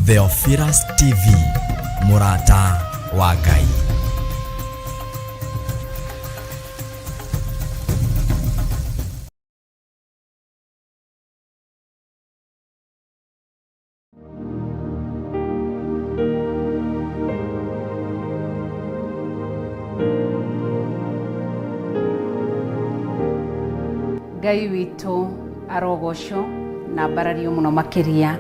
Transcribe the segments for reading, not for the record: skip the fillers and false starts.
Theophilus TV, mũrata wa Ngai. Ngai witũ arogocwo na ambarario mũno makĩria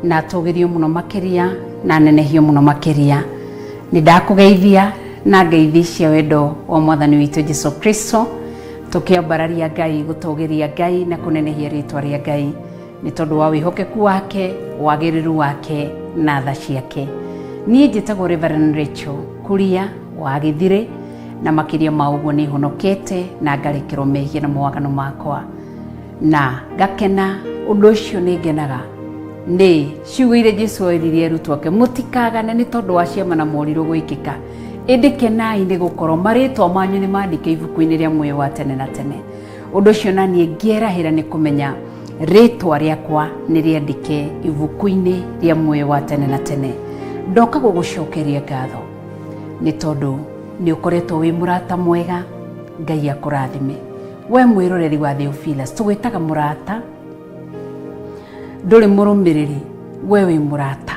na atũgĩrio mũno makĩria na anenehio mũno makĩria. Nĩ ndakũgeithia na ngeithi cia wendo wa mwathani witũ Jesu Kristo, tũkĩambararia Ngai, gũtũgĩria Ngai na kũnenehia rĩtwa rĩa Ngai nĩ tondũ wa wĩhokeku wake, wagĩrĩru wake na tha ciake. Niĩ njĩtagwo Reverend Rachel Kuria wa Gĩthirĩ, na makĩria ma ũguo nĩ honokete na ngarekerwo mehia na mawaganu makwa na ngakena. Ũndũ ũcio nĩ ngenaga nĩ ciugo iria Jesu oiririe arutwo ake, mũtikagane nĩ tondũ wa ciama na morirũ gwĩkĩka, ĩndĩ kenai nĩ gũkorwo marĩtwa manyu nĩ mandĩke ibuku-inĩ rĩa muoyo wa tene na tene. Ũndũ ũcio na niĩ ngĩerahĩra nĩ kũmenya rĩtwa rĩakwa nĩ rĩandĩke ibuku-inĩ rĩa muoyo wa tene na tene. Ndoka gũgũcokeria ngatho nĩ tondũ nĩ ũkoretwo wĩ mũrata mwega. Ngai akũrathime we mwĩroreri wa Theophilus. Tũgwĩtaga mũrata, ndũrĩ mũrũmĩrĩri, we wĩ mũrata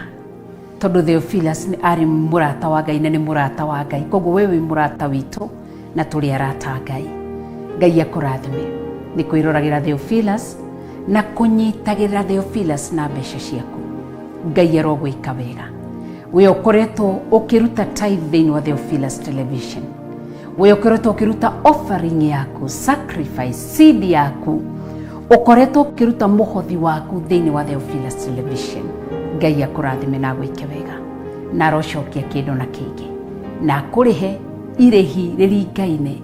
tondũ Theophilus nĩ arĩ mũrata wa Ngai na nĩ mũrata wa Ngai, koguo we wĩ mũrata witũ na tũrĩ arata a Ngai. Ngai akũrathime nĩ kwĩroragĩra Theophilus na kũnyitagĩrĩra Theophilus na mbeca ciaku. Ngai arogwĩka wega. We ũkoretwo ũkĩruta tithe thĩinĩ wa Theophilus Television, we ũkoretwo ũkĩruta offering yaku, sacrifice seed yaku, ũkoretwo ũkĩruta mũhothi waku thĩinĩ wa Theophilus Television, Ngai akũrathime na agwĩke wega na arocokia kĩndũ na kĩngĩ na akũrĩhe irĩhi rĩringaine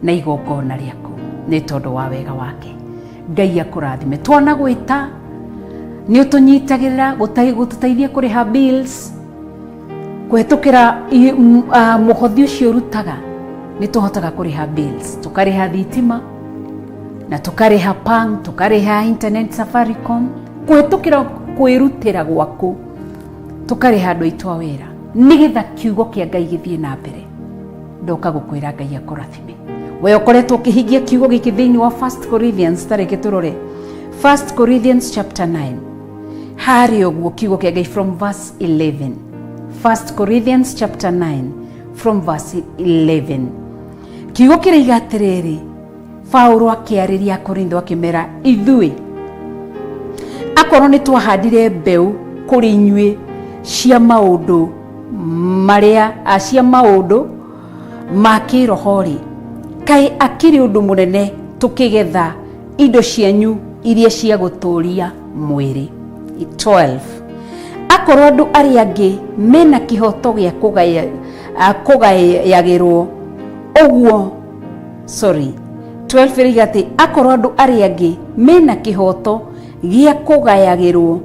na igongona rĩaku nĩ tondũ wa wega wake. Ngai akũrathime. Twana gwĩta nĩ ũtũnyitagĩrĩra gũtũteithia kũrĩha bills kũhetũkĩra mũhothi ũcio ũrutaga. Nĩ tũhotaga kũrĩha bills, tũkarĩha thitima na tũkarĩha pang, tũkarĩha internet Safaricom kũhetũkĩra kwĩrutĩra gwaku, tũkarĩha andũ aitũ a wĩra nĩgetha kiugo kĩa Ngai gĩthiĩ na mbere. Ndoka gũkwĩra Ngai akũrathime we ũkoretwo ũkĩhingia kiugo gĩkĩ thĩinĩ wa 1 Corinthians. Tareke tũrore 1 Corinthians chapter 9 harĩ ũguo kiugo kĩa Ngai from verse 11. 1 Corinthians chapter 9 from verse 11, kiugo kĩraiga atĩrĩrĩ, Paulo akĩarĩria Akorintho akĩmera, ithuĩ akorwo nĩ twahandire mbeũ kũrĩ inyuĩ cia maũndũ marĩa cia maũndũ ma kĩroho-rĩ, kaĩ akĩrĩ ũndũ mũnene tũkĩgetha indo cianyu iria cia gũtũũria mwĩrĩ? 12 akorwo andũ arĩa angĩ mena kĩhoto gĩa kũgayagĩrwo ũguo, sorry, 12 ĩrĩiga atĩ akorwo andũ arĩa angĩ mena kĩhoto gĩa kũgayagĩrwo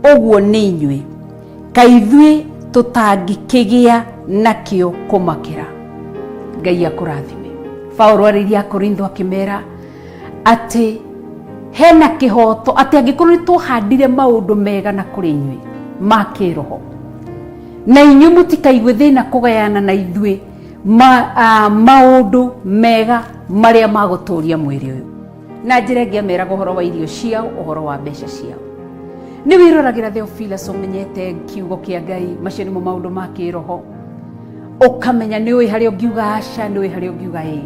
ũguo nĩ inyuĩ, kaĩ ithuĩ tũtangĩkĩgĩa nakĩo kũmakĩra? Ngai akũrathime. Paulo arĩirie Akorintho akĩmera atĩ hena kĩhoto atĩ angĩkorwo nĩ twahandire maũndũ mega na kũrĩ inyuĩ ma kĩroho, na inyuĩ mũtikaigue thĩna kũgayana na ithuĩ maũndũ mega marĩa ma gũtũũria mwĩrĩ ũyũ. Na njĩra ĩngĩ ameraga ũhoro wa irio ciao, ũhoro wa mbeca ciao. Nĩ wĩroragĩra Theophilus, ũmenyete kiugo kĩa Ngai, macio nĩmo maũndũ ma kĩroho, ũkamenya nĩ ũĩ harĩa ũngiuga aca, nĩ ũĩ harĩa ũngiuga ĩĩ,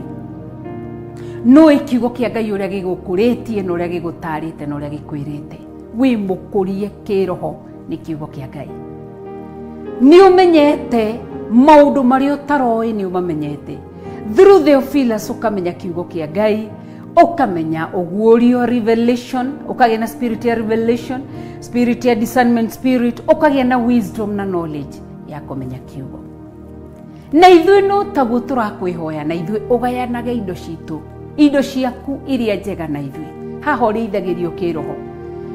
nĩ ũĩ kiugo kĩa Ngai ũrĩa gĩgũkũrĩtie na ũrĩa gĩgũtarĩte na ũrĩa gĩkwĩrĩte. Wĩ mũkũrie kĩroho nĩ kiugo kĩa Ngai. Nĩ ũmenyete maũndũ marĩa ũtaroĩ, nĩ ũmamenyete through Theophilus. Ũkamenya kiugo kĩa Ngai, ũkamenya ũguũrio, revelation, ũkagĩa na spirit ya revelation, spirit ya discernment spirit, ũkagĩa na wisdom na knowledge ya kũmenya kiugo. Na ithuĩ no taguo tũrakwĩhoya, na ithuĩ ũgayanage indo citũ, indo ciaku iria njega na ithuĩ. Haha ũrĩithagĩrio kĩroho,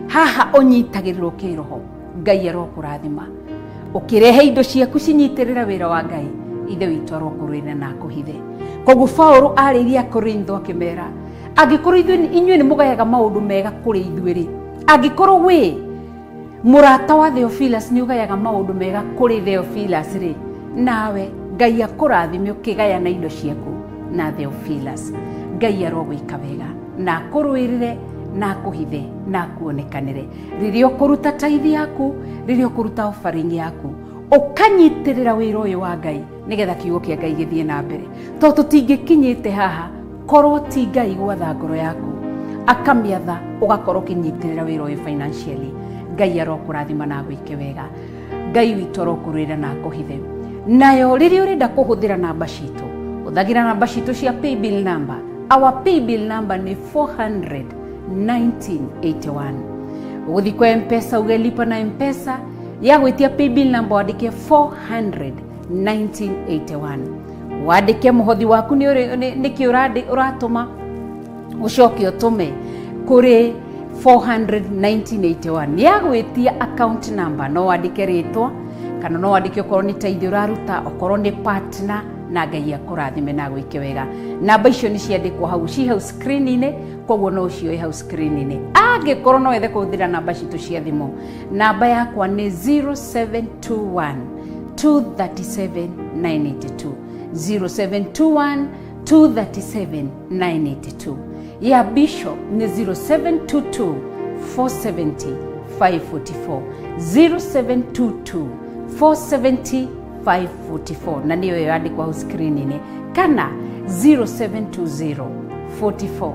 haha ũnyitagĩrĩrwo kĩroho. Ngai arokũrathima ũkĩrehe indo ciaku cinyitĩrĩra wĩra wa Ngai. Ithe witũ arokũrũĩrĩra na akũhithe. Koguo Paulo arĩirie Akorintho akĩmera, angĩkorwo inyuĩ nĩ mũgayaga maũndũ mega kũrĩ ithuĩ rĩ, angĩkorwo wĩ Mũrata wa Theophilus nĩ ũgayaga maũndũ mega kũrĩ Theophilus rĩ, nawe Ngai akũrathime ũkĩgayana indo ciaku na Theophilus. Ngai arogwĩka wega na akũrũĩrĩre na akũhithe na akuonekanĩre rĩrĩa ũkũruta taithi yaku, rĩrĩa ũkũruta offering yaku, ũkanyitĩrĩra wĩra ũyũ wa Ngai nĩgetha kiugo kĩa Ngai gĩthiĩ na mbere, tondũ tũtingĩkinyĩte haha korwo ti Ngai gwatha ngoro yaku akamĩatha ũgakorwo ũkĩnyitĩrĩra wĩra ũyũ financially. Ngai arokũrathima na agwĩke wega. Ngai witũ arokũrũĩra na akũhithe. Nayo rĩrĩa ũrenda kũhũthĩra namba citũ, hũthagĩra namba citũ cia paybill number. Our paybill number nĩ 400 1981. Ũgũthiĩ kwa Mpesa uge lipa na Mpesa, ya gwĩtia paybill number wandĩke 400 1981, wandĩke mũhothi waku nĩkĩ ũratũma, ũcoke ũtũme kũrĩ 400 1981. Nĩ agwĩtia account number, no wandĩke rĩtwa kana no wandĩke okorwo nĩ tithe ũraruta, okorwo nĩ partner, na Ngai akũrathime na agwĩke wega. Namba icio nĩ ciandĩkwo hau, ci hau screen-inĩ, koguo no ũcioe hau screen-inĩ. Angĩkorwo no wethe kũhũthĩra namba citũ cia thimũ, namba yakwa nĩ 0721 237 982, 0721 237 982. Ya Bishop nĩ 0722 470 544, 0722 470 544, na nĩyo yandĩkwo hau screen-inĩ, kana 0720 44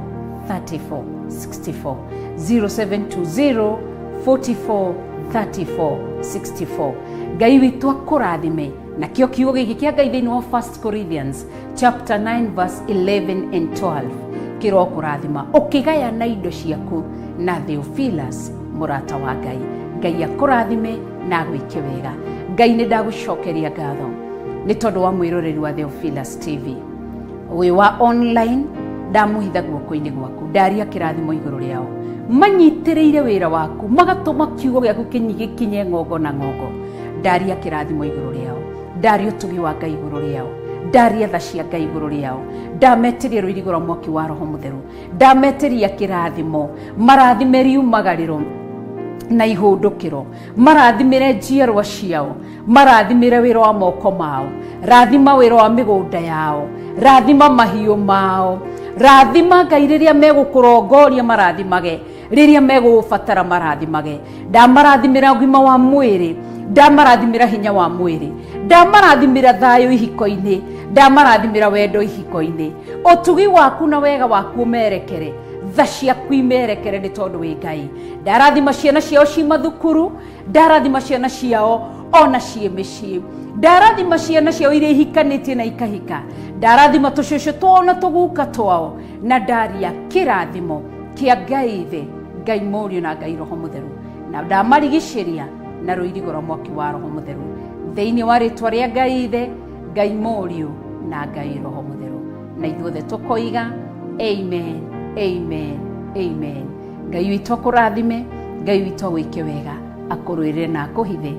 34 64, 0720 44 34 64. Ngai witũ akũrathime. Nakĩo kiugo gĩkĩ kĩa Ngai thĩinĩ wa 1 Corinthians chapter 9 verse 11 and 12 kĩrokũrathima ũkĩgayana indo ciaku na Theophilus mũrata wa Ngai. Ngai akũrathime na agwĩke wega. Ngai, nĩ ndagũcokeria ngatho nĩ tondũ wa mwĩroreri wa Theophilus TV ũyũ wa online. Ndamũhitha guoko-inĩ gwaku, ndaria kĩrathimo igũrũ rĩao manyitĩrĩire wĩra waku, magatũma kiugo gĩaku gĩkinye ng'ongo na ng'ongo. Ndaria kĩrathimo igũrũ rĩao, ndaria ũtugi wa Ngai igũrũ rĩao, ndaria tha cia Ngai igũrũ rĩao, ndametĩria rũirigo rwa mwaki wa Roho Mũtheru, ndametĩria kĩrathimo, marathime riumagarĩro na ihũndũkĩro, marathimĩre njiarwa ciao, marathimĩre wĩra wa moko mao, rathima wĩra wa mĩgũnda yao, rathima mahiũ mao, rathima Ngai rĩrĩa megũkũrongoria, marathimage rĩrĩa megũgũbatara, marathimage. Ndamarathimĩra ũgima wa mwĩrĩ, ndamarathimĩra hinya wa mwĩrĩ, ndamarathimĩra thayũ ihiko-inĩ, ndamarathimĩra wendo ihiko-inĩ. Ũtugi waku na wega waku ũmerekere, tha ciaku imerekere, nĩ tondũ wĩ Ngai. Ndarathima ciana ciao ci mathukuru, ndarathima ciana ciao ona ciĩ mĩciĩ, ndarathima ciana ciao iria ihikanĩtie na ikahika, ndarathima tũcũcũ twao na tũguka twao, na ndaria kĩrathimo kĩa Ngai Ithe, Ngai Mũriũ na Ngai Roho Mũtheru, na ndamarigicĩria na rũirigo rwa mwaki wa Roho Mũtheru thĩinĩ wa rĩtwa rĩa Ngai Ithe, Ngai Mũriũ na Ngai Roho Mũtheru. Na ithuothe tũkoiga amen, amen, amen. Ngai witũ akũrathime, Ngai witũ agwĩke wega, akũrũĩrĩre na akũhithe.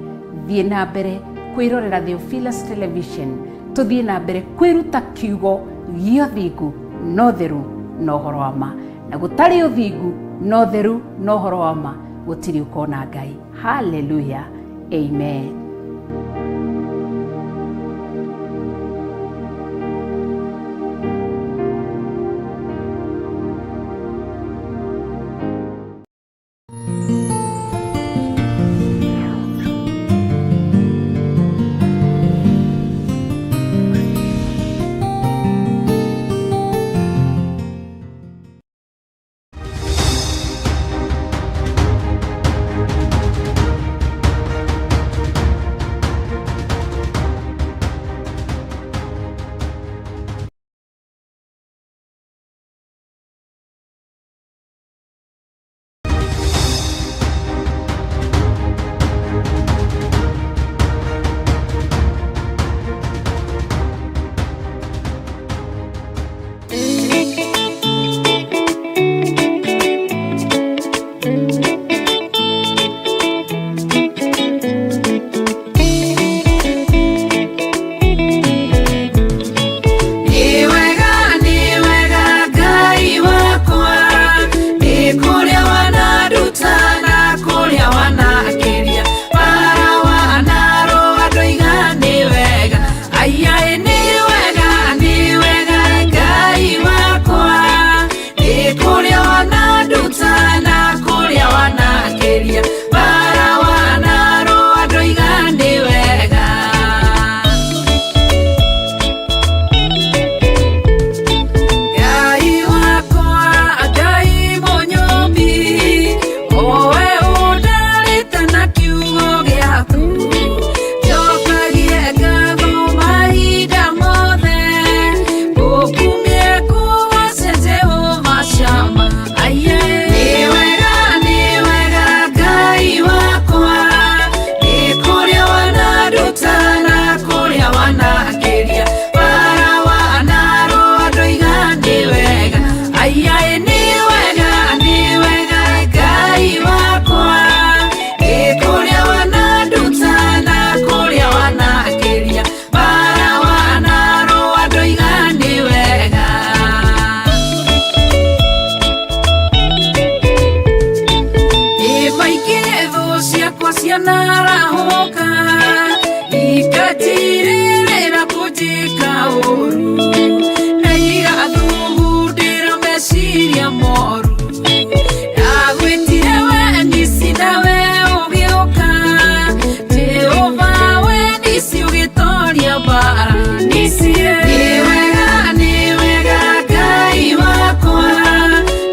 Thiĩ na mbere kwĩrorera Theophilus Television, tũthiĩ na mbere kwĩruta kiugo gĩa ũthingu na ũtheru na ũhoro wa ma, na gũtarĩ ũthingu na ũtheru na ũhoro wa ma gũtirĩ ũkona Ngai. Haleluya, amen. Ciakwa cianarahũka ikatirĩrĩra kũnjĩka ũru na igathugundĩra meciria moru. Ndagwĩtire we Nisi nawe ũgĩũka, Jehova we Nisi ũgĩtoria mbara. Nisi nĩ wega, nĩ wega Ngai wakwa,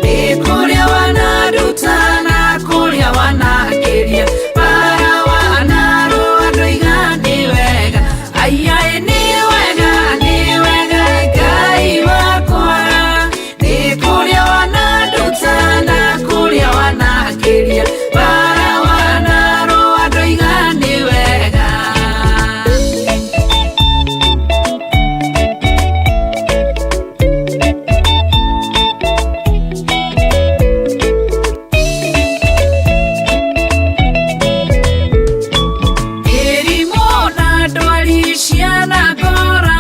nĩ kũrĩa wananduta na kũrĩa wanakĩria, bara wanarũa ndoiga nĩ wega. Aiaĩ nĩ wega, nĩ wega Ngai wakwa, nĩ kũrĩa wananduta na kũrĩa wanakĩria, bara wanarũa ndoiga nĩ wega. Mĩrimũ na ndwari cianangora,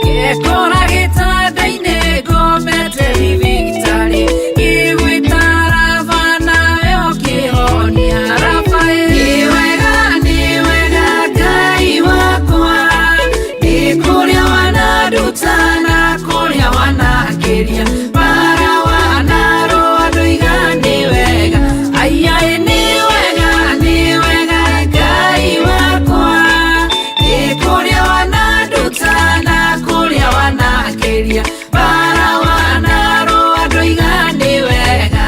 ngekora gĩtanda-inĩ ngomete thibitarĩ, ngĩgwĩta Raba nawe ũkĩhonia. Raba nĩ wega, nĩ wega Ngai wakwa, nĩ kũrĩa wananduta na kũrĩa wanakĩria, bara wanarũa ndoiga nĩ wega. Aiaĩ nĩ wega, nĩ wega Ngai wakwa, nĩ kũrĩa wananduta na kũrĩa wanakĩria, bara wanarũa ndoiga nĩ wega.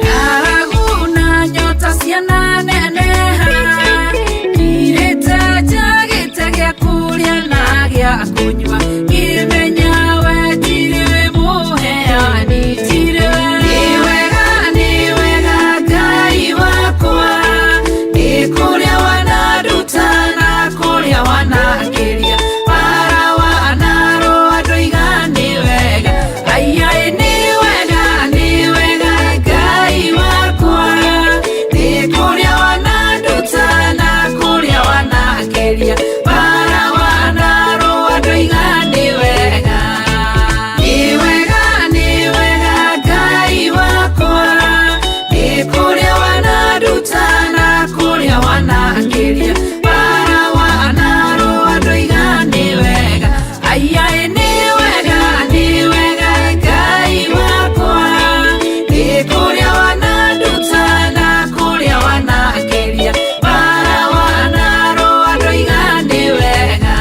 Ng'aragu na nyota ciananeneha, ngirĩte njagĩte gĩa kũrĩa na gĩa kũnyua, ngĩmenya we tirĩ mũheani, tirĩ we. Nĩ wega, nĩ wega Ngai wakwa, nĩ kũrĩa wananduta na kũrĩa wanakĩria, bara wanarũa ndoiga nĩ wega. Aiaĩ nĩ wega, nĩ wega Ngai wakwa, nĩ kũrĩa wananduta na kũrĩa wanakĩria, bara wanarũa ndoiga nĩ wega. Nĩ wega, nĩ wega Ngai wakwa, nĩ kũrĩa wananduta na kũrĩa wanakĩria, bara wanarũa ndoiga nĩ wega. Aiaĩ nĩ wega, nĩ wega Ngai wakwa, nĩ kũrĩa wananduta na kũrĩa wanakĩria, bara wanarũa ndoiga nĩ wega.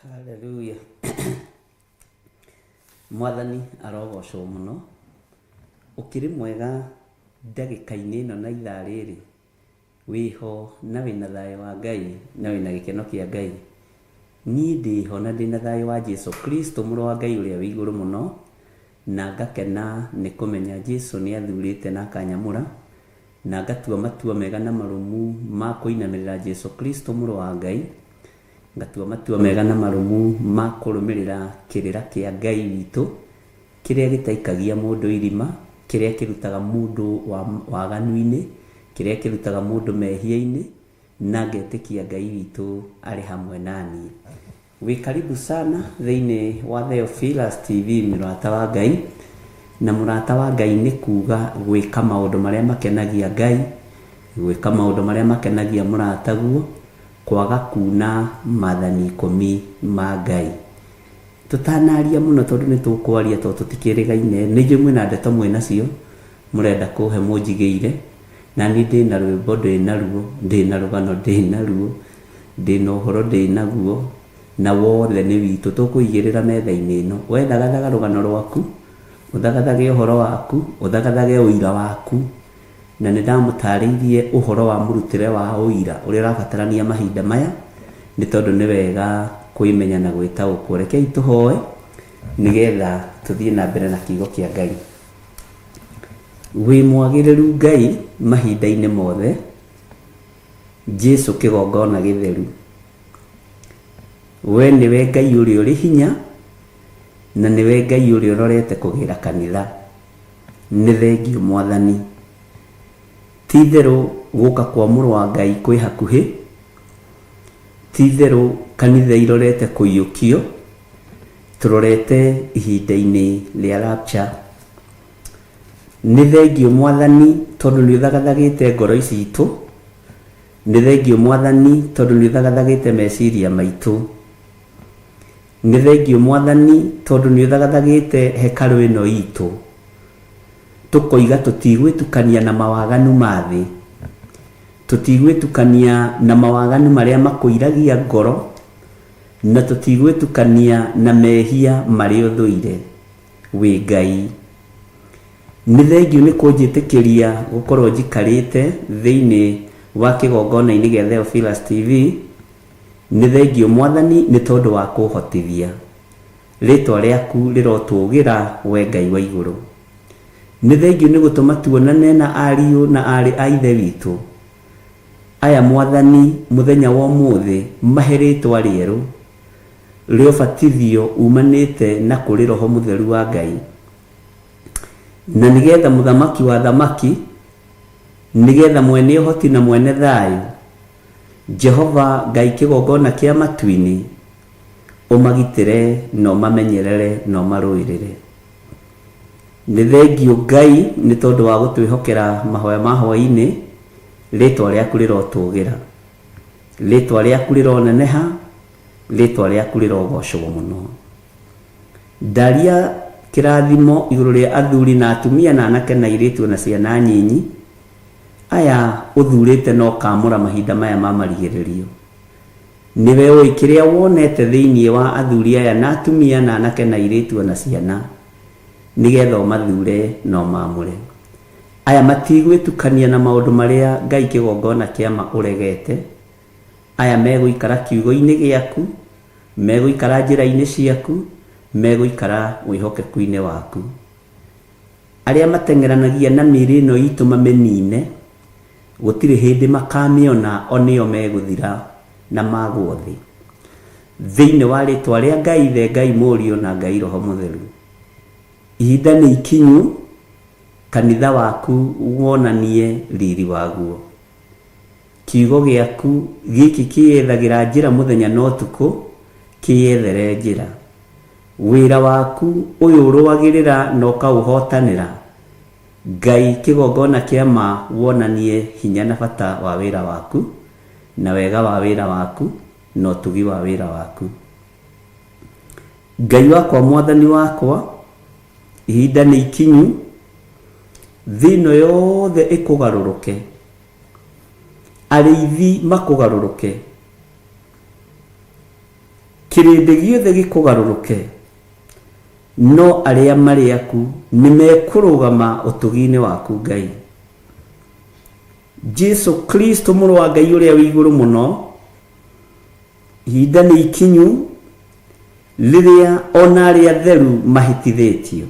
Haleluya. Mwathani arogocwo mũno. Ũkĩrĩ mwega ndagĩka-inĩ ĩno na ithaa rĩrĩ, wĩho na wĩna thayũ wa Ngai na wĩna gĩkeno kĩa Ngai. Niĩ ndĩho na ndĩna thayũ wa Jesu Kristo mũrũ wa Ngai ũrĩa wĩ igũrũ mũno, na ngakena nĩ kũmenya Jesu nĩ athurĩte na akanyamũra, na ngatua matua mega na marũmu ma kũinamĩrĩra Jesu Kristo mũrũ wa Ngai, ngatua matua mega na marũmu ma kũrũmĩrĩra kĩrĩra kĩa Ngai witũ, kĩrĩa gĩtaikagia mũndũ irima, kĩrĩa kĩrutaga mũndũ waganu-inĩ, kĩrĩa kĩrutaga mũndũ mehia-inĩ, na ngetĩkia Ngai witũ arĩ hamwe naniĩ. Wĩ karibu sana thĩinĩ wa Theophilus TV, mũrata wa Ngai. Na mũrata wa Ngai nĩ kuga gwĩka maũndũ marĩa makenagia Ngai, gwĩka maũndũ marĩa makenagia mũrataguo, kwaga kuna maathani ikũmi ma Ngai. Tũtanaria mũno tondũ nĩ tũkwaria tondũ tũtikĩrĩgaine, nĩ njũĩ mwĩna ndeto mwĩnacio mũrenda kũhe mũnjigĩire, na niĩ ndĩna rwĩmbo ndĩnaruo, ndĩna rũgano ndĩnaruo, ndĩna ũhoro ndĩnaguo, na wothe nĩ witũ tũkũigĩrĩra metha-inĩ ĩno. We thagathaga rũgano rwaku, ũthagathage ũhoro waku, ũthagathage ũira waku, na nĩ ndamũtarĩirie ũhoro wa mũrutĩre wa ũira ũrĩa ũrabatarania mahinda maya, nĩ tondũ nĩ wega kwĩmenya na gwĩtaũkwo. Rekei tũhoe nĩgetha tũthiĩ na mbere na kiugo kĩa Ngai. Wĩ mwagĩrĩru Ngai mahinda-inĩ mothe, Jesu kĩgongona gĩtheru. We nĩwe Ngai ũrĩa ũrĩ hinya, na nĩwe Ngai ũrĩa ũrorete kũgĩra kanitha. Nĩ thengiũ Mwathani. Ti-itherũ gũka kwa Mũrũ wa Ngai kwĩ hakuhĩ, ti-itherũ kanitha irorete kũiyũkio, tũrorete ihinda-inĩ rĩa rapture. Nĩ thengiũ Mwathani tondũ nĩ ũthagathagĩte ngoro citũ, nĩ thengiũ Mwathani tondũ nĩ ũthagathagĩte meciria maitũ. Nĩ thengiũ Mwathani tondũ nĩ ũthagathagĩte hekarũ ĩno itũ. Tũkoiga tũtigwĩtukania na mawaganu ma thĩ, tũtigwĩtukania na mawaganu marĩa makũiragia ngoro, na tũtigwĩtukania na mehia marĩa ũthũire. Wĩ Ngai. Nĩ thengiũ nĩ kũnjĩtĩkĩria gũkorwo njikarĩte thĩinĩ wa kĩgongona-inĩ gĩa Theophilus TV. Nĩ thengiũ Mwathani nĩ tondũ wa kũhotithia. Rĩtwa rĩaku rĩrotũũgĩra, Wee Ngai wa igũrũ. Nĩ thengiũ nĩ gũtũma tuonane na ariũ na aarĩ a Ithe witũ. Aya, Mwathani, mũthenya wa ũmũthĩ, mahe rĩĩtwa rĩerũ rĩa ũbatithio umanĩte na kũrĩ Roho Mũtheru wa Ngai. Na nĩ getha Mũthamaki wa athamaki, nĩ getha mwene ũhoti na mwene thayũ, Jehova Ngai kĩgongona kĩa matu-inĩ, ũmagitĩre na ũmamenyerere na ũmarũĩrĩre. Nĩ thengiũ Ngai nĩ tondũ wa gũtwĩhokera mahoya ma hwaĩ-inĩ, rĩtwa rĩaku rĩrotũgĩra, rĩtwa rĩaku rĩroneneha, rĩtwa rĩaku rĩrogocwo mũno. Ndaria kĩrathimo igũrũ rĩa athuri na atumia na anake na airĩtu ona ciana nyinyi, aya ũthurĩte na ũkamũra mahinda maya ma marigĩrĩrio. Nĩwe ũĩ kĩrĩa wonete thĩinĩ wa athuri aya na atumia na anake na airĩtu o na ciana, nĩgetha ũmathure na ũmaamũre. Aya matigwĩtukania na maũndũ marĩa Ngai kĩgongona kĩa ma ũregete. Aya megũikara kiugo-inĩ gĩaku, megũikara njĩra-inĩ ciaku, megũikara wĩhokeku-inĩ waku. Arĩa mateng'eranagia na mĩĩrĩ ĩno itũ mamĩnine, gũtirĩ hĩndĩ makamĩona o nĩo megũthira na magwo thĩ. Thĩinĩ wa rĩtwa rĩa Ngai Ithe, Ngai Mũriũ na Ngai Roho Mũtheru. Ihinda nĩ ikinyu kanitha waku wonanie riri waguo. Kiugo gĩaku gĩkĩ kĩyethagĩra njĩra mũthenya na ũtukũ, kĩyethere njĩra. Wĩra waku ũyũ ũrũagĩrĩra na ũkaũhotanĩra, Ngai kĩgongona kĩa ma wonanie hinya na bata wa wĩra waku, na wega wa wĩra waku, na ũtugi wa wĩra waku. Ngai wakwa Mwathani wakwa, ihinda nĩ ikinyu, thĩ ĩno yothe ĩkũgarũrũke, arĩithi makũgarũrũke, kĩrĩndĩ gĩothe gĩkũgarũrũke, no arĩa marĩ aku nĩ mekũrũgama ũtugi-inĩ waku Ngai. Jesu Kristo mũrũ wa Ngai ũrĩa wĩ igũrũ mũno, ihinda nĩ ikinyu rĩrĩa ona arĩa atheru mahĩtithĩtio,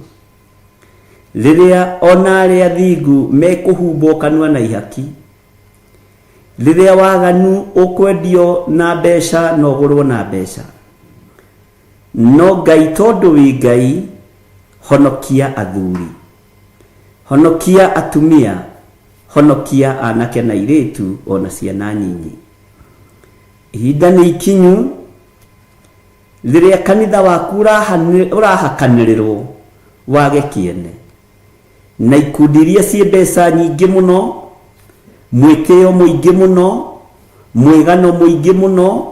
rĩrĩa ona arĩa athingu mekũhumbwo kanua na ihaki, rĩrĩa waganu ũkwendio na mbeca na ũgũrwo na mbeca. No Ngai tondũ wĩ Ngai, honokia athuri, honokia atumia, honokia anake na airĩtu ona ciana nyinyi. Ihinda nĩ ikinyu rĩrĩa kanitha waku ũrahakanĩrĩrwo wage kĩene na ikundi iria ciĩ mbeca nyingĩ mũno, mwĩtĩo mũingĩ mũno, mwĩgano mũingĩ mũno,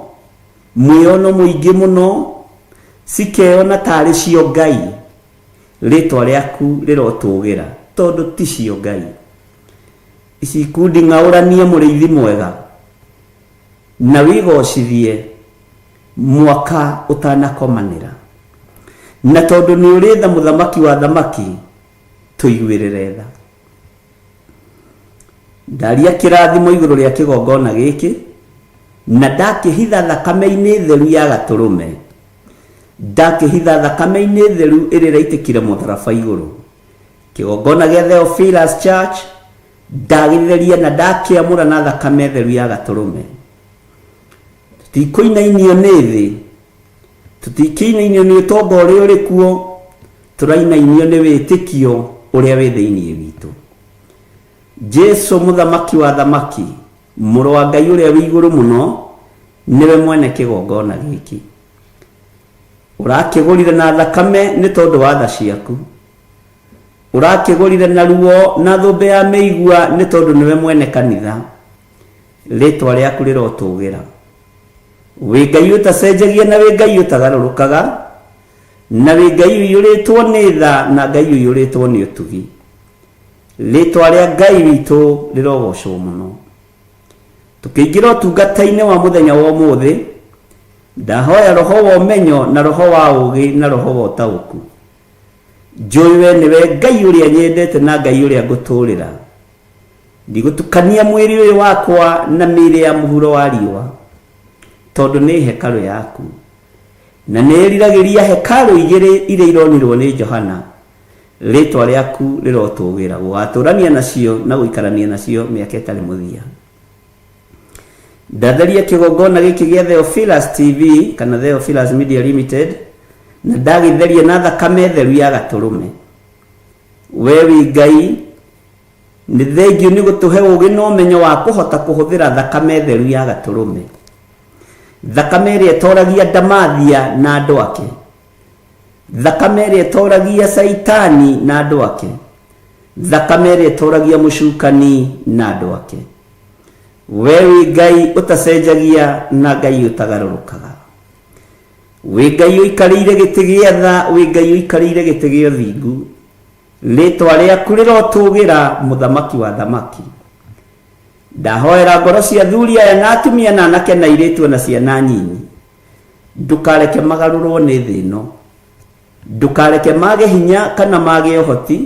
mwĩono mũingĩ mũno, cikeyona tarĩ cio Ngai. Rĩtwa rĩaku rĩrotũgĩra tondũ ti cio Ngai. Ici ikundi ng'aũranie mũrĩithi mwega na wĩgocithie mwaka ũtanakomanĩra. Na tondũ nĩ ũrĩ tha mũthamaki wa thamaki, tũiguĩrĩre tha. Ndaria kĩrathimo igũrũ rĩa kĩgongona gĩkĩ, na ndakĩhitha thakame-inĩ theru ya gatũrũme, ndakĩhitha thakame-inĩ theru ĩrĩa ĩraitĩkire mũtharaba igũrũ. Kĩgongona gĩa Theophilus Church ndagĩtheria na ndakĩamũra na thakame theru ya gatũrũme. Tũtikũinainio nĩ thĩ, tũtikĩinainio nĩ ũtonga ũrĩa ũrĩ kuo, tũrainainio nĩ wĩtĩkio ũrĩa wĩ thĩinĩ witũ. Jesu mũthamaki wa thamaki, mũrũ wa Ngai ũrĩa wĩ igũrũ mũno, nĩwe mwene kĩgongona gĩkĩ. Ũrakĩgũrire na thakame nĩ tondũ wa tha ciaku. Ũrakĩgũrire na ruo na thũmbĩ ya mĩigua nĩ tondũ nĩwe mwene kanitha. Rĩtwa rĩaku rĩrotũgĩra. Wĩ Ngai ũtacenjagia na wĩ Ngai ũtagarũrũkaga, na wĩ Ngai ũiyũrĩtwo nĩ tha na Ngai ũiyũrĩtwo nĩ ũtugi. Rĩtwa rĩa Ngai witũ rĩrogocwo mũno. Tũkĩingĩra ũtungata-inĩ wa mũthenya wa ũmũthĩ, ndahoya roho wa ũmenyo na roho wa ũũgĩ na roho wa ũtaũku. Njũĩ we nĩwe Ngai ũrĩa nyendete na Ngai ũrĩa ngũtũũrĩra. Ndigũtukania mwĩrĩ ũyũ wakwa na mĩĩrĩ ya mũhuro wa riũa, tondũ nĩ hekarũ yaku. Na nĩĩriragĩria hekarũ igĩrĩ iria ironirwo nĩ Johana, rĩtwa rĩaku rĩrotũgĩra, gũgatũrania nacio na gũikarania nacio mĩaka ĩtarĩ mũthia. Ndatheria kĩgongona gĩkĩ gĩa Theophilus TV kana Theophilus Media Limited na ndagĩtheria na thakame theru ya gatũrũme. We wĩ Ngai, nĩ thengiũ nĩ gũtũhe ũũgĩ na ũmenyo wa kũhota kũhũthĩra thakame theru ya gatũrũme. Thakame ĩrĩa ĩtoragia Ndamathia na andũ ake. Thakame ĩrĩa ĩtoragia Caitani na andũ ake. Thakame ĩrĩa ĩtoragia mũcukani na andũ ake. We wĩ Ngai ũtacenjagia na Ngai ũtagarũrũkaga. Wĩ Ngai ũikarĩire gĩtĩ gĩa tha, wĩ Ngai ũikarĩire gĩtĩ gĩa ũthingu. Rĩtwa rĩaku rĩrotũgĩra, mũthamaki wa thamaki. Ndahoera ngoro cia athuri aya na atumia na anake na airĩtu ona ciana nyinyi. Ndũkareke magarũrwo nĩ thĩ ĩno. Ndũkareke mage hinya kana mage ũhoti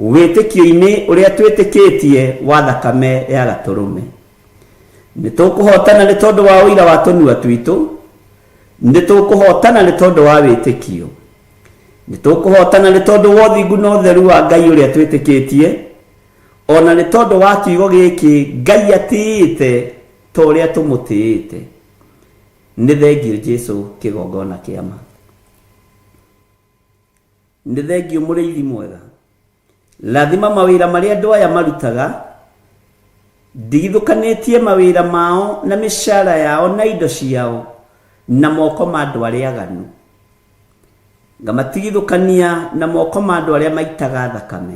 wĩtĩkio-inĩ ũrĩa twĩtĩkĩtie wa thakame ya gatũrũme. Nĩ tũkũhotana nĩ tondũ wa ũira wa tũnua twitũ, nĩ tũkũhotana nĩ tondũ wa wĩtĩkio. Nĩ tũkũhotana nĩ tondũ wa ũthingu na ũtheru wa Ngai ũrĩa twĩtĩkĩtie, ona nĩ tondũ wa kiugo gĩkĩ Ngai atĩĩte ta ũrĩa tũmũtĩĩte. Nĩ thengiũ Jesu kĩgongona kĩa ma. Nĩ thengiũ mũrĩithi mwega. Rathima mawĩra marĩa andũ aya marutaga, ndigithũkanĩtie mawĩra mao na mĩcara yao na indo ciao na moko ma andũ arĩa aganu. Ngamatigithũkania na moko ma andũ arĩa maitaga thakame.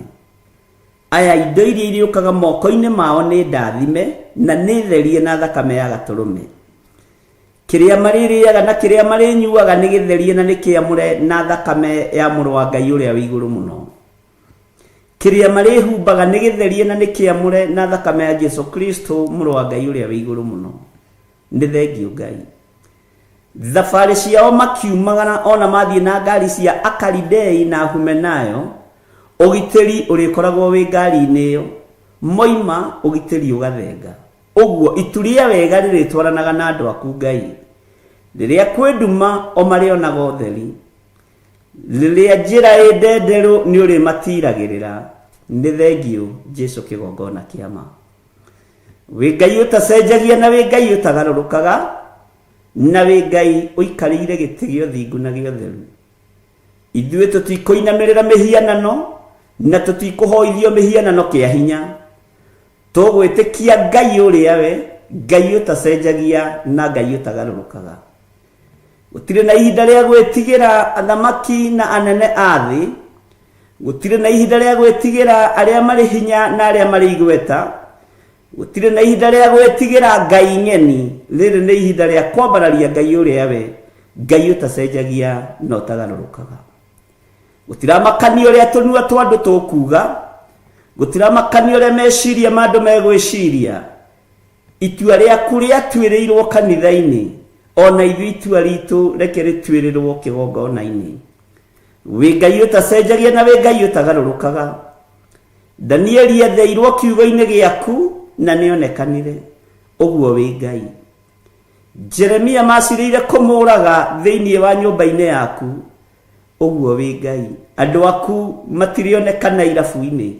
Aya indo iria irĩũkaga moko-inĩ mao nĩ ndathime na nĩ therie na thakame ya gatũrũme. Kĩrĩa marĩrĩaga na kĩrĩa marĩnyuaga nĩ gĩtherie na nĩ kĩamũre na thakame ya mũrũ wa Ngai ũrĩa wĩ igũrũ mũno. Kĩrĩa marĩhumbaga nĩ gĩtherie na nĩ kĩamũre na thakame ya Jesu Kristo mũrũ wa Ngai ũrĩa wĩ igũrũ mũno. Nĩ thengiũ Ngai. Thabarĩ ciao makiumagara ona mathiĩ na ngari cia Akalidei na Ahumenayo, ũgitĩri ũrĩkoragwo wĩ ngari-inĩ ĩyo. Moima, ũgitĩri ũgathenga. Ũguo itu rĩa wega rĩrĩtwaranaga na andũ aku Ngai. Rĩrĩa kwĩ nduma o marĩonaga ũtheri. Rĩrĩa njĩra ĩ ndenderũ nĩ ũrĩmatiragĩrĩra. Nĩ thengiũ Jesu kĩgongona kĩa ma. Wĩ Ngai ũtacenjagia na wĩ Ngai ũtagarũrũkaga na wĩ Ngai ũikarĩire gĩtĩ gĩa ũthingu na gĩa ũtheru. Ithuĩ tũtikũinamĩrĩra mĩhianano na tũtikũhoithio mĩhianano kĩa hinya. Tũgwĩtĩkia Ngai ũrĩa we, Ngai ũtacenjagia na Ngai ũtagarũrũkaga. Gũtirĩ na ihinda rĩa gwĩtigĩra athamaki na anene a thĩ. Gũtirĩ na ihinda rĩa gwĩtigĩra arĩa marĩ hinya na arĩa marĩ igweta. Gũtirĩ na ihinda rĩa gwĩtigĩra ngai ng'eni. Rĩrĩ nĩ ihinda rĩa kwambararia Ngai ũrĩa we, Ngai ũtacenjagia na ũtagarũrũkaga. Gũtiramakania ũrĩa tũnua twa andũ tũkuga, gũtiramakania ũrĩa meciria ma andũ megwĩciria. Itua rĩaku rĩatuĩrĩirwo kanitha-inĩ, ona ithuĩ itua ritũ reke rĩtuĩrĩrwo kĩgongona-inĩ. Wĩ Ngai ũtacenjagia na wĩ Ngai ũtagarũrũkaga. Danieli etheirwo kiugo-inĩ gĩaku na nĩonekanire. Ũguo wĩ Ngai. Jeremia macirĩire kũmũraga thĩinĩ wa nyũmba-inĩ yaku. Ũguo wĩ Ngai. Andũ aku matirĩonekana irabu-inĩ,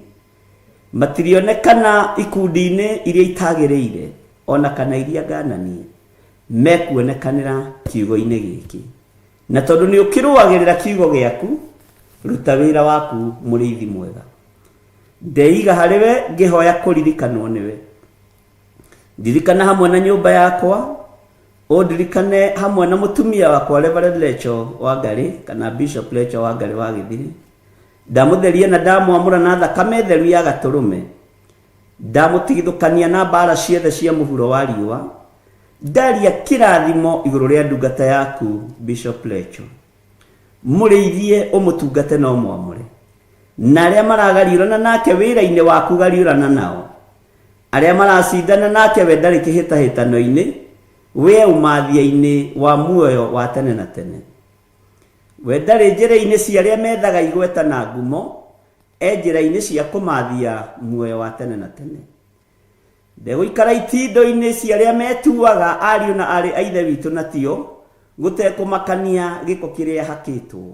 matirĩonekana ikundi-inĩ iria itagĩrĩire, ona kana iria ngananie. Mekuonekanĩra kiugo-inĩ gĩkĩ. Na tondũ nĩ ũkĩrũagĩrĩra kiugo gĩaku, ruta wĩra waku mũrĩithi mwega. Ndeiga harĩ we ngĩhoya kũririkanwo nĩwe. Ndirikana hamwe na nyũmba yakwa, ũndirikane hamwe na mũtumia wakwa Reverend Lecho Wangari kana Bishop Lecho Wangari wa Gĩthiri. Ndamũtheria na ndamwamũra na thakame theru ya gatũrũme. Ndamũtigithũkania na mbara ciothe cia mũhuro wa riũa. Ndaria kĩrathimo igũrũ rĩa ndungata yaku Bishop Lecho. Mũrĩithie ũmũtungate na ũmwamũre. Na arĩa maragariũrana nake wĩra-inĩ waku gariũrana nao. Arĩa maracindana nake we ndarĩ kĩhĩtahĩtano-inĩ, we ũmathia-inĩ wa muoyo wa tene na tene. We ndarĩ njĩra-inĩ cia arĩa methaga igweta na ngumo, e njĩra-inĩ cia kũmathia muoyo wa tene na tene. Ndegũikara itindo-inĩ cia arĩa metuaga ariũ na aarĩ a Ithe witũ na tio, gũtekũmakania gĩko kĩrĩa hakĩtwo.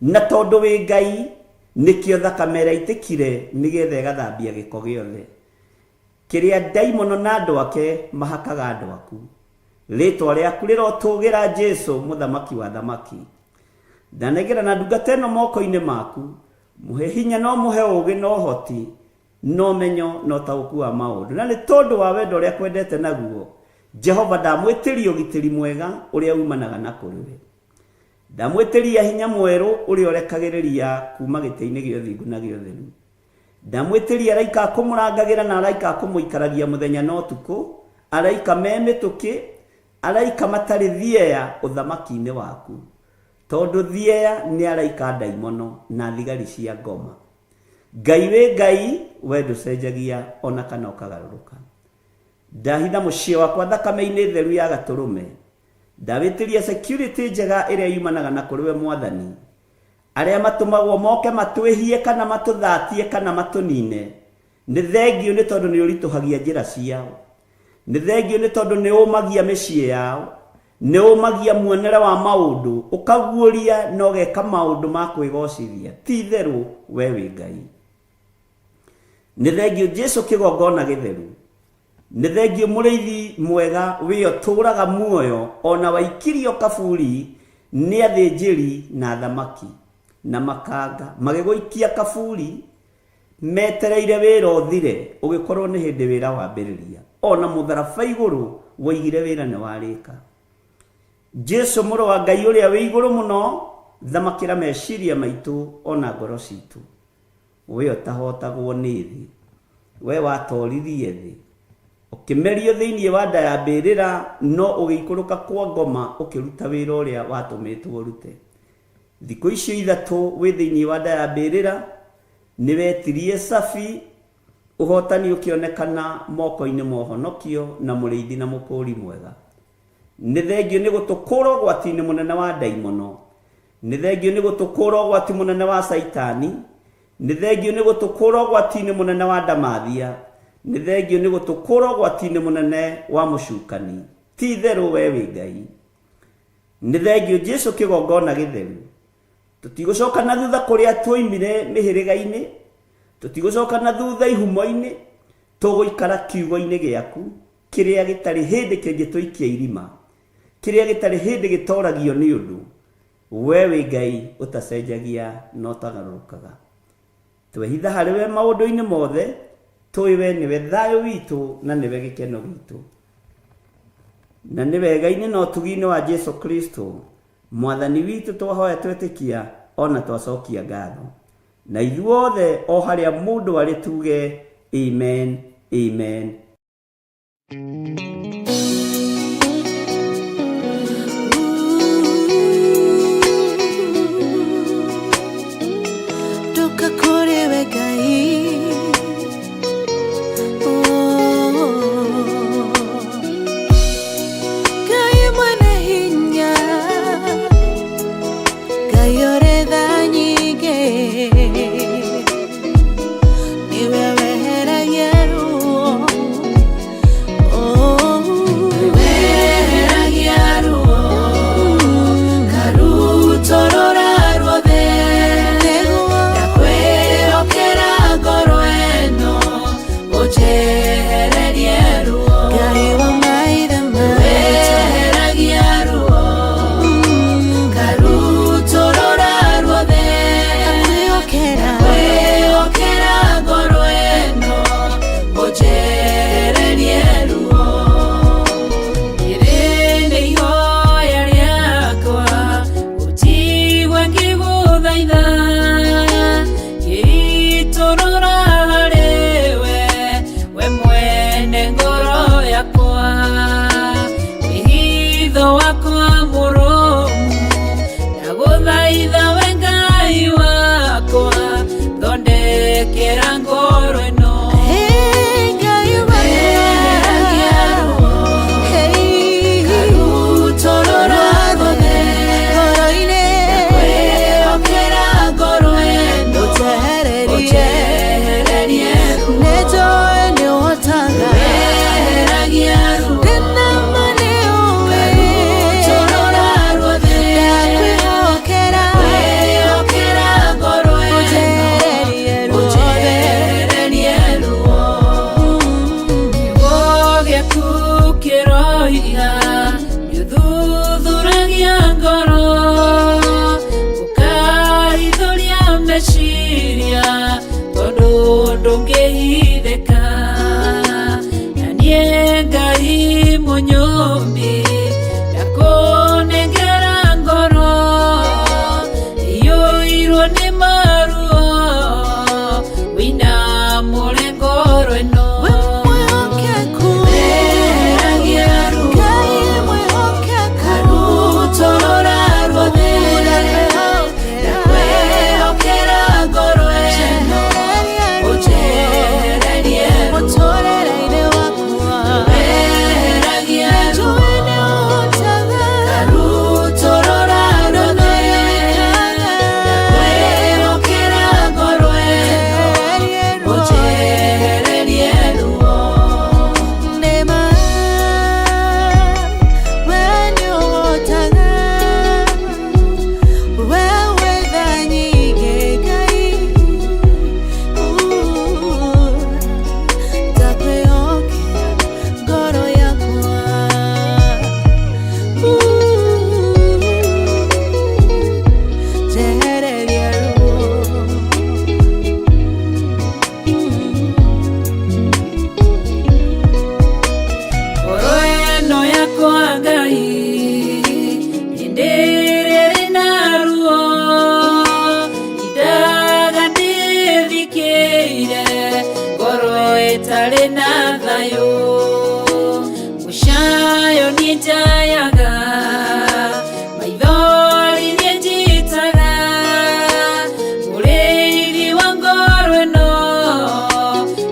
Na tondũ wĩ Ngai, nĩkĩo thakame ĩrĩa ĩitĩkire nĩgetha ĩgathambia gĩko gĩothe kĩrĩa ndaimono na andũ ake mahakaga andũ aku. Rĩtwa rĩaku rĩrotũgĩra Jesu mũthamaki wa thamaki. Ndanengera na ndungata ĩno moko-inĩ maku, mũhe hinya no mũhe ũũgĩ na ũhoti na ũmenyo na ũtaũku wa maũndũ. Na nĩ tondũ wa wendo ũrĩa kwendete naguo, Jehova ndamwĩtĩria ũgitĩri mwega ũrĩa umanaga na kũrĩ we. Ndamwĩtĩria hinya mwerũ ũrĩa ũrekagĩrĩria kuma gĩtĩ-inĩ gĩa ũthingu na gĩa ũtheru. Ndamwĩtĩria araika a kũmũrangagĩra na araika a kũmũikaragia mũthenya na ũtukũ, araika me mĩtũkĩ, araika matarĩ thieya ũthamaki-inĩ waku. Tondũ thieya nĩ araika ndaimono na thigari cia ngoma. Ngai wĩ Ngai, we ndũcenjagia ona kana ũkagarũrũka. Ndahitha mũciĩ wakwa thakame-inĩ theru ya gatũrũme. Ndawĩtĩria security njega ĩrĩa yumanaga na kũrĩ we Mwathani. Arĩa matũmagwo moke matwĩhie kana matũthatie kana matũnine, nĩ thengio nĩ tondũ nĩ ũritũhagia njĩra ciao. Nĩ thengio nĩ tondũ nĩ ũmagia mĩciĩ yao, nĩ ũmagia muonere wa maũndũ, ũkaguũria na ũgeka maũndũ ma kwĩgocithia. Ti itherũ we wĩ Ngai. Nĩ thengio Jesu kĩgongona gĩtheru. Nĩ thengio mũrĩithi mwega wĩ ũtũũraga muoyo ona waikirio kaburi nĩ athĩnjĩri na athamaki na makanga magĩgũikia kaburi metereire wĩra ũthire ũgĩkorwo nĩ hĩndĩ wĩra wambĩrĩria. Ona mũtharaba igũrũ woigire wĩra nĩ warĩka. Jesu mũrũ wa Ngai ũrĩa wĩ igũrũ mũno, thamakĩra meciria maitũ ona ngoro citũ. We ũtahotagwo nĩ thĩ, we watoririe thĩ, ũkĩmerio thĩinĩ wa nda ya mbĩrĩra, no ũgĩikũrũka kwa ngoma ũkĩruta wĩra ũrĩa watũmĩtwo ũrute. Thikũ icio ithatũ wĩ thĩinĩ wa nda ya mbĩrĩra, nĩ wetirie cabi, ũhotani ũkĩonekana moko-inĩ ma ũhonokio na mũrĩithi na mũkũũri mwega. Nĩ thengio nĩ gũtũkũra ũgwati-inĩ mũnene wa ndaimono. Nĩ thengio nĩ gũtũkũra ũgwati mũnene wa Caitani. Nĩ thengio nĩ gũtũkũra ũgwati-inĩ mũnene wa ndamathia. Nĩ thengio nĩ gũtũkũra ũgwati-inĩ mũnene wa mũcukani. Ti itherũ we wĩ Ngai. Nĩ thengio Jesu kĩgongona gĩtheru. Tũtigũcoka na thutha kũrĩa twoimire mĩhĩrĩga-inĩ, tũtigũcoka na thutha ihumo-inĩ, tũgũikara kiugo-inĩ gĩaku, kĩrĩa gĩtarĩ hĩndĩ kĩngĩtũikia irima, kĩrĩa gĩtarĩ hĩndĩ gĩtoragio nĩ ũndũ. We wĩ Ngai ũtacenjagia na ũtagarũrũkaga. Twehitha harĩ we maũndũ-inĩ mothe, tũĩ we nĩwe thayũ witũ na nĩwe gĩkeno gitũ. Na nĩ wega-inĩ na ũtugi-inĩ wa Jesu Kristo, Mwathani witũ twahoya twetĩkia ona twacokia ngatho. Na ithuothe o harĩa mũndũ arĩ tuge amen, amen. Ndoka kũrĩ we Ngai. Oh. Ngai mwene hinya, Ngai ũrĩ tha nyingĩ, nĩwe weheragia ruo. Oh. Ndũngĩhithĩka na niĩ Ngai mũnyũmbi ndakũnengera ngoro iyũirwo nĩ maruo wĩna mũre ngoro ĩno. We mwĩhokeku. Weheragia ruo. Ngai mwĩhokeku. Karutũrũra ruothe. Ndakwĩhokera ngoro ĩno ũnjehererie ruo. Mũtũrĩre-inĩ wakwa. Weheragia ruo. Njũĩ nĩ ũhotaga. Karutũrũra ruothe. Ndakwĩhokera ngoro ĩno ũnjehererie ruo. Nĩma, we nĩũhotaga. We wĩ tha nyingĩ, Ngai. Ndakwĩhokera ngoro yakwa. Njehereria ruo. Ngoro ĩno yakwa Ngai hĩndĩ ĩrĩa ĩrĩ na ruo indaga ndĩthikĩire ngoro ĩtarĩ na thayũ mũcayo niĩ njayaga maithori niĩ njitaga mũrĩithi wa ngoro ĩno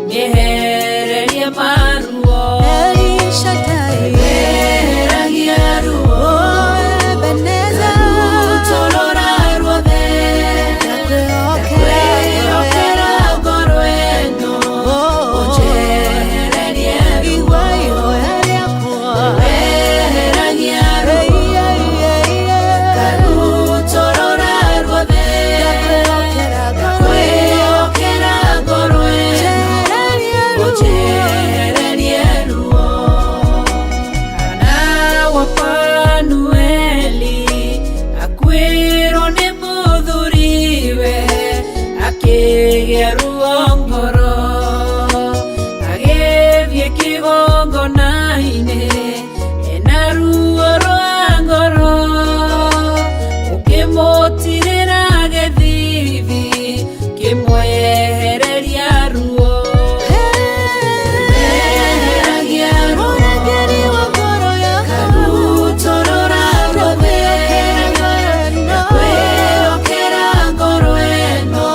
mĩehererie maruo. El Shaddai. Weheragia ruo. Oh, Ebenezer. Karutũrũra ruothe. Ndakwĩhokera ngoro ĩno ũnjehererie ruo. Igua ihoya rĩakwa. Weheragia ruo. Karutũrũra ruothe. Ndakwĩhokera ngoro ĩno ũnjehererie ruo. Hana wa Fanueli akuĩrwo nĩ mũthuriwe akĩgĩa ruo ngoro agĩthiĩ kĩgongona-inĩ ena ruo rwa ngoro ũkĩmũtirĩra gĩthithi kĩmwehereria ruo. Weheragia ruo. Mũrangĩri wa ngoro yakwa. Karutũrũra ruothe. Ndakwĩhokera ngoro ĩno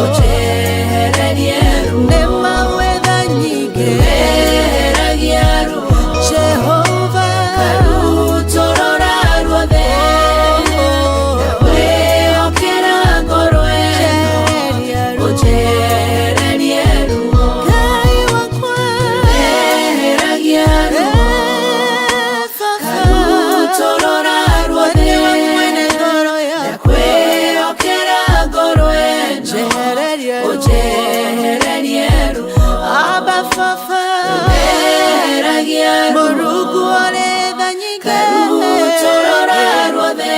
ũnjehererie ruo. Nĩma wĩ tha nyingĩ. Weheragia ruo. Jehova. Karutũrũra ruothe. Ndakwĩhokera ngoro ĩno ũnjehererie ruo. Ngai wakwa. Weheragia ruo. Karutũrũra ruothe. Nĩwe mwene ngoro yakwa. Ndakwĩhokera ngoro ĩno Njehererie ruo. ũnjehererie ruo. Abba Baba. Weheragia ruo. Mũrungu ũrĩ tha nyingĩ. Karutũrũra ruothe.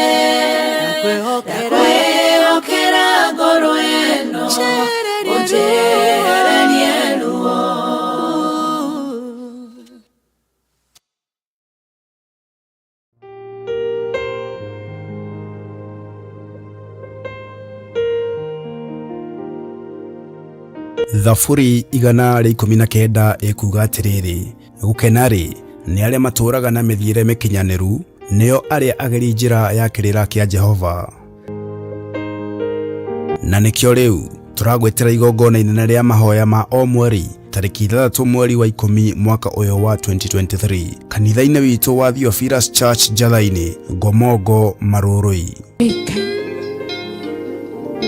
Ndakwĩhokera. Ndakwĩhokera ngoro ĩno Njehererie ruo. ũnjehererie ruo. Thaburi 119 ĩkuuga atĩrĩrĩ, gũkena-rĩ, nĩ arĩa matũũraga na mĩthiĩre mĩkinyanĩru, nĩo arĩa ageri njĩra ya kĩrĩra kĩa Jehova. Na nĩkĩo rĩu tũragwĩtĩra igongona inene rĩa mahoya ma o mweri tarĩki 6 mweri wa 10 mwaka ũyũ wa 2023 kanitha-inĩ witũ wa Theophilus Church Njatha-inĩ, Ngomongo, Marũrũi.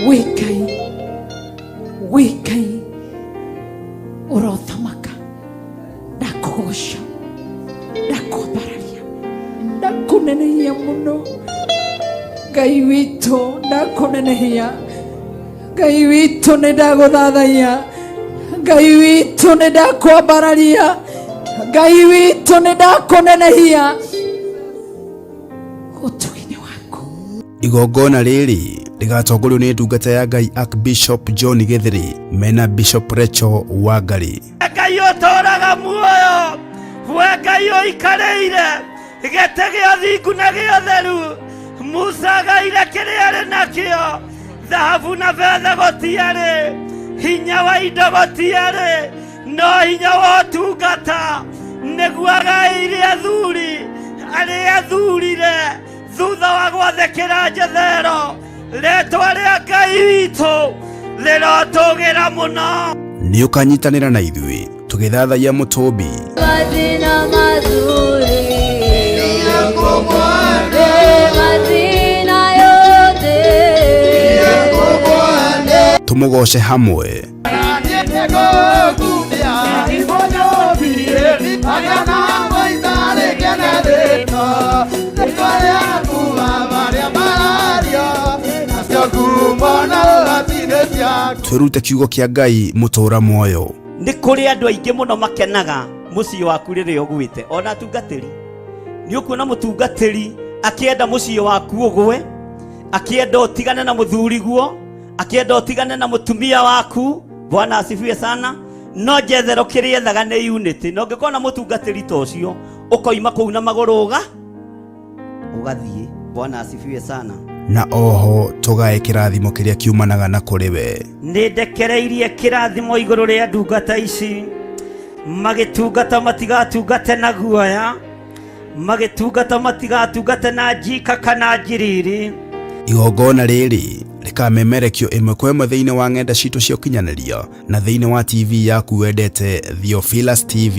Wĩ Ngai, wĩ Ngai, ũrothamaka, ndakũgoca, ndakwambararia, ndakũnenehia mũno. Ngai witũ, ndakũnenehia. Ngai witũ, nĩ ndagũthathaiya. Ngai witũ, nĩ ndakwambararia. Ngai witũ, nĩ ndakũnenehia ũtugi-inĩ waku. Igongona rĩrĩ Rĩgatongorio nĩ ndungata ya Ngai Archbishop John Gĩthĩrĩ mena Bishop Rachel Wangari. Ngai ũtũũraga muoyo, we Ngai ũikarĩire gĩtĩ gĩa thingu na gĩa ũtheru. Musa agaire kĩrĩa arĩ nakĩo, thahabu na betha gũtiarĩ, hinya wa indo gũtiarĩ, no hinya wa ũtungata nĩguo agaĩire athuri arĩa athurire thutha wa gwathĩkĩra Jethero. Rĩtwa rĩa Ngai witũ rĩrotũgĩra mũno. Nĩ ũkanyitanĩra na ithuĩ tũgĩthathaiya mũtũmbi. Majina mazuri, majina yote. Tũmũgoce hamwe. Twĩrute kiugo kĩa Ngai mũtũũra muoyo. Nĩ kũrĩ andũ aingĩ mũno makenaga mũciĩ waku rĩrĩa ũgwĩte, ona atungatĩri. Nĩ ũkuona mũtungatĩri akĩenda mũciĩ waku ũgwe, akĩenda ũtigane na mũthuriguo, akĩenda ũtigane na mũtumia waku. Bwana asifiwe sana. No Jethero kĩrĩa ethaga nĩ unity. Na ũngĩkorwo na mũtungatĩri ta ũcio, ũkoima kũu na magũrũ ũgathiĩ. Bwana asifiwe sana. Na oho tũgae kĩrathimo kĩrĩa kiumanaga na kũrĩ we. Nĩ ndekereirie kĩrathimo igũrũ rĩa ndungata ici, magĩtungata matigatungate na guoya, magĩtungata matigatungate na njika kana njiriri. Igongona rĩrĩ rĩkamemerekio ĩmwe kwa ĩmwe thĩinĩ wa ng'enda citũ cia ũkinyanĩria na thĩinĩ wa TV yaku wendete Theophilus TV,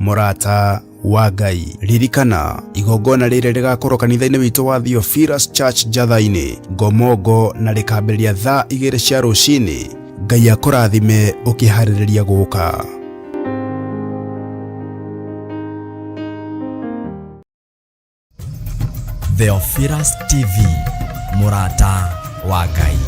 mũrata wa Ngai. Ririkana igongona rĩrĩ rĩgakorwo kanitha-inĩ witũ wa Theophilus Church Njatha-inĩ, Ngomongo, na rĩkambĩrĩria thaa 2 cia rũcinĩ. Ngai akũrathime ũkĩharĩrĩria gũka. Theophilus TV, mũrata wa Ngai.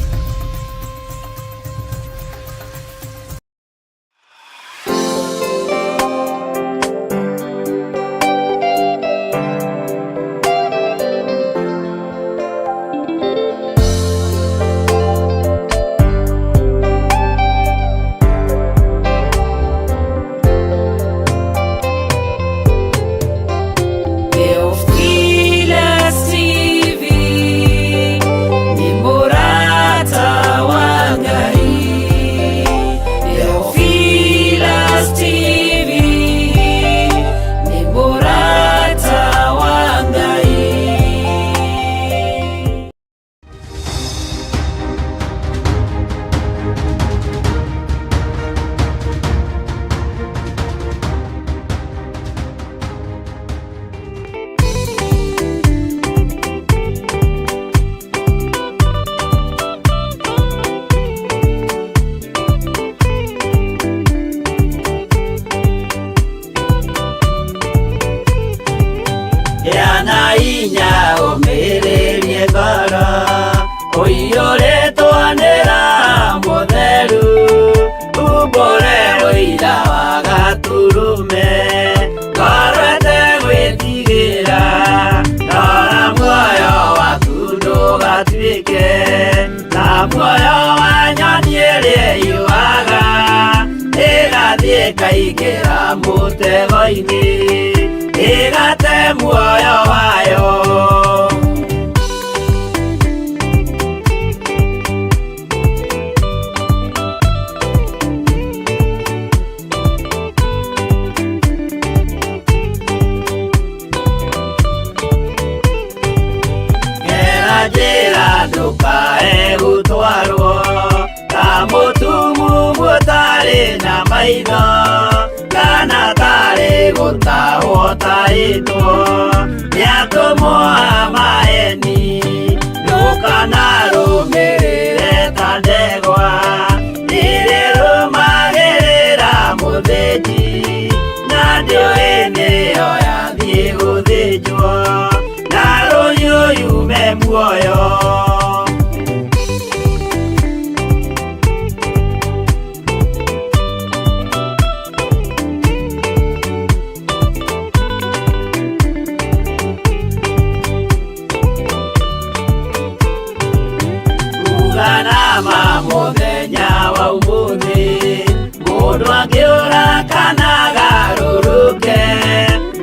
Theophilus TV ni mũrata wa Ngai. Theophilus TV ni mũrata wa Ngai. Yana inya ũmĩrĩrie ngoro, ũiyũrĩtwo nĩ Roho Mũtheru, umbũre ũira wa Gatũrũme, ngoro ĩtegwĩtigĩra, rora muoyo waku ndũgatuĩke ta muoyo wa nyoni ĩrĩa ĩyuaga, ĩgathiĩ ĩkaingĩra mũtego-inĩ, ĩgate muoyo wayo. Gera njĩra ndũkae gũtwarwo ta mũtumumu ũtarĩ na maitho, kana tarĩ gũtahwo tahĩtwo nĩ atũmwo a maeni. Ndũkanarũmĩrĩre ta ndegwa ĩrĩrũmagĩrĩra mũthĩnji, na ndĩũĩ nĩyo yathiĩ gũthĩnjwo, na rũhiũ yume muoyo. Mũndũ angĩũra kana agarũrũke,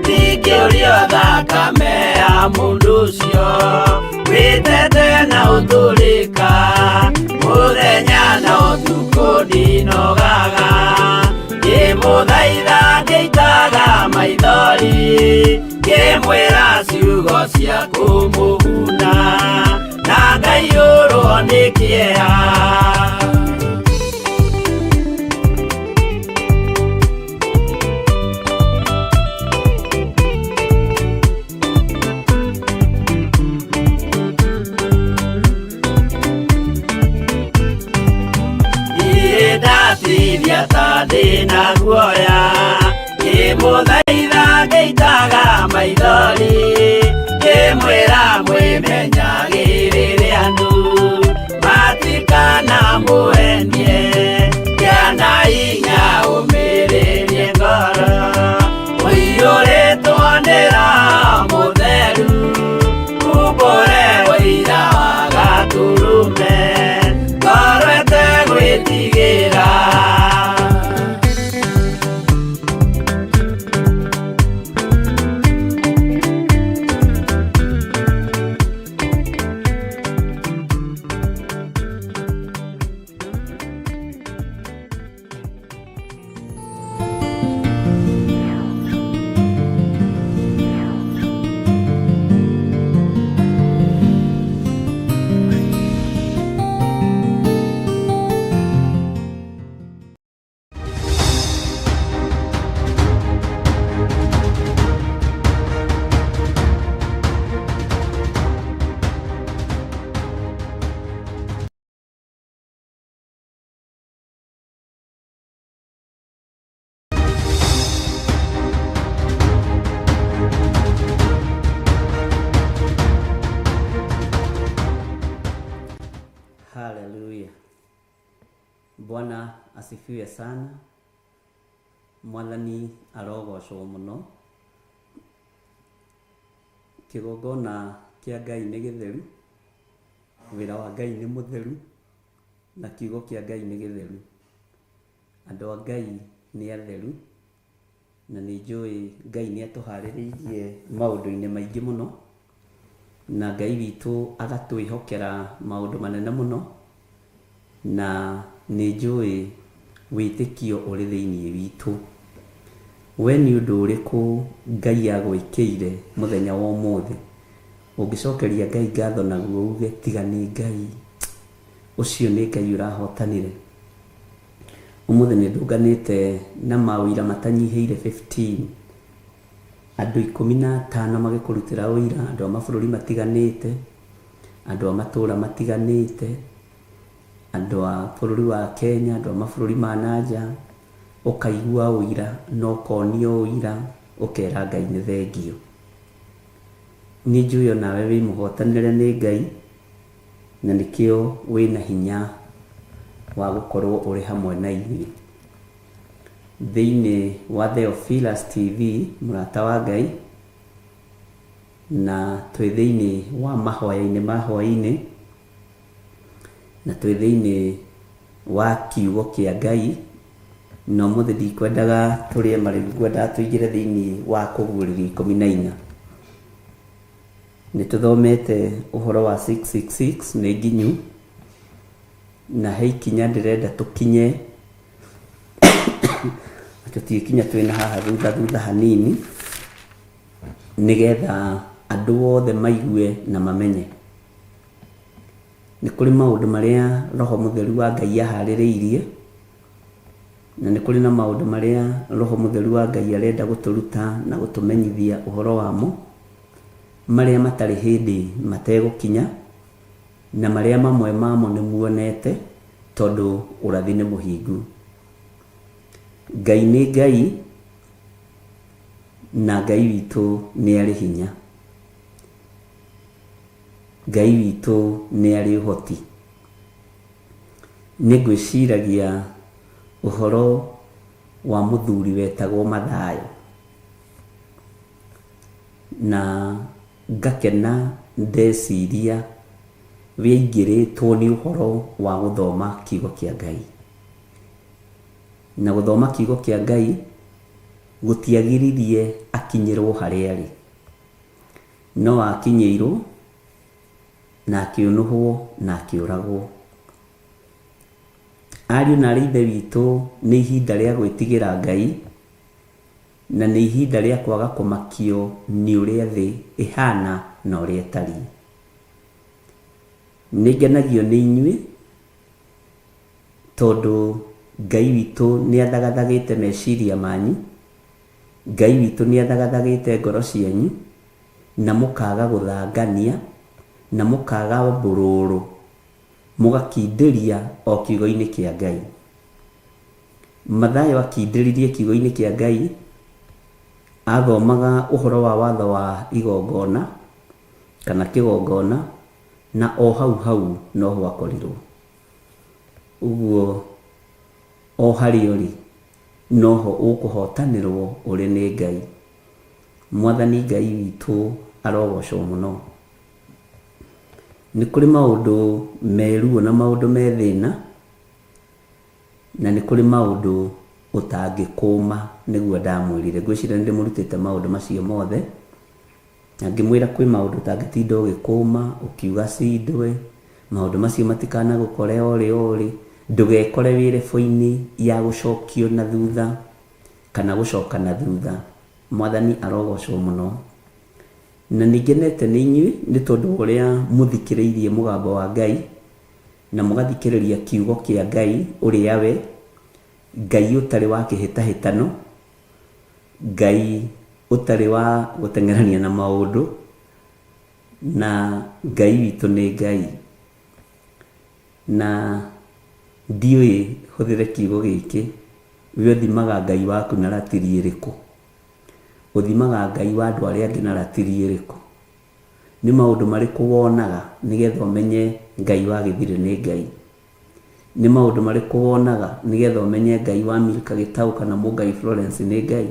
ndingĩũrio thakame ya mũndũ ũcio. Wĩtete na ũtũrĩka, mũthenya na ũtukũ ndinogaga. Ngĩmũthaitha ngĩitaga maithori, ngĩmwĩra ciugo cia kũmũguna, na ngaiyũrwo nĩ kĩeha. Niĩ ndatithia ta ndĩna guoya, ngĩmũthaitha ngĩitaga maithori, ngĩmwĩra mwĩmenyagĩrĩre andũ, matikanamũenie, gĩa na hinya ũmĩrĩrie ngoro, ũiyũrĩtwo nĩ Roho Mũtheru, umbũre ũira wa Gatũrũme, ngoro ĩtegwĩtigĩra. Haleluya. Bwana asifiwe sana. Mwathani arogocwo mũno. Kĩgongona kĩa Ngai nĩ gĩtheru, wĩra wa Ngai nĩ mũtheru, na kiugo kĩa Ngai nĩ gĩtheru. Andũ a Ngai nĩ atheru, na nĩ njũĩ Ngai nĩ atũharĩrĩirie maũndũ-inĩ maingĩ mũno, na Ngai witũ agatwĩhokera maũndũ manene mũno, na nĩ njũĩ wĩtĩkio ũrĩ thĩinĩ witũ. We nĩ ũndũ ũrĩkũ Ngai agwĩkĩire mũthenya wa ũmũthĩ? Ũngĩcokeria Ngai ngatho naguo uge tiga nĩ Ngai, ũcio nĩ Ngai ũrahotanire. Ũmũthĩ nĩ ndũnganĩte na maũira matanyihĩire 15, andũ 15 magĩkũrutĩra ũira, andũ a mabũrũri matiganĩte, andũ a matũra matiganĩte, andũ a bũrũri wa Kenya, andũ a mabũrũri ma nanja, ũkaigua ũira na ũkonio ũira, ũkera Ngai nĩ thengio. Nĩ njũĩ onawe wĩ mũhotanĩre nĩ Ngai, na nĩkĩo wĩna hinya wa gũkorwo ũrĩ hamwe na ithuĩ. Thĩinĩ wa Theophilus TV, mũrata wa Ngai, na twĩ thĩinĩ wa mahoya-inĩ ma hwaĩ-inĩ, na twĩ thĩinĩ wa kiugo kĩa Ngai, na ũmũthĩ ndikwendaga tũrĩe marĩgu, ngwendaga tũingĩre thĩinĩ wa kũguũrĩrio 14. Nĩ tũthomete ũhoro wa 666 nĩ nginyu, na he ikinya ndĩrenda tũkinye, tũtigĩkinya twĩna haha thutha thutha hanini, nĩgetha andũ othe maigue na mamenye. Nĩ kũrĩ maũndũ marĩa Roho Mũtheru wa Ngai aharĩrĩirie, na nĩ kũrĩ na maũndũ marĩa Roho Mũtheru wa Ngai arenda gũtũruta na gũtũmenyithia ũhoro wamo, marĩa matarĩ hĩndĩ mategũkinya, na marĩa mamwe mamo nĩ muonete, tondũ ũrathi nĩ mũhingu. Ngai nĩ Ngai, na Ngai witũ nĩ arĩ hinya. Ngai witũ nĩ arĩ ũhoti. Nĩ ngwĩciragia ũhoro wa mũthuri wetagwo Mathayo, na ngakena ndeciria wĩaingĩrĩtwo nĩ ũhoro wa gũthoma kiugo kĩa Ngai. Na gũthoma kiugo kĩa Ngai gũtiagiririe akinyĩrwo harĩa arĩ. No akinyĩirwo na akĩũnũhwo na akĩũragwo. Ariũ na aarĩ a Ithe witũ, nĩ ihinda rĩa gwĩtigĩra Ngai, na nĩ ihinda rĩa kwaga kũmakio nĩ ũrĩa thĩ ĩhana na ũrĩa ĩtariĩ. Nĩ ngenagio nĩ inyuĩ tondũ Ngai witũ nĩ athagathagĩte meciria manyu, Ngai witũ nĩ athagathagĩte ngoro cianyu, na mũkaga gũthangania, na mũkaga mbũrũrũ, mũgakindĩria o kiugo-inĩ kĩa Ngai. Mathayo akindĩririe kiugo-inĩ kĩa Ngai, athomaga ũhoro wa watho wa igongona, kana kĩgongona, na o hau hau noho akorirwo. Ũguo o harĩa ũrĩ, noho ũkũhotanĩrwo ũrĩ nĩ Ngai. Mwathani Ngai witũ arogocwo mũno. Nĩ kũrĩ maũndũ me ruo na maũndũ me thĩna, na nĩ kũrĩ maũndũ ũtangĩkũma nĩguo ndamwĩrire. Ngwĩciria nĩ ndĩmũrutĩte maũndũ macio mothe, na ngĩmwĩra kwĩ maũndũ ũtangĩtinda ũgĩkũma, ũkiuga cindwe, maũndũ macio matikanagũkore o rĩ o rĩ, ndũgekore wĩ level-inĩ ya gũcokio na thutha kana gũcoka na thutha. Mwathani arogocwo mũno. Na nĩ ngenete nĩ inyuĩ nĩ tondũ wa ũrĩa mũthikĩrĩirie mũgambo wa Ngai, na mũgathikĩrĩria kiugo kĩa Ngai ũrĩa we, Ngai ũtarĩ wa kĩhĩtahĩtano, Ngai ũtarĩ wa gũteng'erania na maũndũ, na Ngai witũ nĩ Ngai. Na ndiũĩ hũthĩre kiugo gĩkĩ, we ũthimaga Ngai waku na ratiri ĩrĩkũ? Ũthimaga Ngai wa andũ arĩa angĩ na ratiri ĩrĩkũ? Nĩ maũndũ marĩkũ wonaga nĩgetha ũmenye Ngai wa Gĩthirĩ nĩ Ngai? Nĩ maũndũ marĩkũ wonaga nĩgetha ũmenye Ngai wa Milka Gĩtaũ kana Mũngai Florence nĩ Ngai?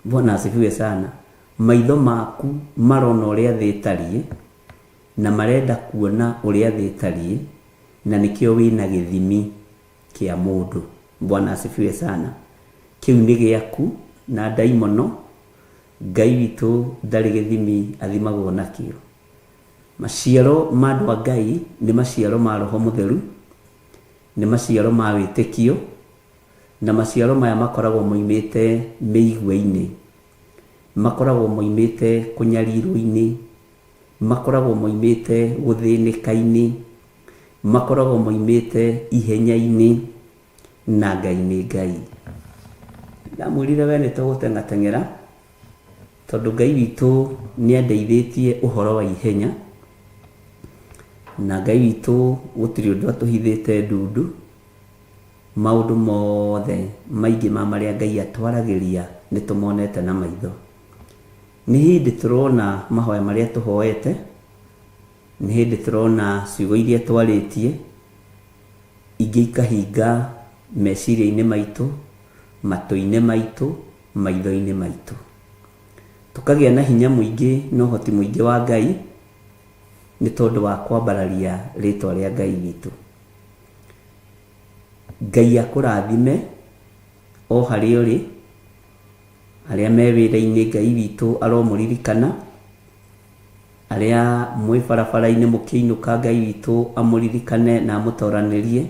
Bwana asifiwe sana. Maitho maku marona ũrĩa thĩ ĩtariĩ, na marenda kuona ũrĩa thĩ ĩtariĩ, na nĩkĩo wĩna gĩthimi kĩa mũndũ. Bwana asifiwe sana. Kĩu nĩ gĩaku na ndaimono, Ngai witũ ndarĩ gĩthimi athimagwo nakĩo. Maciaro ma andũ a Ngai nĩ maciaro ma Roho Mũtheru, nĩ maciaro ma wĩtĩkio, na maciaro maya makoragwo moimĩte mĩigua-inĩ, makoragwo moimĩte kũnyarirwo-inĩ, makoragwo moimĩte gũthĩnĩka-inĩ, makoragwo moimĩte ihenya-inĩ, na Ngai nĩ Ngai. Ndamwĩrire we nĩ tũgũteng'ateng'era, tondũ Ngai witũ nĩ andeithĩtie ũhoro wa ihenya, na Ngai witũ gũtirĩ ũndũ atũhithĩte ndundu, maũndũ mothe maingĩ ma marĩa Ngai atwaragĩria nĩ tũmonete na maitho. Nĩ hĩndĩ tũrona mahoya marĩa tũhoete, nĩ hĩndĩ tũrona ciugo iria twarĩtie, ingĩ ikahinga meciria-inĩ maitũ, matũ-inĩ maitũ, maitho-inĩ maitũ. Tũkagĩa na hinya mũingĩ na ũhoti mũingĩ wa Ngai nĩ tondũ wa kwambararia rĩtwa rĩa Ngai witũ. Ngai akũrathime o harĩa ũrĩ, arĩa me wĩra-inĩ Ngai witũ aromũririkana, arĩa mwĩ barabara-inĩ mũkĩinũka Ngai witũ amũririkane na amũtoranĩrie,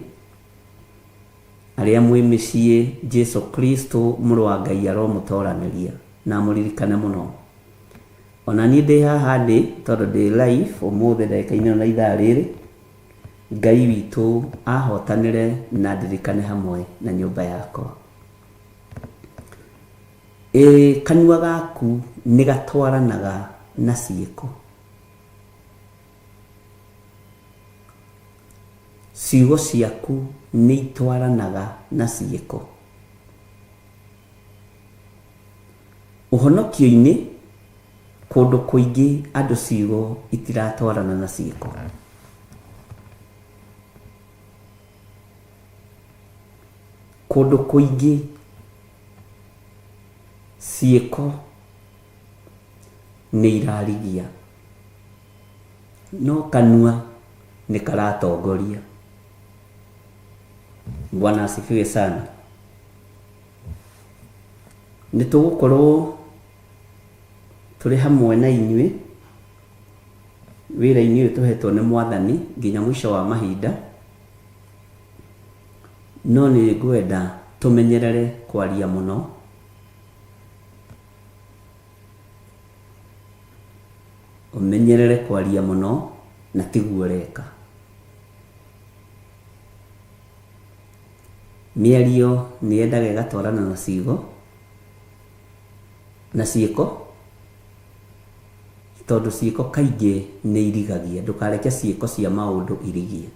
arĩa mwĩ mĩciĩ Jesu Kristo mũrũ wa Ngai aromũtoranĩria na amũririkane mũno. Ona niĩ ndĩ haha ndĩ tondũ ndĩ live ũmũthĩ ndagĩka-inĩ ĩno na ithaa rĩrĩ, Ngai witũ ahotanĩre na ndirikane hamwe na nyũmba yakwa. Ĩĩ kanua gaku nĩ gatwaranaga na ciĩko. Ciugo ciaku nĩ itwaranaga na ciĩko. Ũhonokio-inĩ kũndũ kũingĩ andũ ciugo itiratwarana na ciĩko. Kũndũ kũingĩ ciĩko nĩ irarigia, no kanua nĩ karatongoria. Bwana asifiwe sana. Nĩ tũgũkorwo tũrĩ hamwe na inyuĩ wĩra-inĩ ũyũ tũhetwo nĩ Mwathani nginya mũico wa mahinda, no nĩ ngwenda tũmenyerere kwaria mũno. Ũmenyerere kwaria mũno na tiguo ũreka. Mĩario nĩ yendaga ĩgatwarana na ciugo na ciĩko, tondũ ciĩko kaingĩ nĩ irigagia. Ndũkareke ciĩko cia maũndũ irigie.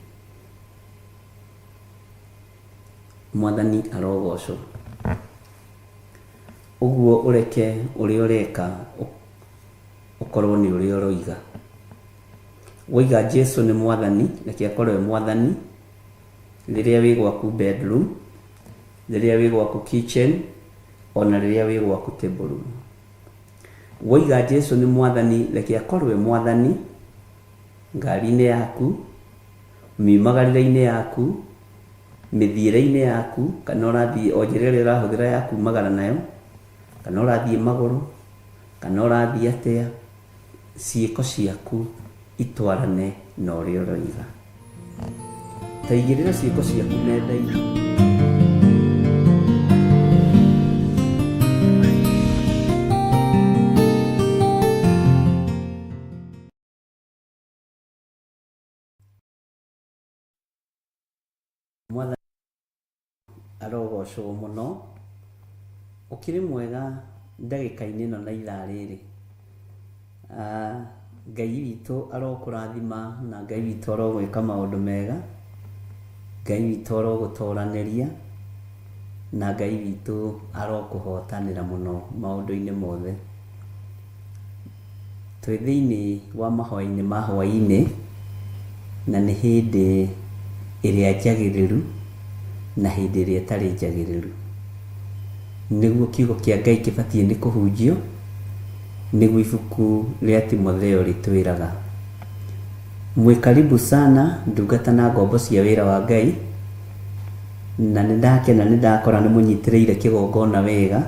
Mwathani arogocwo. Ũguo ũreke ũrĩa ũreka ũkorwo nĩ ũrĩa ũroiga. Woiga Jesu nĩ Mwathani, reke akorwo e Mwathani rĩrĩa wĩ gwaku bedroom, rĩrĩa wĩ gwaku kitchen, ona rĩrĩa wĩ gwaku table room. Woiga Jesu nĩ Mwathani, reke akorwo e Mwathani ngari-inĩ yaku, miumagarĩre-inĩ yaku, mĩthiĩre-inĩ yaku, kana ũrathiĩ o njĩra ĩrĩa ũrahũthĩra ya kumagara nayo, kana ũrathiĩ magũrũ, kana ũrathiĩ atĩa, ciĩko ciaku itwarane na ũrĩa ũroiga. Ta igĩrĩra ciĩko ciaku nenda-inĩ. Mwathani arogocwo mũno. Ũkĩrĩ mwega ndagĩka-inĩ ĩno na ithaa rĩrĩ. Ah, Ngai witũ arokũrathima na Ngai witũ arogwĩka maũndũ mega. Ngai witũ arogũtoranĩria na Ngai witũ arokũhotanĩra mũno maũndũ-inĩ mothe. Twĩ thĩinĩ wa mahoya-inĩ ma hwaĩ-inĩ, na nĩ hĩndĩ ĩrĩa njagĩrĩru na hĩndĩ ĩrĩa ĩtarĩ njagĩrĩru. Nĩguo kiugo kĩa Ngai kĩbatiĩ nĩ kũhunjio, nĩguo ibuku rĩa Timotheo rĩtwĩraga. Mwĩ karibu sana ndungata na ngombo cia wĩra wa Ngai, na nĩ ndakena nĩ ndakora nĩ mũnyitĩrĩire kĩgongona wega,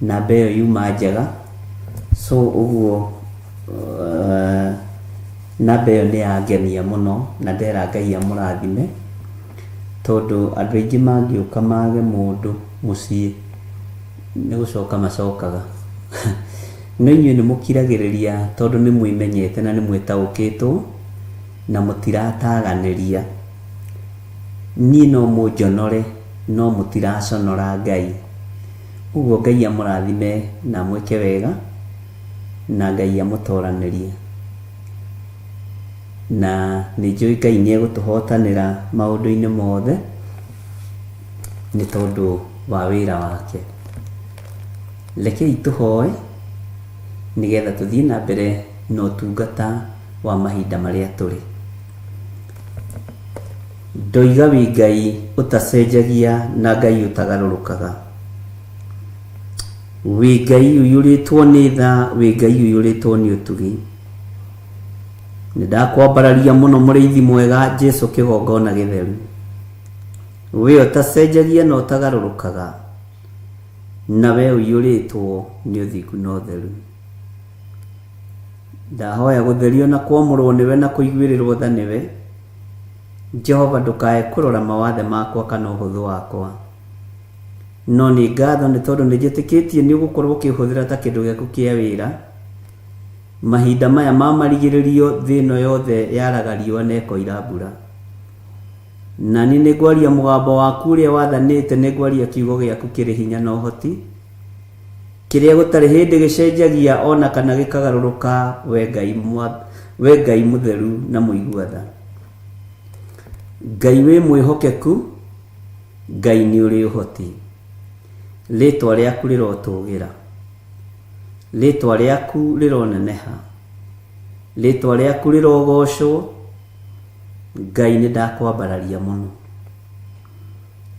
namba ĩyo yuma njega. So ũguo namba ĩyo nĩ yangenia mũno na ndera Ngai amũrathime tondũ andũ aingĩ mangĩũka mage mũndũ mũciĩ nĩ gũcoka macokaga. No inyuĩ nĩ mũkiragĩrĩria tondũ nĩ mwĩmenyete na nĩ mwĩtaũkĩtwo na mũtirataganĩria. Niĩ no mũnjonore no mũtiraconora Ngai. Ũguo Ngai amũrathime na amwĩke wega, na Ngai amũtoranĩrie. Na nĩ njũĩ Ngai nĩ egũtũhotanĩra maũndũ-inĩ mothe nĩ tondũ wa wĩra wake. Rekei tũhoe nĩgetha tũthiĩ na mbere na ũtungata wa mahinda marĩa tũrĩ. Ndoiga wĩ Ngai ũtacenjagia na Ngai ũtagarũrũkaga. Wĩ Ngai ũiyũrĩtwo nĩ tha, wĩ Ngai ũiyũrĩtwo nĩ ũtugi. Nĩ ndakwambararia mũno mũrĩithi mwega Jesu kĩgongona gĩtheru. We ũtacenjagia na ũtagarũrũkaga, na we ũiyũrĩtwo nĩ ũthingu na ũtheru. Ndahoya gũtherio na kwamũrwo nĩwe na kũiguĩrĩrwo tha nĩwe. Jehova ndũkae kũrora mawathe makwa kana ũhũthũ wakwa. No nĩ ngatho nĩ tondũ nĩ njĩtĩkĩtie nĩ ũgũkorwo ũkĩhũthĩra ta kĩndũ gĩaku kĩa wĩra. Mahinda maya ma marigĩrĩrio thĩ ĩno yothe yaraga riũa na ĩkoira mbura. Na niĩ nĩ ngwaria mũgambo waku ũrĩa wathanĩte, nĩ ngwaria kiugo gĩaku kĩrĩ hinya na ũhoti. Kĩrĩa gũtarĩ hĩndĩ gĩcenjagia o na kana gĩkagarũrũka, we Ngai, we Ngai mũtheru na mũigua tha. Ngai wĩ mwĩhokeku, Ngai nĩ ũrĩ ũhoti. Rĩtwa rĩaku rĩrotũgĩra. Rĩtwa rĩaku rĩroneneha. Rĩtwa rĩaku rĩrogocwo. Ngai nĩ ndakwambararia mũno.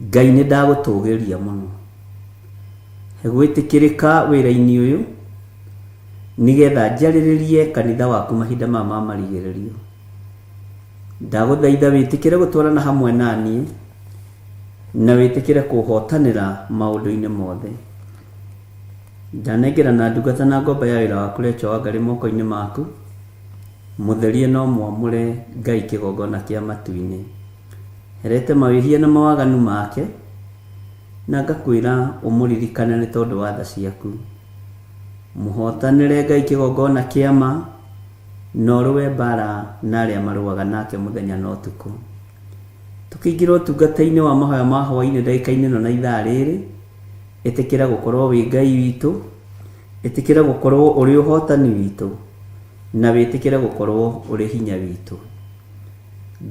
Ngai nĩ ndagũtũgĩria mũno. Gwĩtĩkĩrĩka wĩra-inĩ ũyũ, nĩgetha njarĩrĩrie kanitha waku mahinda maya ma marigĩrĩrio. Ndagũthaitha wĩtĩkĩre gũtwarana hamwe na niĩ, na wĩtĩkĩre kũhotanĩra maũndũ-inĩ mothe. Ndanengerana ndungata na ngombo ya wĩra waku Rachel Wangari moko-inĩ maku, mũtherie na ũmwamũre Ngai kĩgongona kĩa matu-inĩ. Herete mawĩhia na mawaganu make, na ngakwĩra ũmũririkane nĩ tondũ wa tha ciaku. Mũhotanĩre Ngai kĩgongona kĩa ma, na ũrũe mbara na arĩa marũaga nake mũthenya na ũtukũ. Tũkĩingĩra ũtungata-inĩ wa mahoya ma hwaĩ-inĩ ndagĩka-inĩ ĩno na ithaa rĩrĩ, ĩtĩkĩra gũkorwo wĩ Ngai witũ, ĩtĩkĩra gũkorwo ũrĩ ũhotani witũ, na wĩtĩkĩre gũkorwo ũrĩ hinya witũ.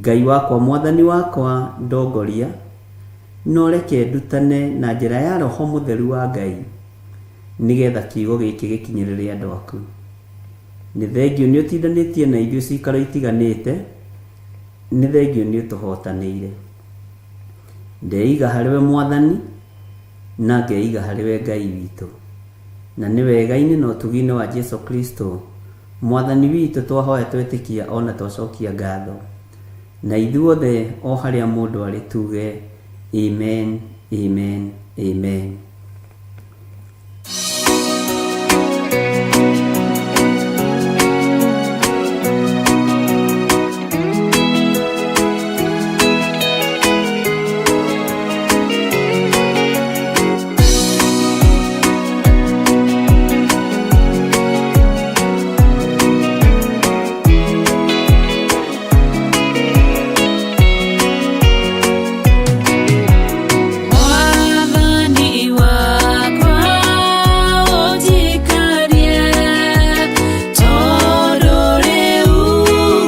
Ngai wakwa, Mwathani wakwa, ndongoria, na ũreke ndutane na njĩra ya Roho Mũtheru wa Ngai, nĩgetha kiugo gĩkĩ gĩkinyĩrĩre andũ aku. Nĩ thengiũ nĩ ũtindanĩtie na ithuĩ cikaro itiganĩte, nĩ thengiũ nĩ ũtũhotanĩire. Ndeiga harĩ we Mwathani, na ngeiga harĩ we Ngai witũ. Na nĩ wega-inĩ na ũtugi-inĩ wa Jesu Kristo, Mwathani witũ, twahoya twetĩkia ona twacokia ngatho. Na ithuothe o harĩa mũndũ arĩ tuge, Amen, amen, amen. Mwathani wakwa ũnjikarie, tondũ rĩu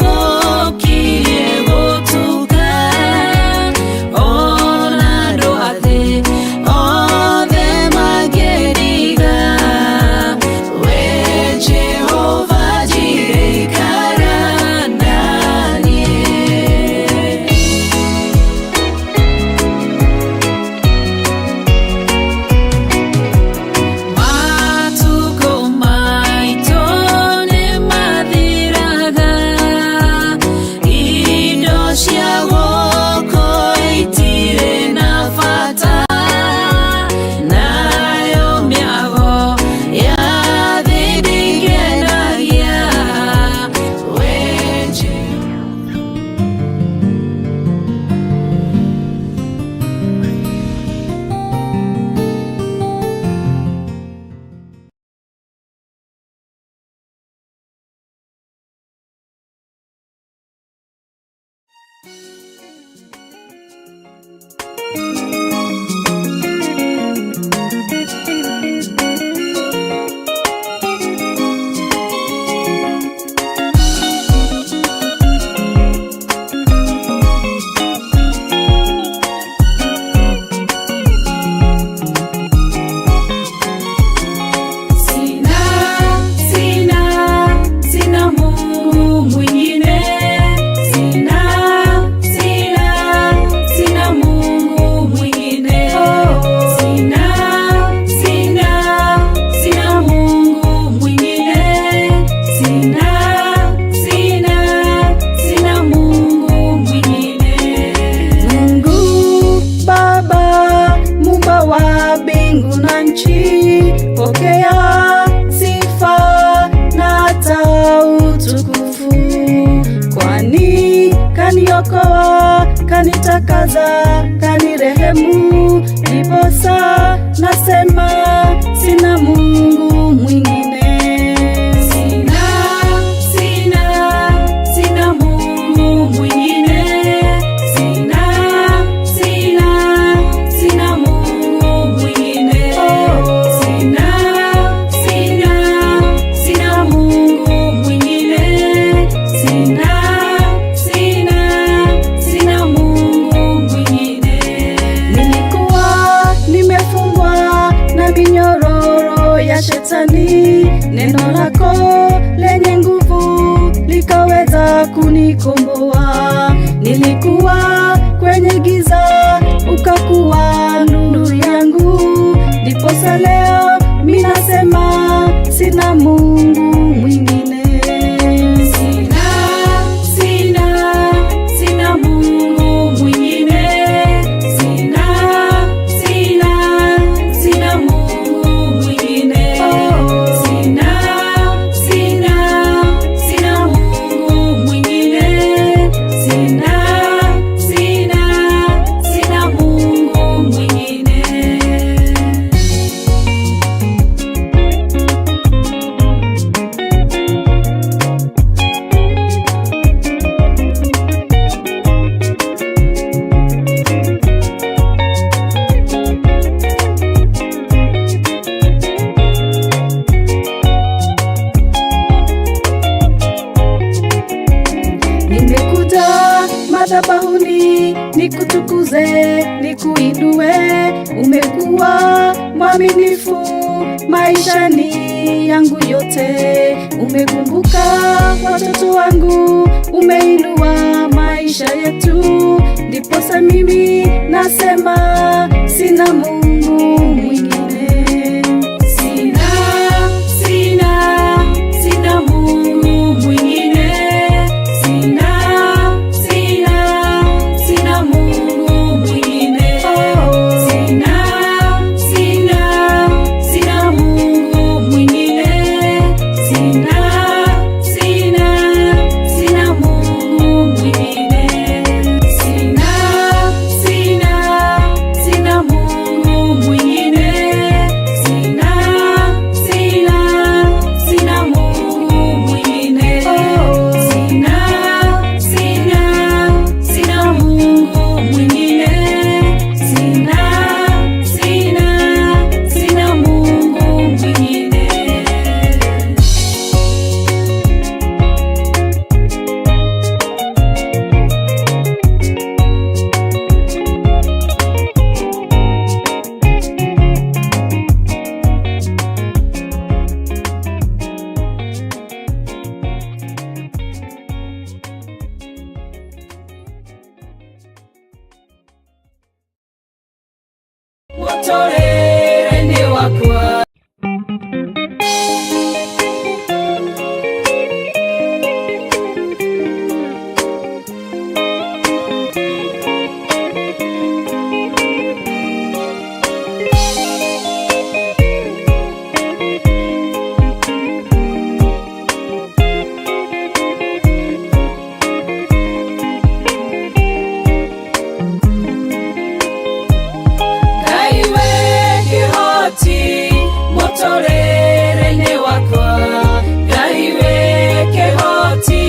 gũkirie gũtuka, ona andũ a thĩ othe mangĩriga, we Jehova ndirikana naniĩ. Matukũ maitũ nĩmathiraga, indo cia gũkũ itirĩ na bata, nayo mĩago ya thĩ ndĩngenagia, we Jehova. Sina, sina, sina Mungu mwingine. Sina, sina, sina Mungu mwingine. Sina, sina, sina Mungu mwingine. Sina, sina, sina Mungu mwingine. Mungu Baba, muumba wa mbingu na nchi, pokea sifa na hata utukufu, kwani kaniokoa, kanitakaza, kanirehemu, ndiposa nasema sina Mungu mwingine. Sina, sina, sina Mungu mwingine. Sina, sina, sina Mungu mwingine. Sina, sina, sina Mungu mwingine. Sina, sina, sina Mungu mwingine. Nilikuwa nimefungwa na minyororo ya shetani, neno lako lenye nguvu likaweza kunikomboa. Nilikuwa kwenye giza, ukakuwa nuru yangu, ndiposa leo mimi nasema sina Mungu mwingine. Sina, sina, sina Mungu mwingine. Sina, sina, sina Mungu mwingine. nikuinue, umekuwa mwaminifu maishani yangu yote, umekumbuka watoto wangu, umeinua maisha yetu, ndiposa mimi nasema sina Mungu mwingine. Sina, sina, sina Mungu mwingine. Sina, sina, sina Mungu mwingine. Sina, sina, sina Mungu mwingine. Sina, sina, sina Mungu mwingine. Sina, sina, sina Mungu mwingine. Sina, sina, sina Mungu mwingine. Sina, sina, sina Mungu mwingine. Sina, sina, sina Mungu mwingine. Mũtũrĩre-inĩ wakwa. Ngai we kĩhoti mũtũrĩre-inĩ wakwa. Ngai we kĩhoti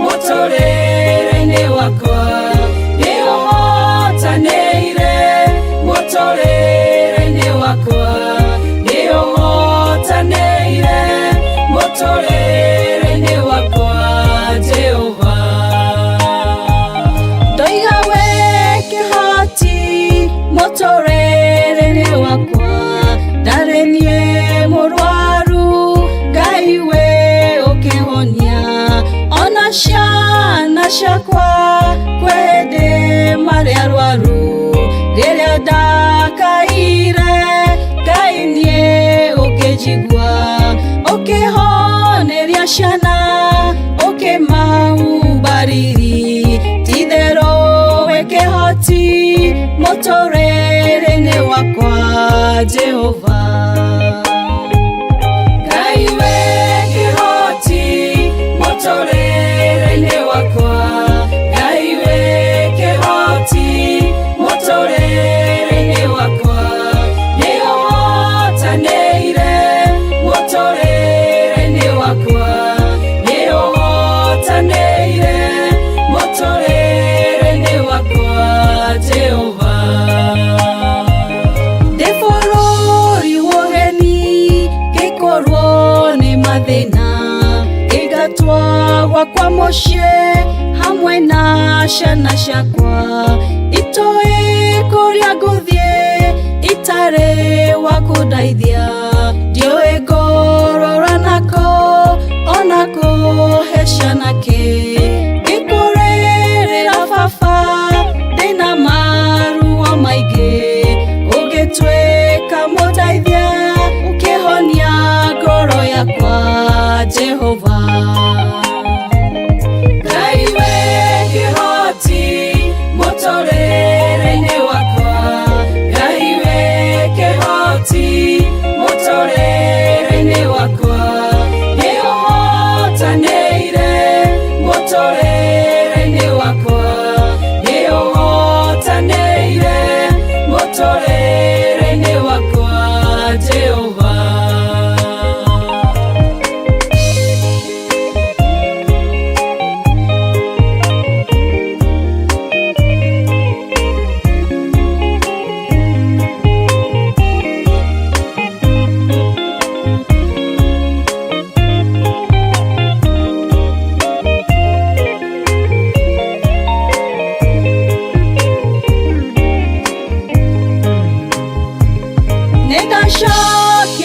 mũtũrĩre-inĩ wakwa. Nĩũhotanĩire mũtũrĩre-inĩ wakwa. Nĩũhotanĩire mũtũrĩre-inĩ wakwa Jehova. Ndoiga we kĩhoti mũtũrĩre-inĩ wakwa, ndarĩ niĩ mũrwaru, Ngai we ũkĩhonia, ona ciana ciakwa kwĩ hĩndĩ marĩ arwaru, rĩrĩa ndakaire Ngai niĩ ũkĩnjigua, ũkĩhoneria ciana ũkĩmahumba riri, ti-itherũ wĩ kĩhoti mũtũrĩre-inĩ wakwa Jehova. Ngai we kĩhoti mũtũrĩre-inĩ wakwa. Ngai we kĩhoti mũtũrĩre-inĩ wakwa. Nĩũhotanĩire mũtũrĩre-inĩ wakwa. Nĩũhotanĩire mũtũrĩre-inĩ wakwa Jehova. Ndĩ bũrũri wa ũgeni ngĩkorwo nĩ mathĩna, ngĩingatwo gwakwa mũciĩ hamwe na ciana ciakwa, itoĩ kũrĩa ngũthiĩ itarĩ wa kũndeithia, ndiũĩ ngũrora nako ona kũhe ciana kĩ, ngĩkũrĩrĩra baba ndĩna maruo maingĩ, ũngĩtuĩka mũteithia ũkĩhonia ngoro yakwa Jehova. Ngai we kĩhoti mũtũrĩre-inĩ wakwa. Ngai we kĩhoti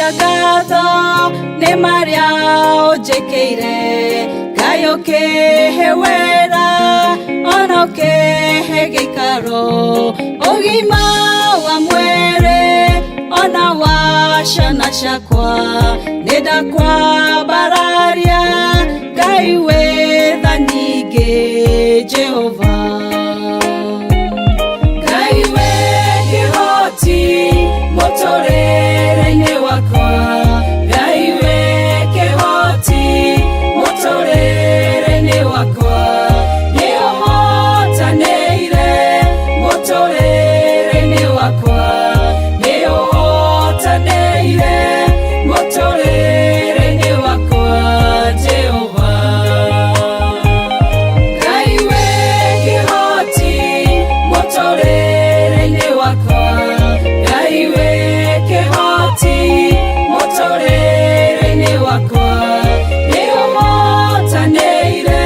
Ngũcokia ngatho nĩ marĩa ũnjĩkĩire Ngai ũkĩhe wĩra ona ũkĩhe gĩikaro ũgima wa mwĩrĩ ona wa ciana ciakwa nĩ ndakwambararia Ngai wĩ tha nyingĩ Jehova. Ngai wĩ kĩhoti mũtũrĩre-inĩ wakwa Ngai wĩ kĩhoti mũtũrĩre-inĩ wakwa nĩ ũhotanĩire mũtũrĩre-inĩ wakwa nĩ ũhotanĩire mũtũrĩre-inĩ wakwa Jehova. Ngai wĩ kĩhoti mũtũrĩre-inĩ wakwa Ngai wĩ kĩhoti mũtũrĩre-inĩ wakwa nĩ ũhotanĩire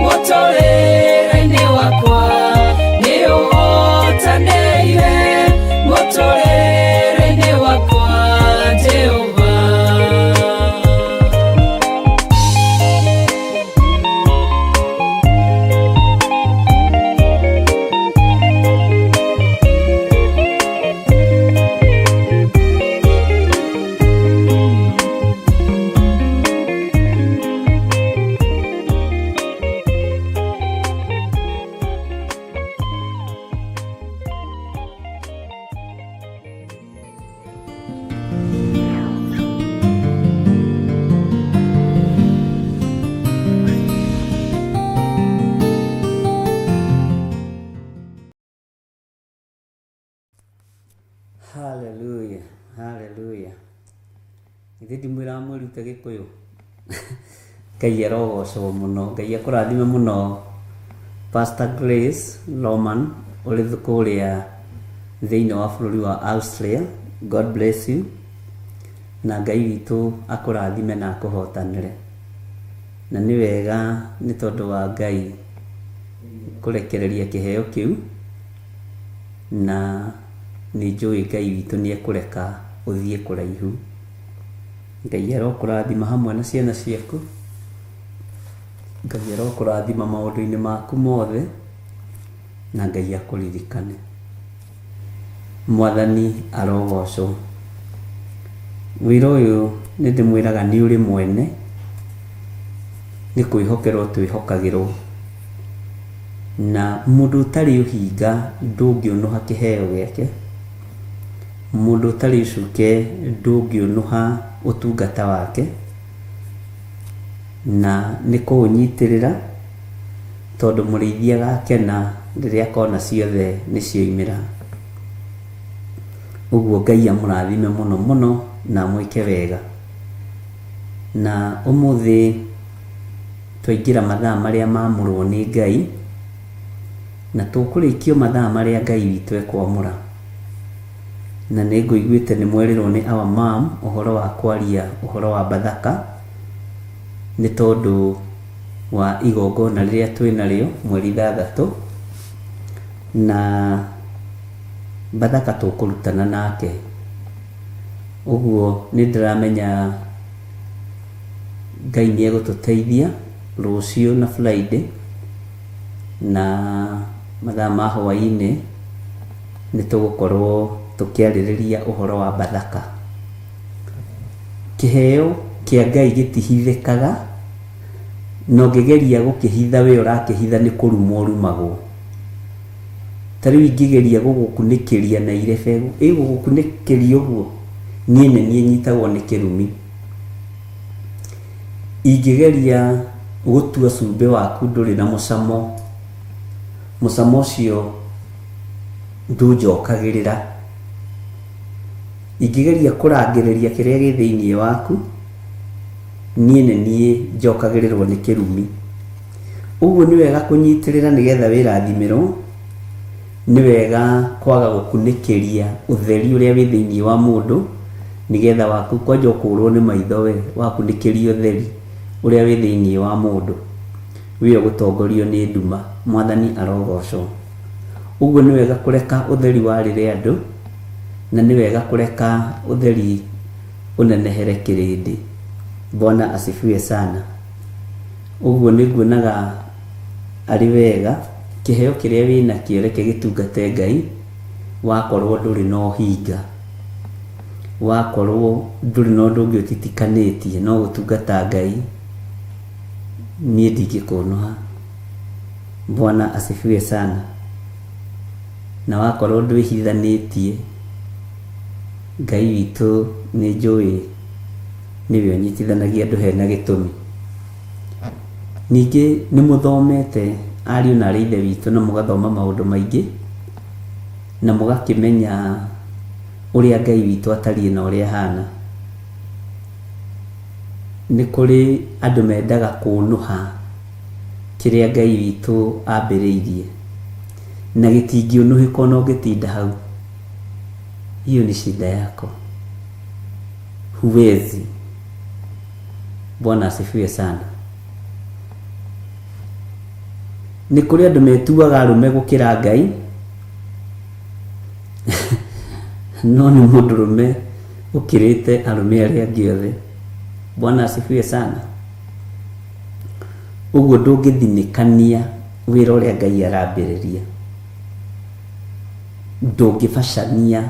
mũtũrĩre-inĩ wakwa nĩ ũhotanĩire mũtũrĩre-inĩ wakwa Jehova. Hallelujah, hallelujah. Githĩ ndimwĩraga mwĩrute gĩkũyũ? Ngai arogocwo mũno, Ngai akũrathime mũno Pastor Grace Roman ũrĩ kũrĩa thĩinĩ wa bũrũri wa Austria. God bless you. Na Ngai witũ akũrathime na akũhotanĩre. Na nĩ wega nĩ tondũ wa Ngai kũrekereria kĩheo kĩu na nĩ njũĩ Ngai witũ nĩ ekũreka ũthiĩ kũraihu. Ngai arokũrathima hamwe na ciana ciaku. Ngai arokũrathima maũndũ-inĩ maku mothe na Ngai akũririkane. Mwathani arogocwo. Wĩra ũyũ nĩ ndĩmwĩraga nĩ ũrĩ mwene, nĩ kwĩhokerwo twĩhokagĩrwo. Na mũndũ ũtarĩ ũhinga ndũngĩũnũha kĩheo gĩake, mũndũ ũtarĩ ũcuke ndũngĩũnũha ũtungata wake, na nĩ kũũnyitĩrĩra tondũ mũrĩithi agakena rĩrĩa akona ciothe nĩ cioimĩra. Ũguo Ngai amũrathime mũno mũno na amwĩke wega. Na ũmũthĩ twaingĩra mathaa marĩa maamũrwo nĩ Ngai, na tũkũrĩkio mathaa marĩa Ngai witũ ekwamũra. Na nĩ ngũiguĩte nĩ mwerirwo nĩ our mom ũhoro wa kwaria ũhoro wa Bathaka, nĩ tondũ wa igongona rĩrĩa twĩnarĩo mweri 6, na Bathaka tũkũrutana nake. Ũguo nĩ ndĩramenya Ngai nĩ egũtũteithia rũciũ na Friday na mathaa ma hwaĩ-inĩ nĩ tũgũkorwo tũkĩarĩrĩria ũhoro wa Bathaka. Kĩheo kĩa Ngai gĩtihithĩkaga, na ũngĩgeria gũkĩhitha we ũrakĩhitha nĩ kũrumwo ũrumagwo. Ta rĩu ingĩgeria gũgũkunĩkĩria na irebe, ĩgũgũkunĩkĩria ũguo, niĩ nĩ niĩ nyitagwo nĩ kĩrumi. Ingĩgeria gũtua cumbĩ waku ndũrĩ na mũcamo, mũcamo ũcio ndũnjokagĩrĩra. Ingĩgeria kũrangĩrĩria kĩrĩa gĩ thĩinĩ waku, niĩ nĩ niĩ njokagĩrĩrwo nĩ kĩrumi. Ũguo nĩ wega kũnyitĩrĩra nĩgetha wĩrathimĩrwo, nĩ wega kwaga gũkunĩkĩria ũtheri ũrĩa wĩ thĩinĩ wa mũndũ, nĩgetha waku kwanja ũkũrwo nĩ maitho we wakunĩkĩria ũtheri ũrĩa wĩ thĩinĩ wa mũndũ, wĩ ũgũtongorio nĩ nduma. Mwathani arogocwo. Ũguo nĩ wega kũreka ũtheri warĩre andũ, na nĩ wega kũreka ũtheri Ũnenehere kĩrĩndĩ. Bwana asifiwe sana. Ũguo nĩ nguonaga arĩ wega kĩheo kĩrĩa wĩnakĩo reke gĩtungate Ngai wakorwo ndũrĩ na ũhinga, wakorwo ndũrĩ na ũndũ ũngĩ ũtitikanĩtie no gũtungata Ngai, niĩ ndingĩkũnũha. Bwana asifiwe sana. Na wakorwo ndwĩhithanĩtie, Ngai witũ nĩ njũĩ nĩwe ũnyitithanagia andũ hena gĩtũmi. Ningĩ nĩ mũthomete ariũ na aarĩ a Ithe witũ na mũgathoma maũndũ maingĩ na mũgakĩmenya ũrĩa Ngai witũ atariĩ na ũrĩa ahana. Nĩ kũrĩ andũ mendaga kũnũha kĩrĩa Ngai witũ ambĩrĩirie na gĩtingĩũnũhĩka ona ũngĩtinda hau. Hiyo ni shida yako. Huwezi. Bwana asifiwe sana. Nĩ kũrĩ andũ metuaga arũme gũkĩra Ngai, no nĩ mũndũrũme ũkĩrĩte arũme arĩa angĩ othe. Bwana asifiwe sana. Ũguo ndũngĩthinĩkania wĩra ũrĩa Ngai arambĩrĩria. Ndũngĩbacania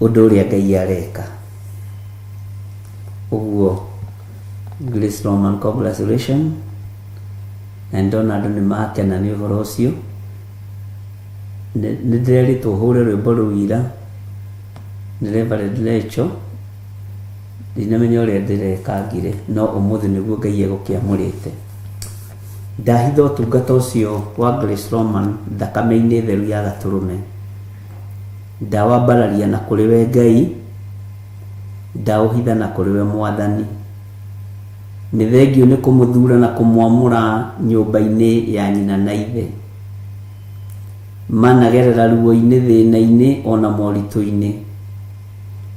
ũndũ ũrĩa Ngai areka. Ũguo Grace Roman congratulations. Na nĩndona andũ nĩ makena nĩ ũhoro ũcio. Nĩ ndĩrerĩtwo hũre rwĩmbo rũu ira nĩ Reverend Rachel. Ndinamenya ũrĩa ndĩrekangire no ũmũthĩ nĩguo Ngai egũkĩamũrĩte. Ndahitha ũtungata ũcio wa Grace Roman thakame-inĩ theru ya gatũrũme. Ndawambararia na kũrĩ we Ngai, ndaũhitha na kũrĩ we Mwathani. Nĩ thengiũ nĩ kũmũthura na kũmwamũra nyũmba-inĩ ya nyina na ithe. Managerera ruo-inĩ, thĩna-inĩ ona moritũ-inĩ,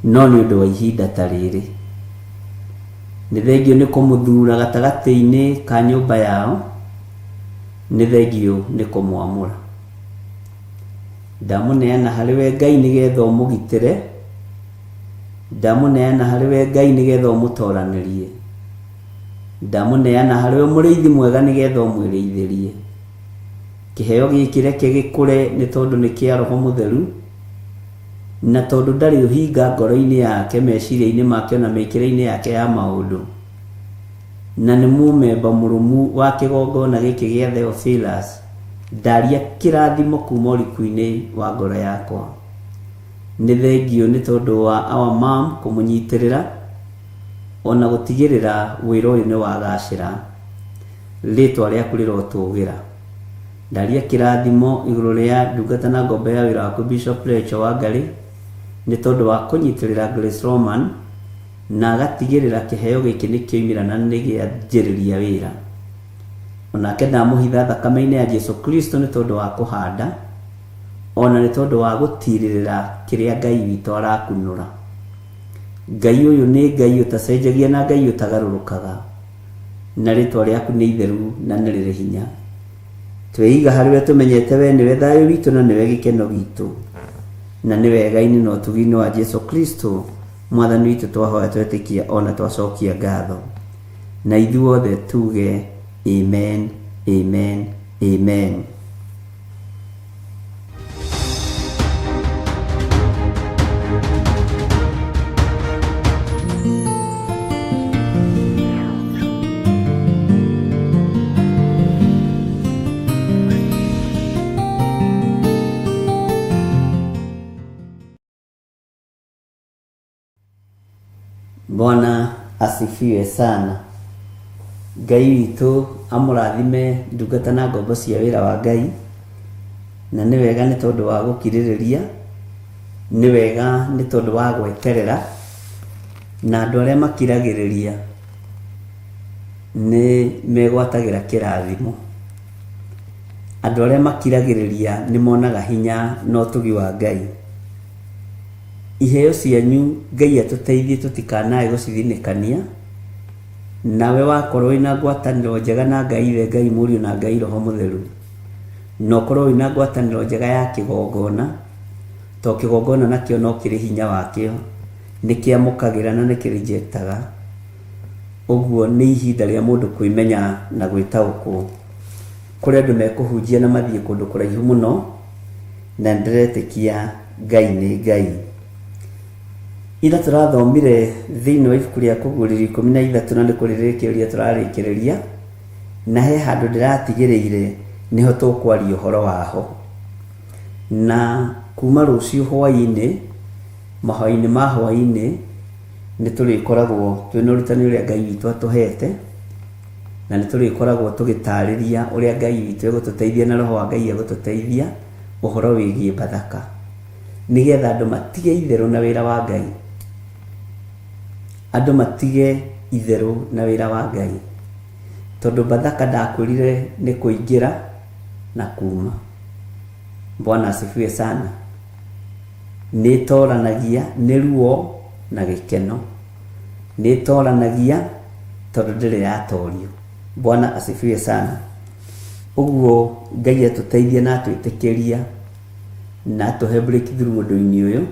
no nĩ ũndũ wa ihinda ta rĩrĩ. Nĩ thengiũ nĩ kũmũthura gatagatĩ-inĩ ka nyũmba yao, nĩ thengiũ nĩ kũmwamũra. Ndamũneana harĩ we Ngai nĩgetha ũmũgitĩre, ndamũneana harĩ we Ngai nĩgetha ũmũtoranĩrie, ndamũneana harĩ we mũrĩithi mwega nĩgetha ũmwĩrĩithĩrie. Kĩheo gĩkĩ reke gĩkũre nĩ tondũ nĩ kĩa Roho Mũtheru, na tondũ ndarĩ ũhinga ngoro-inĩ yake, meciria-inĩ make ona mĩkĩre-inĩ yake ya maũndũ, na nĩ mũmemba mũrũmu wa kĩgongona gĩkĩ gĩa Theophilus, ndaria kĩrathimo kuma ũriku-inĩ wa ngoro yakwa. Nĩ thengiũ nĩ tondũ wa our mom kũmũnyitĩrĩra ona gũtigĩrĩra wĩra ũyũ nĩ wagacĩra. Rĩtwa rĩaku rĩrotũgĩra. Ndaria kĩrathimo igũrũ rĩa ndungata na ngombo ya wĩra waku Bishop Rachel Wangarĩ nĩ tondũ wa kũnyitĩrĩra Grace Roman na agatigĩrĩra kĩheo gĩkĩ nĩ kĩoimĩra na nĩ gĩanjĩrĩria wĩra. Onake ndamũhitha thakame-inĩ ya Jesu Kristo nĩ tondũ wa kũhanda ona nĩ tondũ wa gũtirĩrĩra kĩrĩa Ngai witũ arakunũra. Ngai ũyũ nĩ Ngai ũtacenjagia na Ngai ũtagarũrũkaga, na rĩtwa rĩaku nĩ itheru na nĩ rĩrĩ hinya. Tweiga harĩ we tũmenyete we nĩwe thayũ witũ na nĩwe gĩkeno gitũ, na nĩ wega-inĩ na ũtugi-inĩ wa Jesu Kristo Mwathani witũ twahoya twetĩkia ona twacokia ngatho. Na ithuothe tuge amen, amen, amen. Bwana asifiwe sana. Ngai witũ amũrathime ndungata na ngombo cia wĩra wa Ngai, na nĩ wega nĩ tondũ wa gũkirĩrĩria, nĩ wega nĩ tondũ wa gweterera, na andũ arĩa makiragĩrĩria nĩ megwatagĩra kĩrathimo. Andũ arĩa makiragĩrĩria nĩ monaga hinya na ũtugi wa Ngai. Iheo cianyu Ngai atũteithie tũtikanae gũcithinĩkania, nawe wakorwo wĩna ngwatanĩro njega na Ngai Ithe, Ngai Mũriũ na Ngai Roho Mũtheru, na ũkorwo wĩna ngwatanĩro njega ya kĩgongona, to kĩgongona nakĩo no kĩrĩ hinya wakĩo, Nĩ kĩamũkagĩra na nĩ kĩrejectaga. Ũguo nĩ ihinda rĩa mũndũ kwĩmenya na gwĩtaũkwo. Kũrĩ andũ mekũhunjia na mathiĩ kũndũ kũraihu mũno, na nĩndĩretĩkia Ngai nĩ Ngai. Ira tũrathomire thĩinĩ wa ibuku rĩa Kũguũrĩrio 13 na nĩ kũrĩrĩkĩrĩria tũrarĩkĩrĩria, na he handũ ndĩratigĩrĩire nĩho tũkwaria ũhoro waho. Na kuma rũciũ hwaĩ-inĩ, mahoya-inĩ ma hwaĩ-inĩ, nĩ tũrĩkoragwo twĩna ũrutani ũrĩa Ngai witũ atũhete, na nĩ tũrĩkoragwo tũgĩtarĩria ũrĩa Ngai witũ egũtũteithia na Roho wa Ngai egũtũteithia ũhoro wĩgiĩ Bathaka, nĩgetha andũ matige itherũ na wĩra wa Ngai. Andũ matige itherũ na wĩra wa Ngai. Tondũ Bathaka ndakwĩrire nĩ kũingĩra na kuma. Bwana asifiwe sana. Nĩ ĩtoranagia nĩ ruo na gĩkeno. Nĩ ĩtoranagia tondũ ndĩrĩ yatorio. Bwana asifiwe sana. Ũguo Ngai atũteithia na atwĩtĩkĩria na atũhe breakthrough ũndũ-inĩ ũyũ,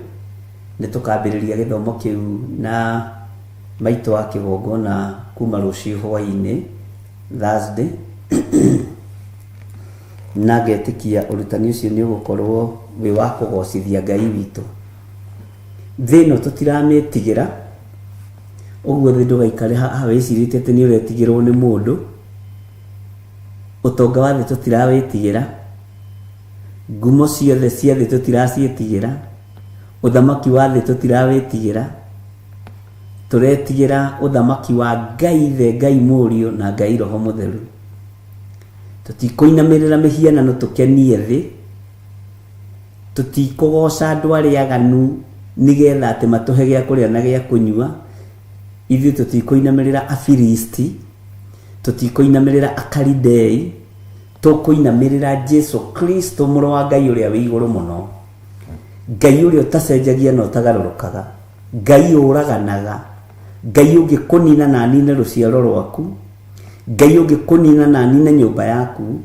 nĩ tũkambĩrĩria gĩthomo kĩu na maitũ wa kĩgongona kuma rũciũ hwaĩ-inĩ Thursday. Na ngetĩkia ũrutani ũcio nĩ ũgũkorwo wĩ wa kũgocithia Ngai witũ. Thĩ ĩno tũtiramĩtigĩra, ũguo thĩ ndũgaikare haha wĩcirĩtie atĩ nĩ ũretigĩrwo nĩ mũndũ. Ũtonga wa thĩ tũtirawĩtigĩra, ngumo ciothe cia thĩ tũtiraciĩtigĩra, ũthamaki wa thĩ tũtirawĩtigĩra, tũretigĩra ũthamaki wa Ngai Ithe, Ngai Mũriũ na Ngai Roho Mũtheru. Tũtikũinamĩrĩra mĩhianano tũkenie thĩ, tũtikũgoca andũ arĩa aganu nĩgetha atĩ matũhe gĩa kũrĩa na gĩa kũnyua. Ithuĩ tũtikũinamĩrĩra Afilisti, tũtikũinamĩrĩra Akalidei, tũkũinamĩrĩra Jesu Kristo mũrũ wa Ngai ũrĩa wĩ igũrũ mũno, Ngai ũrĩa ũtacenjagia na ũtagarũrũkaga, Ngai ũraganaga, Ngai ũngĩkũnina na anine rũciaro rwaku, Ngai ũngĩkũnina na anine nyũmba yaku,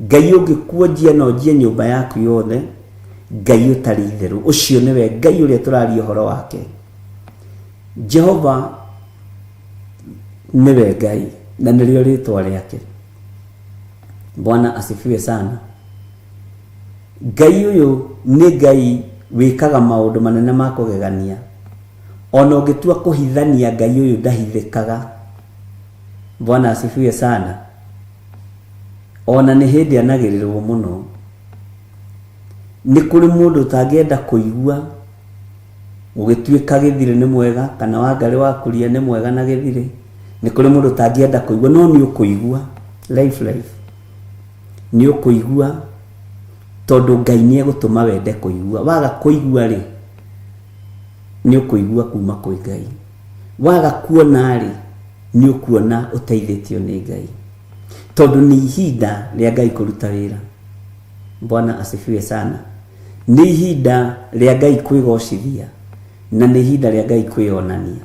Ngai ũngĩkuonjia na onjie nyũmba yaku yothe, Ngai ũtarĩ itherũ. Ũcio nĩwe Ngai ũrĩa tũraria ũhoro wake. Jehova nĩwe Ngai na nĩrĩo rĩtwa rĩake. Bwana asifiwe sana. Ngai ũyũ nĩ Ngai wĩkaga maũndũ manene ma kũgegania. Ona ũngĩtua kũhithania Ngai ũyũ ndahithĩkaga. Bwana asifiwe sana. Ona nĩ hĩndĩ anagĩrĩrwo mũno. Nĩ kũrĩ mũndũ ũtangĩenda kũigua gũgĩtuĩka gĩthirĩ nĩ mwega kana Wangarĩ wa Kuria nĩ mwega na gĩthirĩ. Nĩ kũrĩ mũndũ ũtangĩenda kũigua no nĩ ũkũigua life life. Nĩ ũkũigua tondũ Ngai nĩ egũtũma wende kũigua. Waga kũigua rĩ, nĩ ũkũigua kuma kwĩ Ngai. Waga kuona-rĩ, nĩ ũkuona ũteithĩtio nĩ Ngai. Tondũ nĩ ihinda rĩa Ngai kũruta wĩra. Bwana asifiwe sana. Nĩ ihinda rĩa Ngai kwĩgocithia na nĩ ihinda rĩa Ngai kwĩyonania.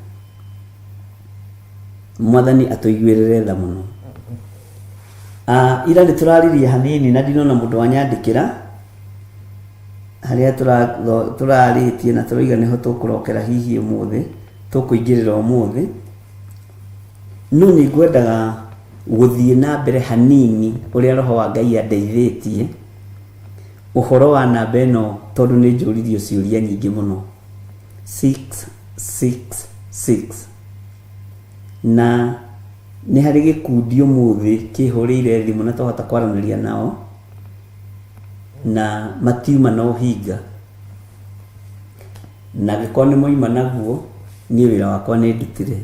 Mwathani atũiguĩrĩre tha mũno. Ah, ira nĩ tũraririe hanini na ndinona mũndũ wanyandĩkĩra harĩa tũrarĩtie na tũroiga nĩho tũkũrokera hihi ũmũthĩ, tũkũingĩrĩra ũmũthĩ. No nĩ ngwendaga gũthiĩ na mbere hanini ũrĩa Roho wa Ngai andeithĩtie ũhoro wa namba ĩno tondũ nĩ njũririo ciũria nyingĩ mũno. 666 na nĩ harĩ gĩkundi ũmũthĩ kĩhũrĩire thimũ na twahota kwaranĩria nao na matiuma na ũhinga. Na angĩkorwo nĩ moima naguo, niĩ wĩra wakwa nĩ ndutire.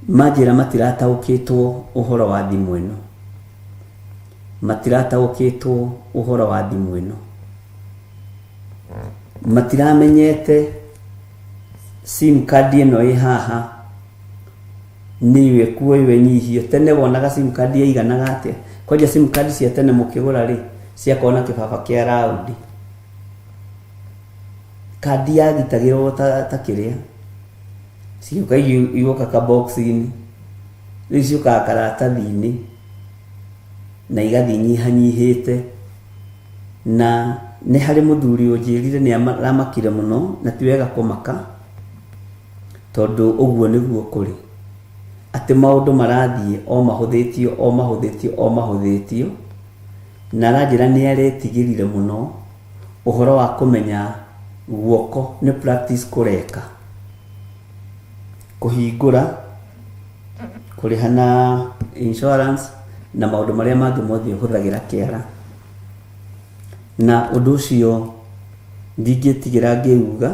Manjĩra matirataũkĩtwo ũhoro wa thimũ ĩno. Matirataũkĩtwo ũhoro wa thimũ ĩno. Matiramenyete sim card ĩno ĩ haha nĩyo ĩkuoywo ĩnyihio. Tene wonaga sim card yaiganaga atĩa? Kwanja sim card cia tene mũkĩgũra rĩ, ciakoragwo na kĩbaba kĩa raundi. Kandi yagitagĩrwo ta, ta kĩrĩa. Cigĩũka igoka ka box -inĩ. Rĩu ciũkaga karatathi-inĩ na igathiĩ inyihanyihĩte na Nĩ harĩ mũthuri ũnjĩrire nĩ aramakire mũno, na ti wega kũmaka tondũ ũguo nĩguo kũrĩ, atĩ maũndũ marathiĩ o mahũthĩtio o mahũthĩtio o mahũthĩtio, na aranjĩra nĩ aretigĩrire mũno ũhoro wa kũmenya guoko nĩ practice kũreka, kũhingũra, kũrĩha na insurance na maũndũ marĩa mangĩ mothe ũhũthagĩra kĩara. Na ũndũ ũcio ndingĩtigĩra ngĩuga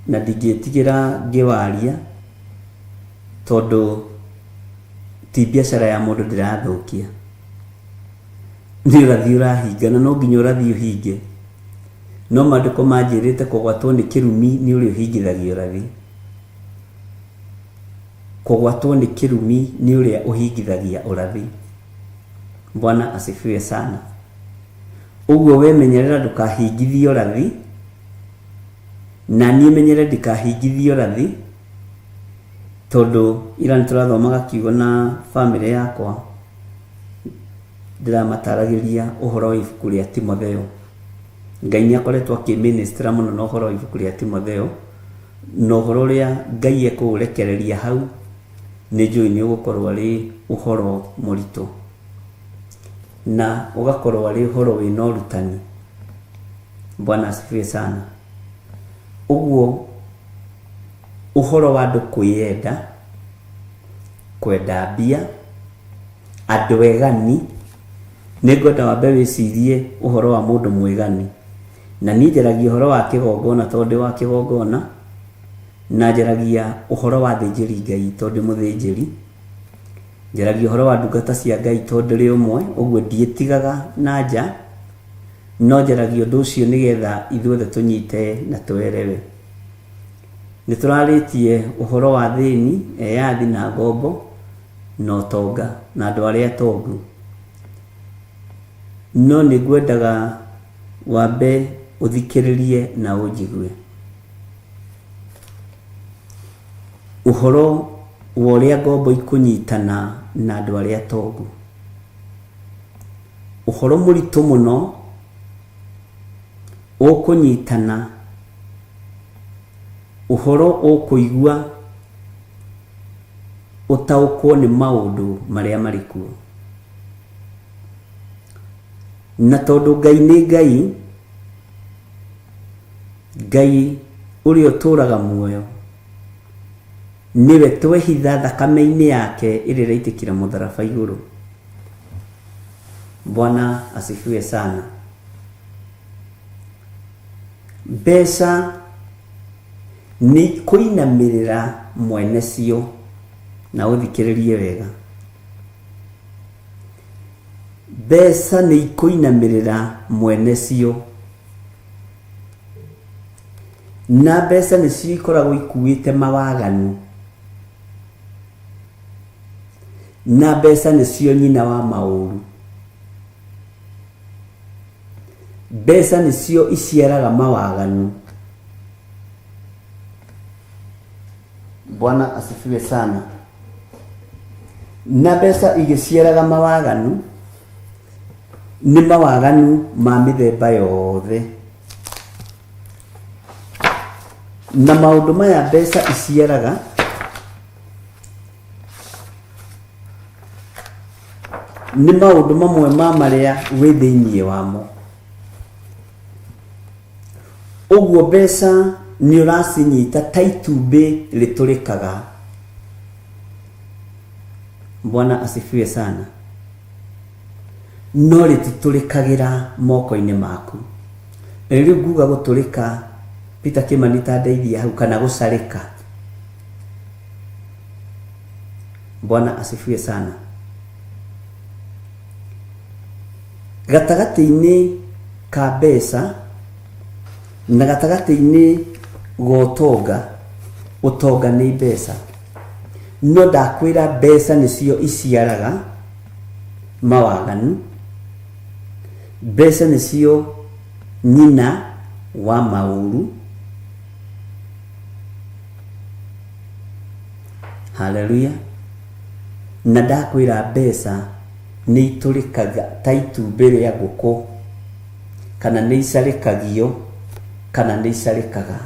na ndingĩtigĩra ngĩwaria tondũ ti biacara ya mũndũ ndĩrathũkia. Nĩ ũrathi ũrahinga na no nginya ũrathi ũhinge. No maandĩko manjĩrĩte kũgwatwo nĩ kĩrumi nĩ ũrĩa ũhingithagia ũrathi. Kũgwatwo nĩ kĩrumi nĩ ũrĩa ũhingithagia ũrathi. Bwana asifiwe sana. Ũguo we menyerera ndũkahingithie ũrathi, na niĩ menyere ndikahingithie ũrathi, tondũ ira nĩ tũrathomaga kiugo na bamĩrĩ yakwa, ndĩramataragĩria ũhoro wa ibuku rĩa Timotheo. Ngai nĩ akoretwo akĩministra mũno na ũhoro wa ibuku rĩa Timotheo, na ũhoro ũrĩa Ngai ekũũrekereria hau, nĩ njũĩ nĩ ũgũkorwo arĩ ũhoro mũritũ, na ũgakorwo arĩ ũhoro wĩna ũrutani. Bwana asifiwe sana. Ũguo ũhoro wa andũ kwĩyenda, kwenda mbia, andũ egani, nĩ ngwenda wambe wĩcirie ũhoro wa mũndũ mwĩgani. Na niĩ njaragia ũhoro wa kĩgongona tondũ ndĩ wa kĩgongona, na njaragia ũhoro wa athĩnjĩri Ngai tondũ ndĩ mũthĩnjĩri, njaragia ũhoro wa ndungata cia Ngai tondũ ndĩrĩ ũmwe, ũguo ndiĩtigaga na nja, no njaragia ũndũ ũcio nĩgetha ithuothe tũnyite na tũerewe. Nĩ tũrarĩtie ũhoro wa athĩni, eyathi na ngombo, na ũtonga, na andũ arĩa atongu. No nĩ ngwendaga wambe ũthikĩrĩrie na ũnjigue. Ũhoro wa ũrĩa ngombo ikũnyitana na andũ arĩa atongu. Ũhoro mũritũ mũno ũkũnyitana, ũhoro ũkũigua ũtaũkwo nĩ maũndũ marĩa marĩ kuo. Na tondũ Ngai nĩ Ngai, Ngai ũrĩa ũtũũraga muoyo, nĩwe twehitha thakame-inĩ yake ĩrĩa ĩraitĩkĩra mũtharaba igũrũ. Bwana asifiwe sana. Mbeca nĩ ikũinamĩrĩra mwene cio, na ũthikĩrĩrie wega. Mbeca nĩ ikũinamĩrĩra mwene cio. Na mbeca nĩcio ikoragwo ikuĩte mawaganu. Na mbeca nĩcio nyina wa maũru. Mbeca nĩcio iciaraga mawaganu. Bwana asifiwe sana. Na mbeca igĩciaraga mawaganu, nĩ mawaganu ma mĩthemba yothe. Na maũndũ maya mbeca iciaraga, nĩ maũndũ mamwe ma marĩa wĩ thĩinĩ wamo. Ũguo mbeca nĩ ũracinyita ta itumbĩ rĩtũrĩkaga. Bwana asifiwe sana. No rĩtitũrĩkagĩra moko-inĩ maku. Rĩu nguga gũtũrĩka, Peter Kĩmani ta ndeithia hau, kana gũcarĩka. Bwana asifiwe sana. Gatagatĩ-inĩ ka mbeca na gatagatĩ-inĩ ga ũtonga, ũtonga nĩ mbeca. No ndakwĩra mbeca nĩcio iciaraga mawaganu, mbeca nĩcio nyina wa maũru. Haleluya. Na ndakwĩra mbeca nĩ itũrĩkaga ta itumbĩ rĩa ngũkũ. Kana nĩ icarĩkagio kana nĩ icarĩkaga.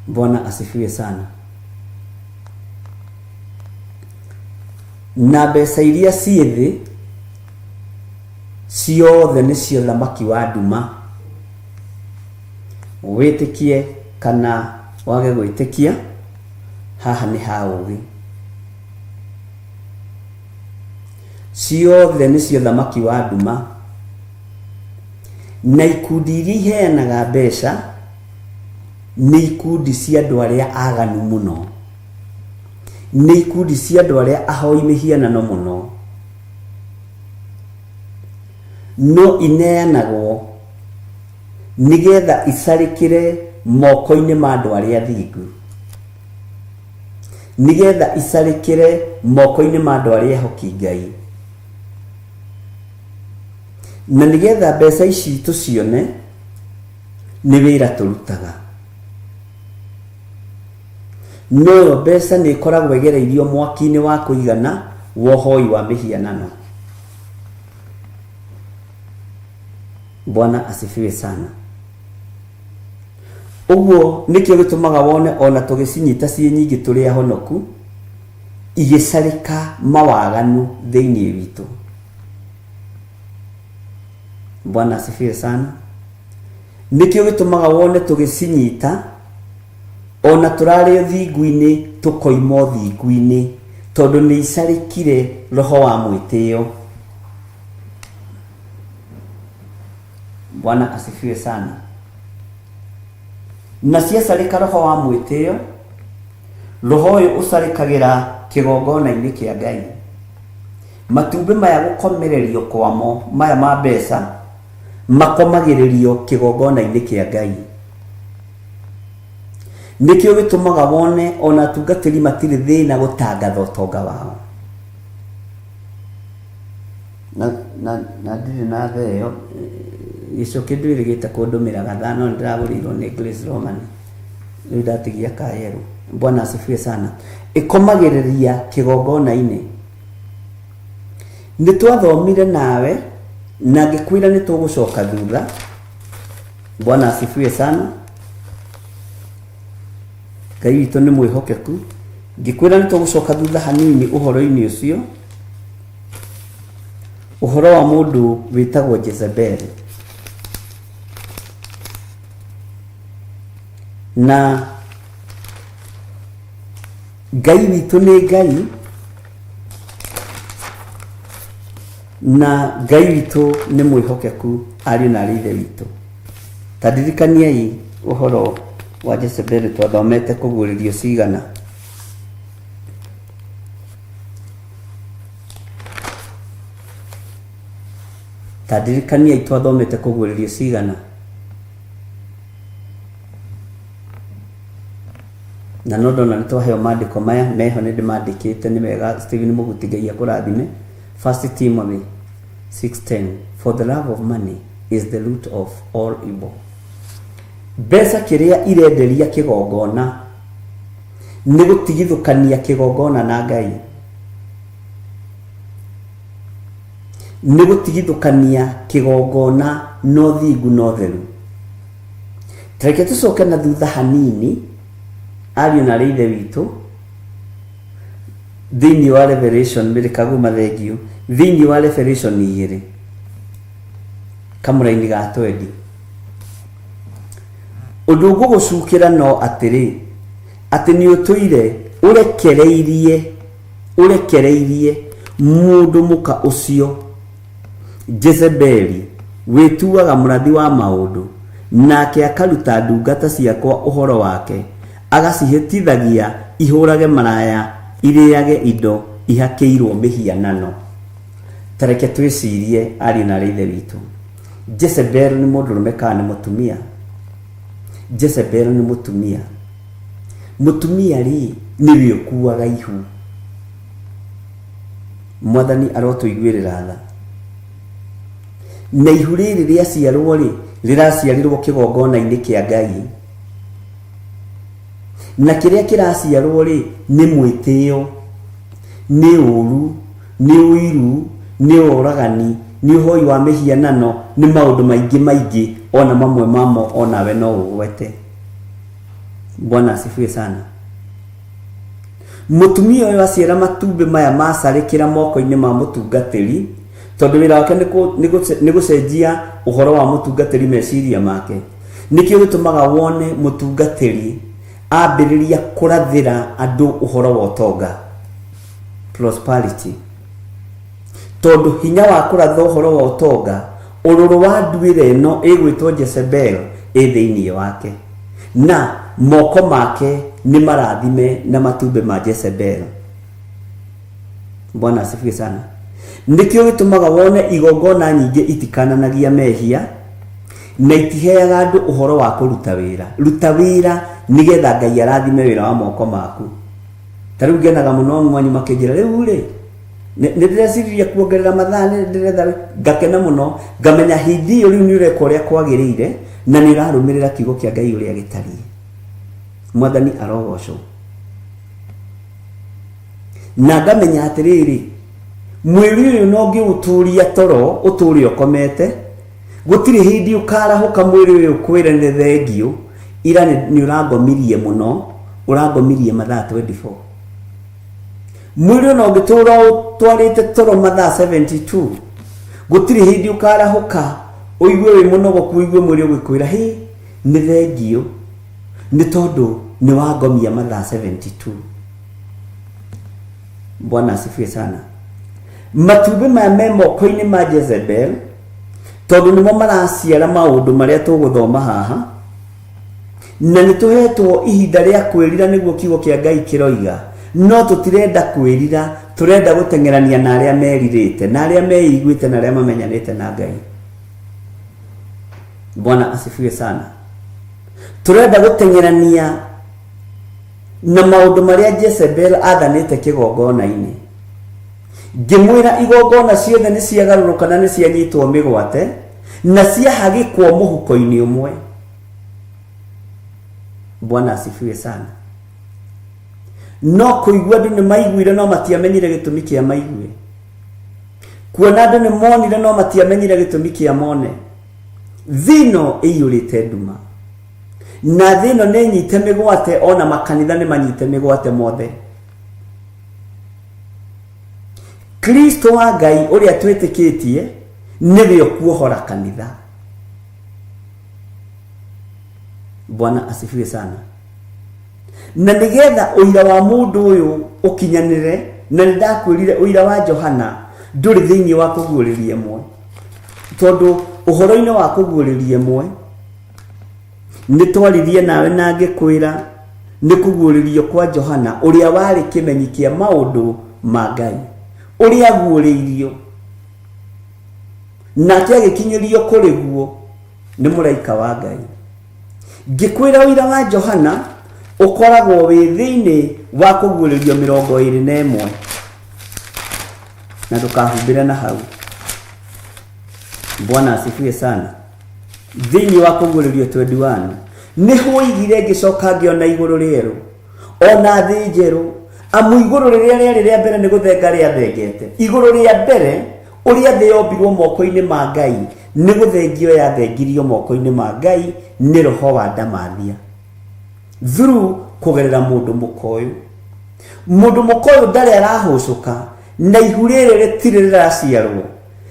Bwana asifiwe sana. Na mbeca iria ciĩ thĩ ciothe nĩcio thamaki wa nduma. Wĩtĩkie kana wage gwĩtĩkia, haha nĩ ha ũgĩ. Ciothe nĩcio thamaki wa nduma. Na ikundi iria iheanaga mbeca nĩ ikundi cia andũ arĩa aganu mũno. Nĩ ikundi cia andũ arĩa ahoi mĩhianano mũno. No ineanagwo nĩgetha icarĩkĩre moko-inĩ ma andũ arĩa athingu. Nĩgetha icarĩkĩre moko-inĩ ma andũ arĩa ehoki Ngai. Na nĩgetha mbeca ici tũcione, nĩ wĩra tũrutaga. Noyo mbeca nĩ ĩkoragwo ĩgereirio mwaki-inĩ wa kũigana wa ũhoi wa mĩhianano. Bwana asifiwe sana. Ũguo nĩkĩo gĩtũmaga wone ona tũgĩcinyita ciĩ nyingĩ tũrĩ ahonoku, igĩcarĩka mawaganu thĩinĩ witũ. Bwana asifiwe sana. Nĩkĩo gĩtũmaga wone tũgĩcinyita ona tũrarĩ ũthingu-inĩ tũkoima ũthingu-inĩ, tondũ nĩ icarĩkire roho wa mwĩtĩo. Bwana asifiwe sana. Na ciacarĩka roho wa mwĩtĩo, roho ũyũ ũcarĩkagĩra kĩgongona-inĩ kĩa Ngai. Matumbĩ maya gũkomererio kwamo, maya ma mbeca, makomagĩrĩrio kĩgongona-inĩ kĩa Ngai. Nĩkĩo gĩtũmaga wone ona atungatĩri matirĩ thĩna gũtangatha ũtonga wao. Na, na, na ndirĩ na theo gĩcoke ndwĩrĩgĩte kũndũmĩra gathaa no nĩndĩragũrĩirwo nĩ Grace Roman rĩu ndatigia kayerũ. Bwana asifiwe sana. Ĩkomagĩrĩria kĩgongona-inĩ. Nĩ twathomire nawe na ngĩkwĩra nĩ tũgũcoka thutha. Bwana asifiwe sana. Ngai witũ nĩ mwĩhokeku. Ngĩkwĩra nĩ tũgũcoka thutha hanini ũhoro-inĩ ũcio, ũhoro wa mũndũ wĩtagwo Jezebel. Na Ngai witũ nĩ Ngai, na Ngai witũ nĩ mwĩhokeku ariũ na arĩ ithe witũ. Ta ndirikaniai ũhoro wa Jezebeli twathomete kũguũrĩrio cigana. Ta ndirikaniai twathomete kũguũrĩrio cigana. Na no ndona nĩ twaheo maandĩko maya meho nĩ ndĩmandĩkĩte nĩ wega Stephen Mũguti Ngai akũrathime. First Timothy 6:10 For the love of money is the root of all evil. Mbeca kĩrĩa irenderia kĩgongona nĩ gũtigithũkania kĩgongona na Ngai. Nĩ gũtigithũkania kĩgongona na ũthingu na ũtheru. Reke tũcoke na thutha hanini ariũ na arĩ ithe witũ thĩinĩ wa Revelation mbere kaguma thengiũ thĩinĩ wa Revelation igĩrĩ kamũraini ga twendi ũndũ ngũgũcukĩra no atĩrĩ atĩ nĩ ũtũire ũrekereirie ũrekereirie mũndũ mũka ũcio Jezebeli wĩtuaga mũrathi wa maũndũ nake akaruta ndungata ciakwa ũhoro wake agacihĩtithagia ihũrage maraya irĩage indo ihakĩirwo mĩhianano. Ta reke twĩcirie ariũ na arĩ ithe witũ. Jezebel nĩ mũndũrũme kana nĩ mũtumia? Jezebel nĩ mũtumia. Mũtumia rĩ nĩwe ũkuaga ihu. Mwathani arotũiguĩrĩra tha. Na ihu rĩrĩ rĩaciarwo rĩ, rĩraciarĩrwo kĩgongona-inĩ kĩa Ngai. Na kĩrĩa kĩraciarwo rĩ, nĩ mwĩtĩo, nĩ ũru, nĩ ũiru, nĩ ũragani, Nĩ ũhoi wa mĩhianano, nĩ maũndũ maingĩ maingĩ, ona mamwe mamo onawe no ũgwete. Bwana asifiwe sana. Mũtumia ũyũ aciara matumbĩ maya macarĩkĩra moko-inĩ ma mũtungatĩri, tondũ wĩra wake nĩ gũcenjia ũhoro wa mũtungatĩri meciria make. Nĩkĩo gĩtũmaga wone mũtungatĩri ambĩrĩria kũrathĩra andũ ũhoro wa ũtonga, prosperity, tondũ hinya wa kũratha ũhoro wa ũtonga, ũrũrũ wa nduĩra ĩno ĩgwĩtwo Jezebel ĩ thĩinĩ wake, na moko make nĩ marathime na matumbĩ ma Jezebel. Bwana asifiwe sana. Nĩkĩo gĩtũmaga wone igongona nyingĩ itikananagia mehia na itiheaga andũ ũhoro wa kũruta wĩra. Ruta wĩra nĩgetha Ngai arathime wĩra wa moko maku. Ta rĩu ngenaga mũno mwanyu makĩnjĩra rĩu rĩ nĩ ndĩreciririe kuongerera mathaa, nĩ ndĩretha, ngakena mũno, ngamenya hĩndĩ ĩyo rĩu nĩ ũreka ũrĩa kwagĩrĩire na nĩ ũrarũmĩrĩra kiugo kĩa Ngai ũrĩa gĩtariĩ. Mwathani arogocwo. Na ngamenya atĩrĩrĩ, mwĩrĩ ũyũ no ngĩũtũria toro ũtũre ũkomete, gũtirĩ hĩndĩ ũkarahũka mwĩrĩ ũyũ ũkwĩre nĩ thengiũ, ira nĩ ũrangomirie mũno, ũrangomirie mathaa 24. Mwĩrĩ ona ũngĩtũra ũtwarĩte toro mathaa 72, gũtirĩ hĩndĩ ũkarahũka ũigue wĩ mũnogoku, ũigue mwĩrĩ ũgĩkwĩra hĩ nĩ thengiũ, nĩ tondũ nĩ wangomia mathaa 72. Bwana asifiwe sana. Matumbĩ maya me moko-inĩ ma Jezebel, tondũ nĩmo maraciara maũndũ marĩa tũgũthoma haha, na nĩ tũhetwo ihinda rĩa kwĩrira nĩguo kiugo kĩa Ngai kĩroiga, no tũtirenda kwĩrira, tũrenda gũteng'erania na arĩa merirĩte, na arĩa meiguĩte, na arĩa mamenyanĩte na Ngai. Bwana asifiwe sana. Tũrenda gũteng'erania na maũndũ marĩa Jezebel athanĩte kĩgongona-inĩ. Ngĩmwĩra igongona ciothe nĩ ciagarũrũka na nĩ cianyitwo mĩgwate na ciahagĩkwo mũhuko-inĩ ũmwe. Bwana asifiwe sana. No kũigua andũ nĩ maiguire no matiamenyire gĩtũmi kĩa maigue. Kuona andũ nĩ monire no matiamenyire gĩtũmi kĩa mone. Thĩ ĩno ĩiyũrĩte nduma, na thĩ ĩno nĩ nyite mĩgwate, ona makanitha nĩ manyite mĩgwate mothe. Kristo wa Ngai ũrĩa twĩtĩkĩtie nĩwe ũkuohora kanitha. Bwana asifiwe sana. Na nĩgetha ũira wa mũndũ ũyũ ũkinyanĩre, na nĩ ndakwĩrire ũira wa Johana ndũrĩ thĩinĩ wa kũguũrĩria ĩmwe, tondũ ũhoro-inĩ wa kũguũrĩria ĩmwe nĩ twaririe nawe na ngĩkwĩra nĩ kũguũrĩrio kwa Johana ũrĩa warĩ kĩmenyi kĩa maũndũ ma Ngai, ũrĩa aguũrĩirio nake agĩkinyĩrio kũrĩ guo nĩ mũraika wa Ngai. Ngĩkwĩra ũira wa Johana ũkoragwo wĩ thĩinĩ wa kũguũrĩrio 21, na ndũkahumbĩre na hau. Bwana asifiwe sana. Thĩinĩ wa kũguũrĩrio 21 nĩ hwoigire, ngĩcoka ngĩona igũrũ rĩerũ ona thĩ njerũ, amu igũrũ rĩrĩa rĩarĩ rĩa mbere nĩ gũthenga rĩathengete. Igũrũ rĩa mbere ũrĩa thĩ yombirwo moko-inĩ ma Ngai nĩ gũthengio yathengirio moko-inĩ ma Ngai nĩ roho wa ndamathia through kũgerera mũndũ mũkoyũ. Mũndũ mũkoyũ ndarĩ arahũcũka na ihu rĩrĩ rĩtirĩ rĩraciarwo,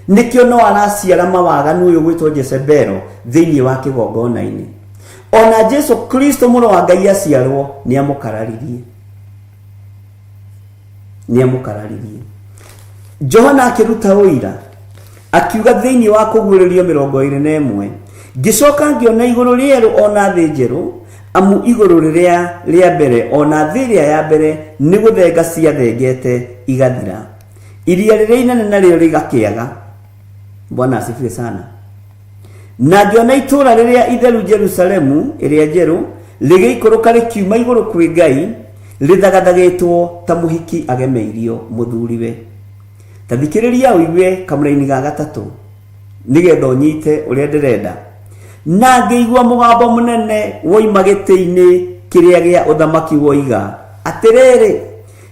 nĩkĩo no araciara mawaganu ũyũ gwĩtwo Jezebelo thĩinĩ wa kĩgongona-inĩ. Ona Jesu Kristo mũrũ wa Ngai aciarwo nĩ amũkararirie, nĩ amũkararirie. Johana akĩruta ũira akiuga thĩinĩ wa kũguũrĩrio 21, ngĩcoka ngĩona igũrũ rĩerũ ona thĩ njerũ, amu igũrũ rĩrĩa rĩa mbere ona thĩ ĩrĩa ya mbere nĩ gũthenga ciathengete igathira, iria rĩrĩa inene narĩo rĩgakĩaga. Bwana asifiwe sana. Na ngĩona itũũra rĩrĩa itheru Jerusalemu ĩrĩa njerũ rĩgĩikũrũka rĩkiuma igũrũ kwĩ Ngai, rĩthagathagĩtwo ta mũhiki agemeirio mũthuriwe. Ta thikĩrĩria ũigue kamũraini ga gatatũ nĩgetha ũnyite ũrĩa ndĩrenda. Na ngĩigua mũgambo mũnene woima gĩtĩ-inĩ kĩrĩa gĩa ũthamaki woiga atĩrĩrĩ,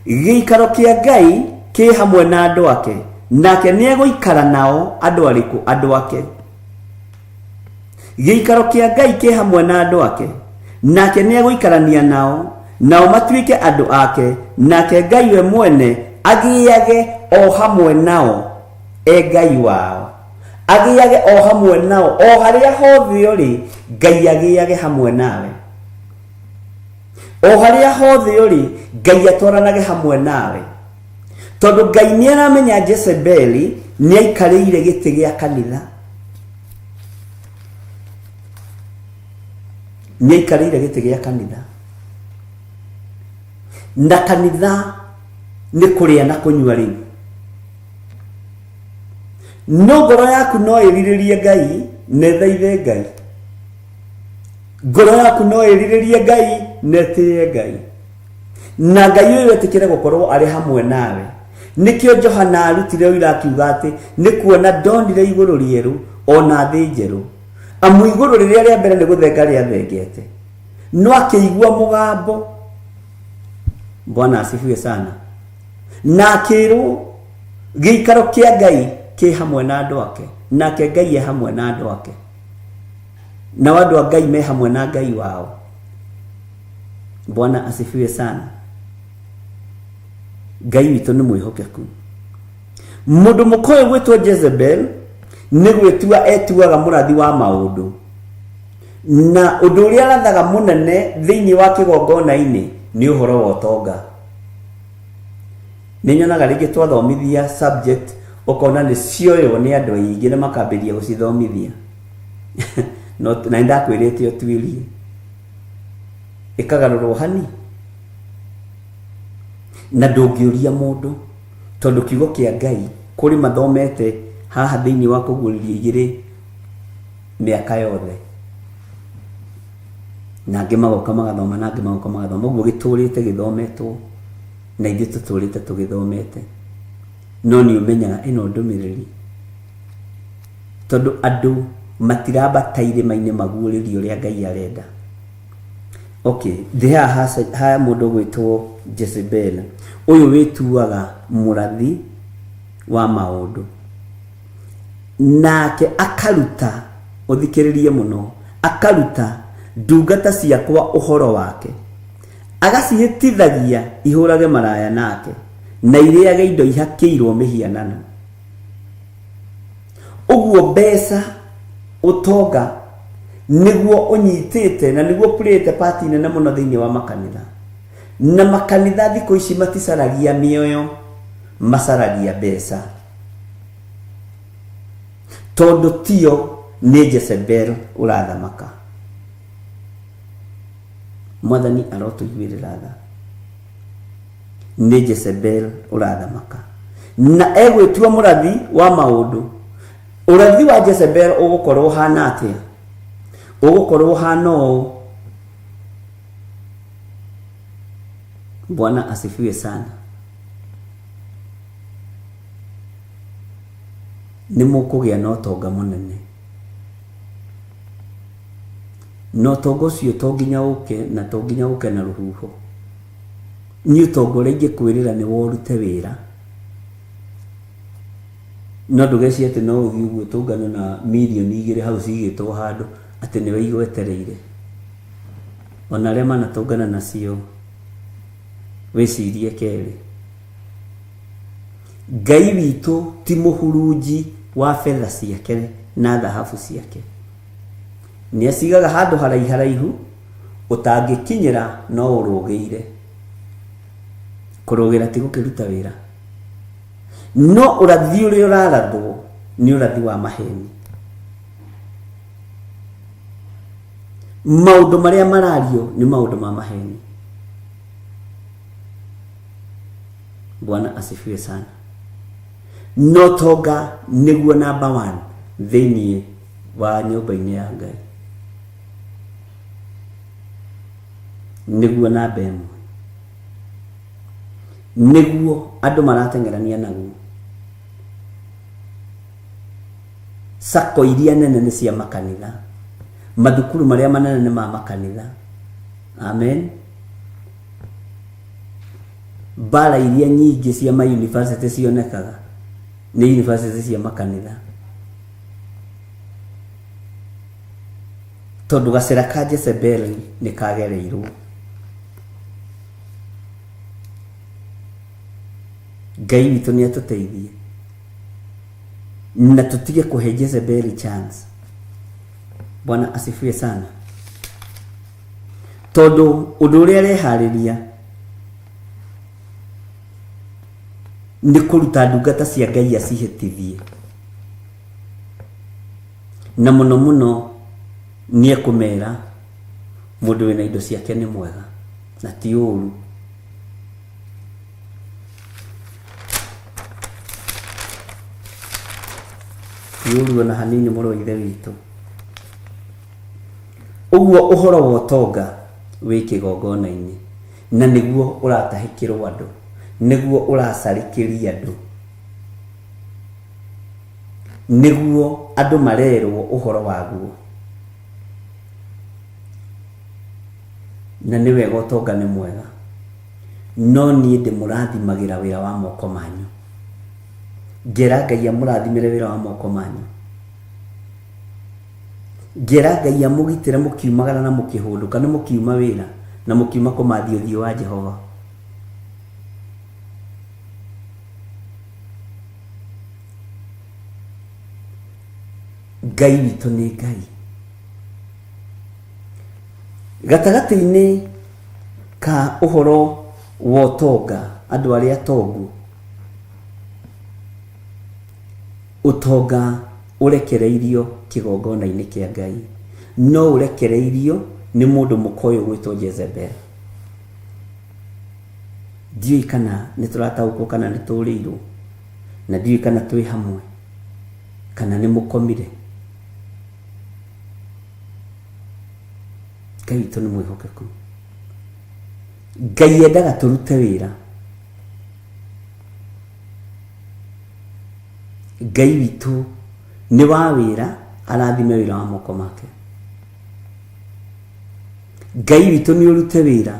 gĩikaro kĩa Ngai kĩ hamwe na andũ ake, Nake nĩ egũikara nao andũ arĩkũ? Andũ ake. Gĩikaro kĩa Ngai kĩ hamwe na andũ ake, nake nĩ egũikarania nao, nao matuĩke andũ ake, nake Ngai we mwene agĩage o hamwe nao, e Ngai wao. Agĩage o hamwe nao, o harĩa hothe ũrĩ, Ngai agĩage hamwe nawe. O harĩa hothe ũrĩ, Ngai atwaranage hamwe nawe. Tondũ Ngai nĩ aramenya Jezebeli nĩ aikarĩire gĩtĩ gĩa kanitha. Nĩ aikarĩire gĩtĩ gĩa kanitha. Na kanitha nĩ kũrĩa na kũnyua rĩu. No ngoro yaku no ĩrirĩrie Ngai na ĩthaithe Ngai. Ngoro yaku no ĩrirĩrie Ngai na ĩtĩe Ngai. Na Ngai ũyũ etĩkĩre gũkorwo arĩ hamwe nawe. Nĩkĩo Johana arutire ũira akiuga atĩ nĩ kuona ndonire igũrũ rĩerũ ona thĩ njerũ. Amu igũrũ rĩrĩa rĩa mbere nĩ gũthenga rĩathengete. No akĩigua mũgambo. Bwana asifiwe sana. Na akĩrwo gĩikaro kĩa Ngai kĩ hamwe na andũ ake, nake Ngai e hamwe na andũ ake. Nao andũ a Ngai me hamwe na Ngai wao. Bwana asifiwe sana. Ngai witũ nĩ mwĩhokeku. Mũndũ mũka ũyũ gwĩtwo Jezebel nĩ gwĩtua etuaga mũrathi wa maũndũ. Na ũndũ ũrĩa arathaga mũnene thĩinĩ wa kĩgongona-inĩ nĩ ũhoro wa ũtonga. Nĩ nyonaga rĩngĩ twathomithia subject ũkona nĩ cioywo nĩ andũ aingĩ na makambĩrĩria gũcithomithia. No, na nĩ ndakwĩrĩte ũtuĩrie. Ĩkagarũrwo hani. Na ndũngĩũria mũndũ tondũ kiugo kĩa Ngai kũrĩ mathomete haha thĩinĩ wa kũguũrĩrio igĩrĩ mĩaka yothe. Na angĩ magoka magathoma na angĩ magoka magathoma. Ũguo gĩtũrĩte gĩthometwo na ithuĩ tũtũrĩte tũgĩthomete. No nĩ ũmenyaga ĩno ndũmĩrĩri tondũ andũ matirambata irĩma-inĩ maguũrĩrio ũrĩa Ngai arenda. Okay, ndĩ haha ha mũndũ ũgwĩtwo Jezebel. Ũyũ wĩtuaga mũrathi wa maũndũ. Nake akaruta, ũthikĩrĩrie mũno, akaruta ndungata ciakwa ũhoro wake. Agacihĩtithagia ihũrage maraya nake, na irĩage indo ihakĩirwo mĩhianano. Ũguo mbeca, ũtonga, nĩguo ũnyitĩte na nĩguo playĩte part nene mũno thĩinĩ wa makanitha. Na makanitha thikũ ici maticaragia mĩoyo, macaragia mbeca. Tondũ tio nĩ Jezebel ũrathamaka. Mwathani arotũiguĩrĩra tha. Nĩ Jezebel ũrathamaka. Na egwĩtua mũrathi wa maũndũ. Ũrathi wa Jezebel ũgũkorwo ũhana atĩa? Ũgũkorwo ũhana ũũ. Bwana asifiwe sana. Nĩ mũkũgĩa na ũtonga mũnene. Na ũtonga ũcio to nginya ũke na to nginya ũke na rũhuho. Niĩ ũtonga ũrĩa ingĩkwĩrĩra nĩ worute wĩra. No ndũgecirie atĩ no ũthiĩ ũguo ũtũngane na mirioni igĩrĩ hau cigĩtwo handũ atĩ nĩwe igwetereire. Ona arĩa manatũngana nacio wĩcirie kerĩ. Ngai witũ ti mũhurunji wa betha ciake na thahabu ciake. Nĩ acigaga handũ haraiharaihu ũtangĩkinyĩra no ũrũgĩire. Kũrũgĩra ti gũkĩruta wĩra. No ũrathi ũrĩa ũrarathwo nĩ ũrathi wa maheni. Maũndũ marĩa marario nĩ maũndũ ma maheni. Bwana asifiwe sana. No tonga nĩguo number 1 thĩinĩ wa nyũmba-inĩ ya Ngai. Nĩguo namba ĩmwe. Nĩguo andũ marateng'erania naguo. Sacco iria nene nĩ cia makanitha. Mathukuru marĩa manene nĩ ma makanitha. Amen. Mbara iria nyingĩ cia ma university cionekaga. Nĩ university cia makanitha. Tondũ gacĩra ka Jezebeli nĩ kagereirwo. Ngai witũ nĩ atũteithie na tũtige kũhe Jezebeli chance. Bwana asifiwe sana. Tondũ ũndũ ũrĩa areharĩria nĩ kũruta ndungata cia Ngai acihĩtithie, na mũno mũno nĩ ekũmera mũndũ wĩna indo ciake nĩ mwega na ti ũru. Ti ũru ona hanini mũrũ wa ithe witũ. Ũguo ũhoro wa ũtonga wĩ kĩgongona-inĩ, na nĩguo ũratahĩkĩrwo andũ, nĩguo ũracarĩkĩria andũ, nĩguo andũ marerwo ũhoro waguo. Na nĩ wega ũtonga nĩ mwega, no niĩ ndĩmũrathimagĩra wĩra wa moko manyu. Ngera Ngai amũrathimĩre wĩra wa moko manyu. Ngera Ngai amũgitĩre mũkiumagara na mũkĩhũndũka, nĩ mũkiuma wĩra na mũkiuma kũmathia ũthiũ wa Jehova. Ngai witũ nĩ Ngai. Gatagatĩ-inĩ ka ũhoro wa ũtonga, andũ arĩa atongu, Ũtonga ũrekereirio kĩgongona-inĩ kĩa Ngai, no ũrekereirio nĩ mũndũ mũka ũyũ ũgwĩtwo Jezebel. Ndiũĩ kana nĩ tũrataũkwo kana nĩ tũrĩirwo, na ndiũĩ kana twĩ hamwe, kana nĩ mũkomire. Ngai witũ nĩ mwĩhokeku. Ngai endaga tũrute wĩra. Ngai witũ nĩ wa wĩra arathime wĩra wa moko make. Ngai witũ nĩ ũrute wĩra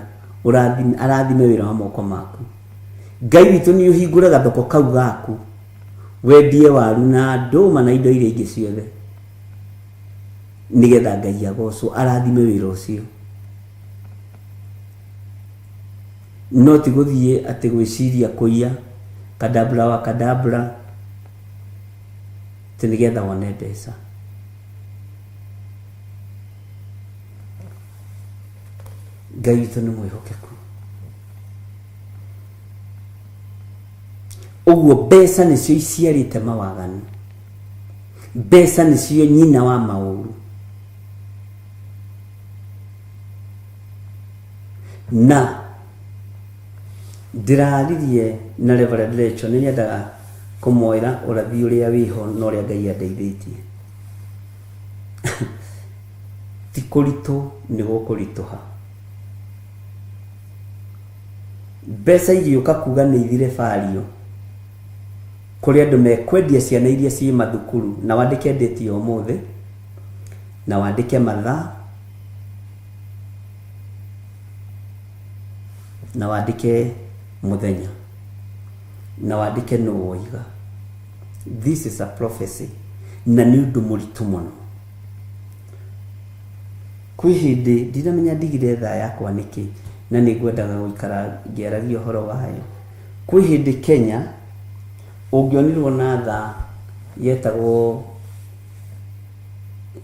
ũrathime, arathime wĩra wa moko maku. Ngai witũ nĩ ũhingũre gathoko kau gaku wendie waru na ndũma na indo iria ingĩ ciothe nĩgetha Ngai agocwo arathime wĩra ũcio. No ti gũthiĩ atĩ gwĩciria kũiya kadabra wa kadabra atĩ nĩgetha wone mbeca. Ngai witũ nĩ mwĩhokeku. Ũguo mbeca nĩcio iciarĩte mawaganu. Mbeca nĩcio nyina wa maũru. Na ndĩraririe na Reverend Rachel nĩ nyendaga kũmwĩra ũrathi ũrĩa wĩho na ũrĩa Ngai andeithĩtie. Ti kũritũ nĩ gũkũritũha. Mbeca igĩũka kuga nĩ ithire bario kũrĩ andũ mekwendia ciana iria ciĩ mathukuru na wandĩke ndĩti ya ũmũthĩ na wandĩke mathaa na wandĩke mũthenya na wandĩke nũ woiga. This is a prophecy na nĩ ũndũ mũritũ mũno. Kwĩ hĩndĩ ndinamenya ndigire thaa yakwa nĩkĩ na nĩ ngwendaga gũikara ngĩaragia ũhoro wayo. Kwĩ hĩndĩ Kenya ũngĩonirwo na thaa yetagwo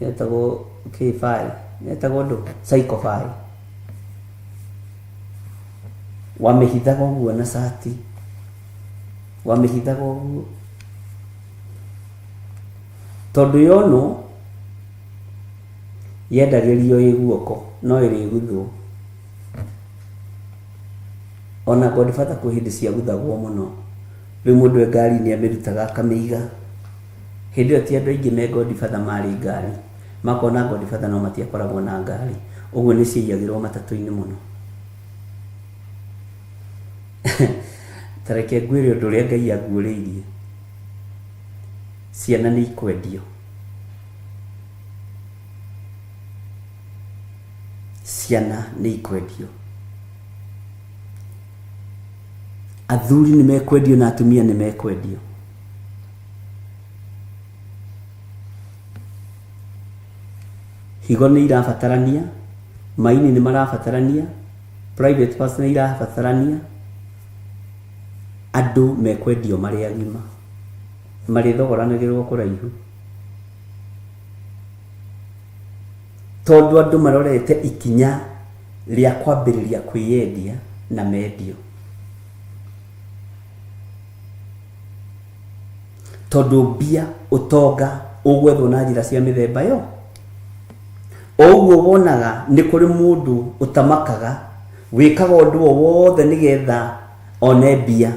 yetagwo kĩbaĩ yetagwo ndũ saikobaĩ wamĩhithaga ũguo na cati wamĩhithaga ũguo tondũ yonwo yendagĩrio ĩ guoko no ĩrĩguthwo ona Godfather kwĩ hĩndĩ ciaguthagwo mũno rĩu mũndũ e ngari-inĩ amĩrutaga akamĩiga Hĩndĩ ĩyo ti andũ aingĩ me Godfather marĩ ngari. Makoragwo na Godfather no matiakoragwo na ngari. Ũguo nĩ ciaiyagĩrwo matatũ-inĩ mũno. Ta reke ngwĩre ũndũ ũrĩa Ngai anguũrĩirie. Ciana nĩ ikwendio. Ciana nĩ ikwendio. Athuri nĩ mekwendio na atumia nĩ mekwendio. Higo nĩ irabatarania, maini nĩ marabatarania, private parts nĩ irabatarania, andũ mekwendio marĩ agima, marĩthogoranagĩrwo kũraihu. Tondũ andũ marorete ikinya rĩa kwambĩrĩria kwĩyendia na mendio. Tondũ mbia, ũtonga ũgwethwo na njĩra cia mĩthemba yo. O ũguo wonaga nĩ kũrĩ mũndũ ũtamakaga wĩkaga ũndũ o wothe nĩgetha one mbia.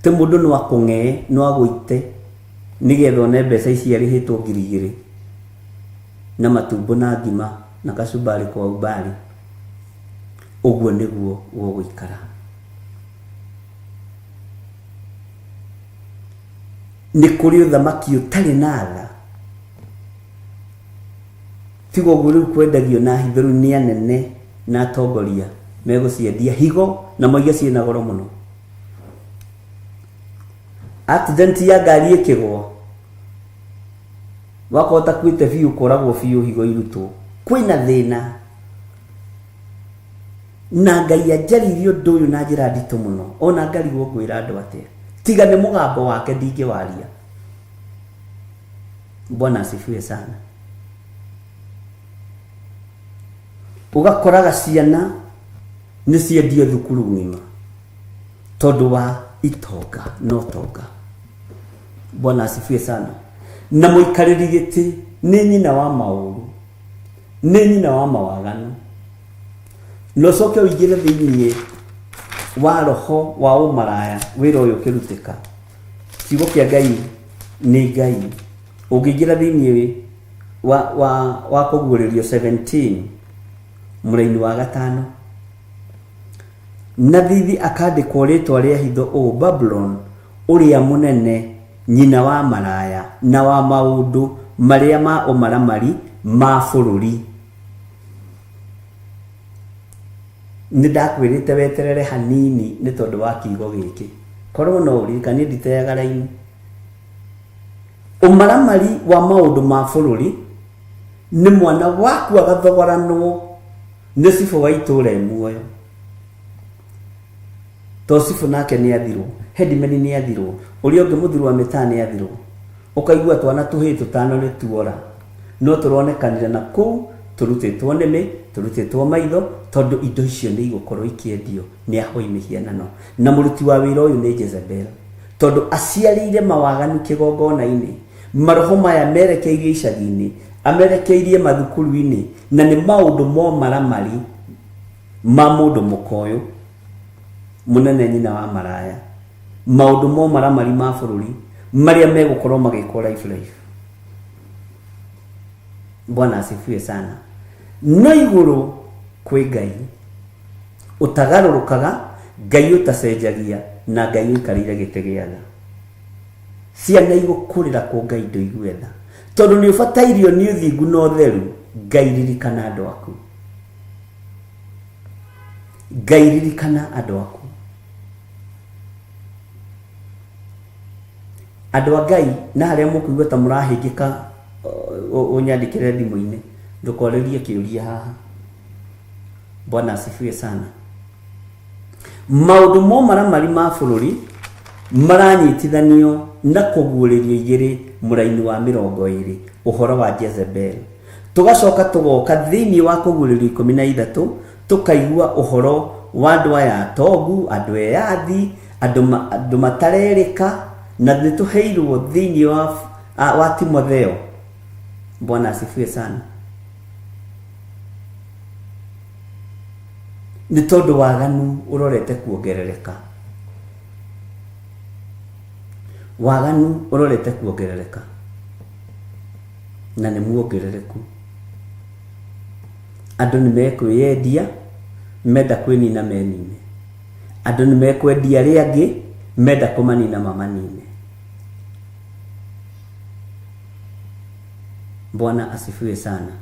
Ti mũndũ no akũng'ee, no agũite nĩgetha one mbeca ici arĩhĩtwo 2000 na matumbo na ngima na kacumbari kwa umbali. Ũguo nĩguo gũgũikara. Nĩ kũrĩ ũthamaki ũtarĩ na tha. Tiga ũguo rĩu kwendagio na hitho rĩu nĩ anene na atongoria megũciendia higo na moige ciĩna goro mũno. Accident ya ngari ĩkĩgwa wakorwo ũtakuĩte biũ ũkoragwo biũ higo irutwo. Kwĩna thĩna. Na Ngai anjarĩirie ũndũ ũyũ na njĩra nditũ mũno, o na ngarigwo ngwĩra andũ atĩa. Tiga nĩ mũgambo wake ndingĩwaria. Bwana asifiwe sana. Ũgakoraga ciana nĩ ciendio thukuru ng'ima tondũ wa itonga na ũtonga. Bwana asifiwe sana. Na mũikarĩri gĩtĩ nĩ nyina wa maũru, nĩ nyina wa mawaganu. Na ũcoke ũingĩre thĩinĩ wa roho wa ũmaraya wĩra ũyũ ũkĩrutĩka. Kiugo kĩa Ngai nĩ Ngai. Ũngĩingĩra thĩinĩ wa, wa, wa kũguũrĩrio 17 mũraini wa gatano na thithi akandĩkwo rĩtwa rĩa hitho ũũ Babulon ũrĩa mũnene nyina wa maraya na wa maũndũ marĩa ma ũmaramari ma bũrũri. Nĩ ndakwĩrĩte weterere hanini nĩ tondũ wa kiugo gĩkĩ. Korwo no ũririkane, niĩ nditeaga raini. Ũmaramari wa maũndũ ma bũrũri nĩ mwana waku agathogoranwo nĩ cibũ wa itũũra e muoyo. To cibũ nake nĩ athirwo, headman nĩ athirwo, ũrĩa ũngĩ mũthuri wa mĩtaa nĩ athirwo. Ũkaigua twana tũhĩĩ tũtano nĩ tuora. No tũronekanire na kũu tũrutĩtwo nĩmĩ, tũrutĩtwo maitho, tondũ indo icio nĩ igũkorwo ikĩendio nĩ ahoi mĩhianano. Na mũruti wa wĩra ũyũ nĩ Jezebel. Tondũ aciarĩire mawaganu kĩgongona-inĩ. Maroho maya merekeirio icagi-inĩ, amerekeirie mathukuru-inĩ, na nĩ maũndũ momaramari ma mũndũ mũka ũyũ mũnene nyina wa maraya. Maũndũ momaramari ma bũrũri marĩa megũkorwo magĩkwo life life. Bwana asifiwe sana. No igũrũ kwĩ Ngai ũtagarũrũkaga, Ngai ũtacenjagia, na Ngai ũikarĩire gĩtĩ gĩa tha. Ciana igũkũrĩra kũ Ngai ndũigue tha, tondũ nĩ ũbatairio nĩ ũthingu na ũtheru. Ngai ririkana andũ aku. Ngai ririkana andũ aku. Andũ a Ngai, na harĩa mũkũigua ta mũrahĩngĩka, ũnyandĩkĩre thimũ-inĩ, ndũkorĩrie kĩũria haha. Bwana asifiwe sana. Maũndũ momaramari ma bũrũri maranyitithanio na kũguũrĩrio igĩrĩ mũraini wa 20 ũhoro wa Jezebel. Tũgacoka tũgoka thĩinĩ wa kũguũrĩrio 13 tũkaigua ũhoro wa andũ aya atongu, andũ eyathi, andũ matarerĩka, na nĩ tũheirwo thĩinĩ wa Timotheo. Bwana asifiwe sana. Nĩ tondũ waganu ũrorete kuongerereka. Waganu ũrorete kuongerereka. Na nĩ muongerereku. Andũ nĩ mekwĩyendia, menda kwĩnina menine. Andũ nĩ mekwendia arĩa angĩ, menda kũmanina mamanine. Bwana asifiwe sana.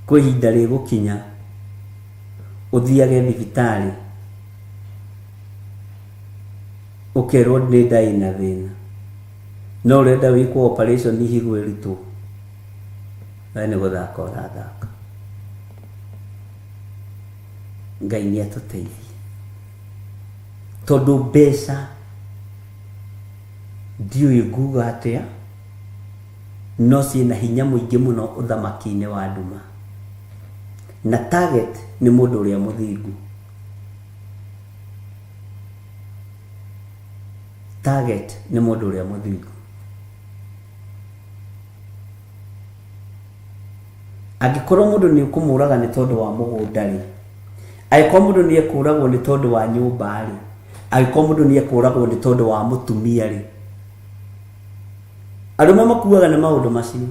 Kwĩ ihinda rĩgũkinya ũthiage thibitarĩ ũkerwo nĩ nda ĩna thĩna. No ũrenda wĩkwo operation higo ĩrutwo. We nĩ gũthaka ũrathaka. Ngai nĩ atũteithie. Tondũ mbeca ndiũĩ nguga atĩa, no ciĩna hinya mũingĩ mũno ũthamaki-inĩ wa nduma. Na target nĩ mũndũ ũrĩa mũthingu. Target nĩ mũndũ ũrĩa mũthingu. Angĩkorwo mũndũ nĩ ũkũmũraga nĩ tondũ wa mũgũnda rĩ, angĩkorwo mũndũ nĩ ekũragwo nĩ tondũ wa nyũmba rĩ, angĩkorwo mũndũ nĩ ekũragwo nĩ tondũ wa mũtumia rĩ, arũme makuaga nĩ maũndũ macio.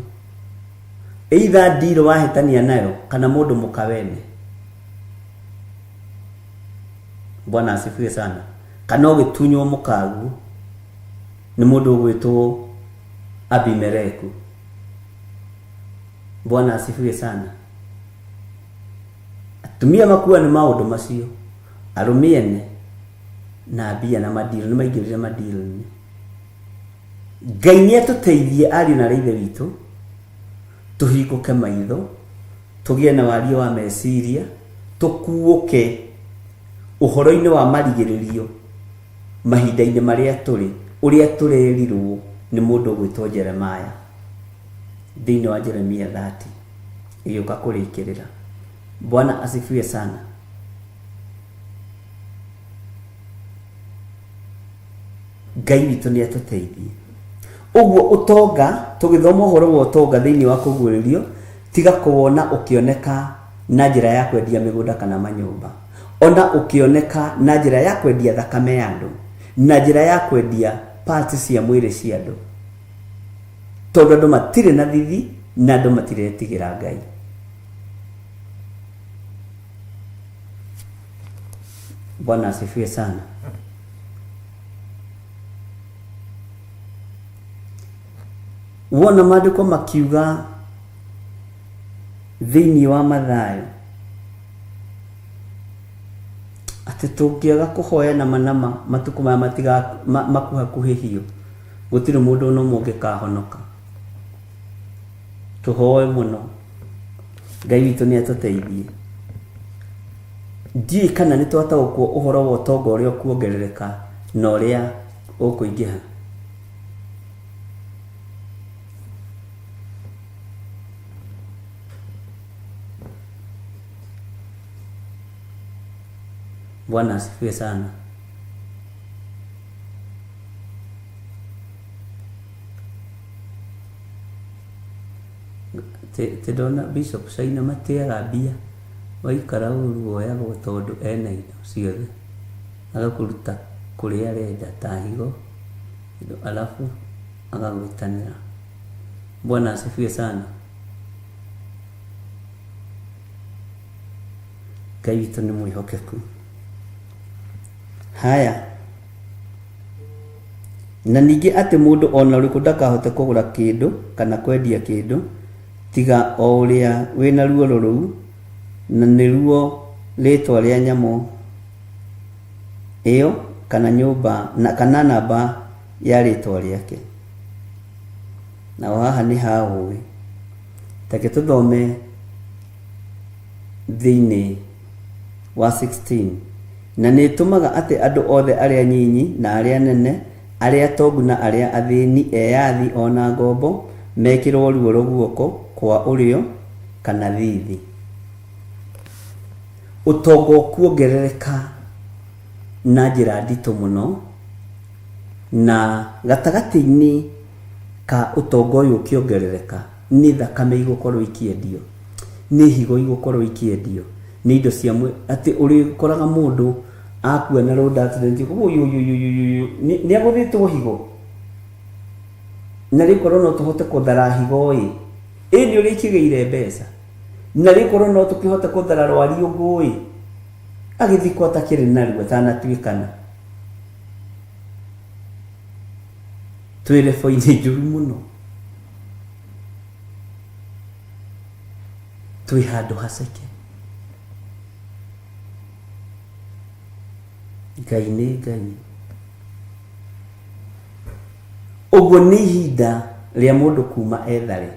Either deal wahĩtania nayo kana mũndũ mũka wene. Bwana asifiwe sana. Kana ũgĩtunywo mũkaguo nĩ mũndũ ũgwĩtwo Abimeleku. Bwana asifiwe sana. Atumia makua nĩ maũndũ macio, arũme ene na mbia na madiro nĩ maingĩrire madiro-inĩ. Ngai nĩ atũteithie ariũ na aarĩ a Ithe witũ, tũhingũke maitho, tũgĩe na wariĩ wa meciria, tũkuũke ũhoro-inĩ wa marigĩrĩrio mahinda-inĩ marĩa tũrĩ, ũrĩa tũrerirwo nĩ mũndũ ũgwĩtwo Jeremiah thĩinĩ wa Jeremia 30 ĩgĩũka kũrĩkĩrĩra. Bwana asifiwe sana. Ngai witũ nĩ atũteithie. Ũguo ũtonga, tũgĩthoma ũhoro wa ũtonga thĩinĩ wa kũguũrĩrio, tiga kũwona ũkĩoneka na njĩra ya kwendia mĩgũnda kana manyũmba. Ona ũkĩoneka na njĩra ya kwendia thakame ya andũ, na njĩra ya kwendia parts cia mwĩrĩ cia andũ. Tondũ andũ matirĩ na thithi na andũ matiretigĩra Ngai. Bwana asifiwe sana. Wona maandĩko makiuga thĩinĩ wa Mathayo atĩ tũngĩaga kũhoya nama nama matukũ maya matiga makuhakuhĩhio gũtirĩ mũndũ ona ũmwe ũngĩkahonoka. Tũhoe mũno. Ngai witũ nĩ atũteithie. Ndiũĩ kana nĩ twataũkwo ũhoro wa ũtonga ũrĩa ũkuongerereka na ũrĩa ũkũingĩha. Bwana asifiwe sana. Ti ndona Bishop Caina mateaga mbia waikara ũru woyagwo tondũ ena indo ciothe agakũruta kũrĩa arenda ta higo indo alafu agagwĩtanĩra. Bwana asifiwe sana. Ngai witũ nĩ mwĩhokeku. Haya. Na ningĩ atĩ mũndũ o na ũrĩkũ ndakahote kũgũra kĩndũ kana kwendia kĩndũ, tiga o ũrĩa wĩ na ruoro rũu, na nĩruo rĩĩtwa rĩa nyamũ ĩo, kana nyũmba, na, kana namba ya rĩĩtwa rĩake. Naho haha nĩ ha ũũgĩ. Reke tũthome thĩinĩ wa 16. Na nĩĩtũmaga atĩ andũ othe arĩa anyinyi na arĩa anene, arĩa atongu na arĩa athĩni, eyathi o na ngombo, mekĩrũo ruoro guoko kwa ũrĩo kana thiithi. Ũtonga ũkuongerereka na njĩra nditũ mũno, na gatagatĩ-inĩ ka ũtonga ũyũ ũkĩongerereka, nĩ thakame igũkorwo ikĩendio, nĩ higo igũkorwo ikĩendio, nĩ indo cia mwĩ atĩ ũrĩkoraga mũndũ akua na road accident ũyũyũyũyũyũ nĩ agũthĩtwo higo na rĩkorwo no tũhote kũthara higo ĩ ĩ nĩ ũrĩa ikĩgĩire mbeca na rĩkorwo no tũkĩhote kũthara rwariũngũ ĩ agĩthikwo atakĩrĩ naruo atanatuĩkana twĩ rebo-inĩ njũru mũno twĩ handũ haceke Ngai nĩ Ngai. Ũguo nĩ ihinda rĩa mũndũ kuma ethare,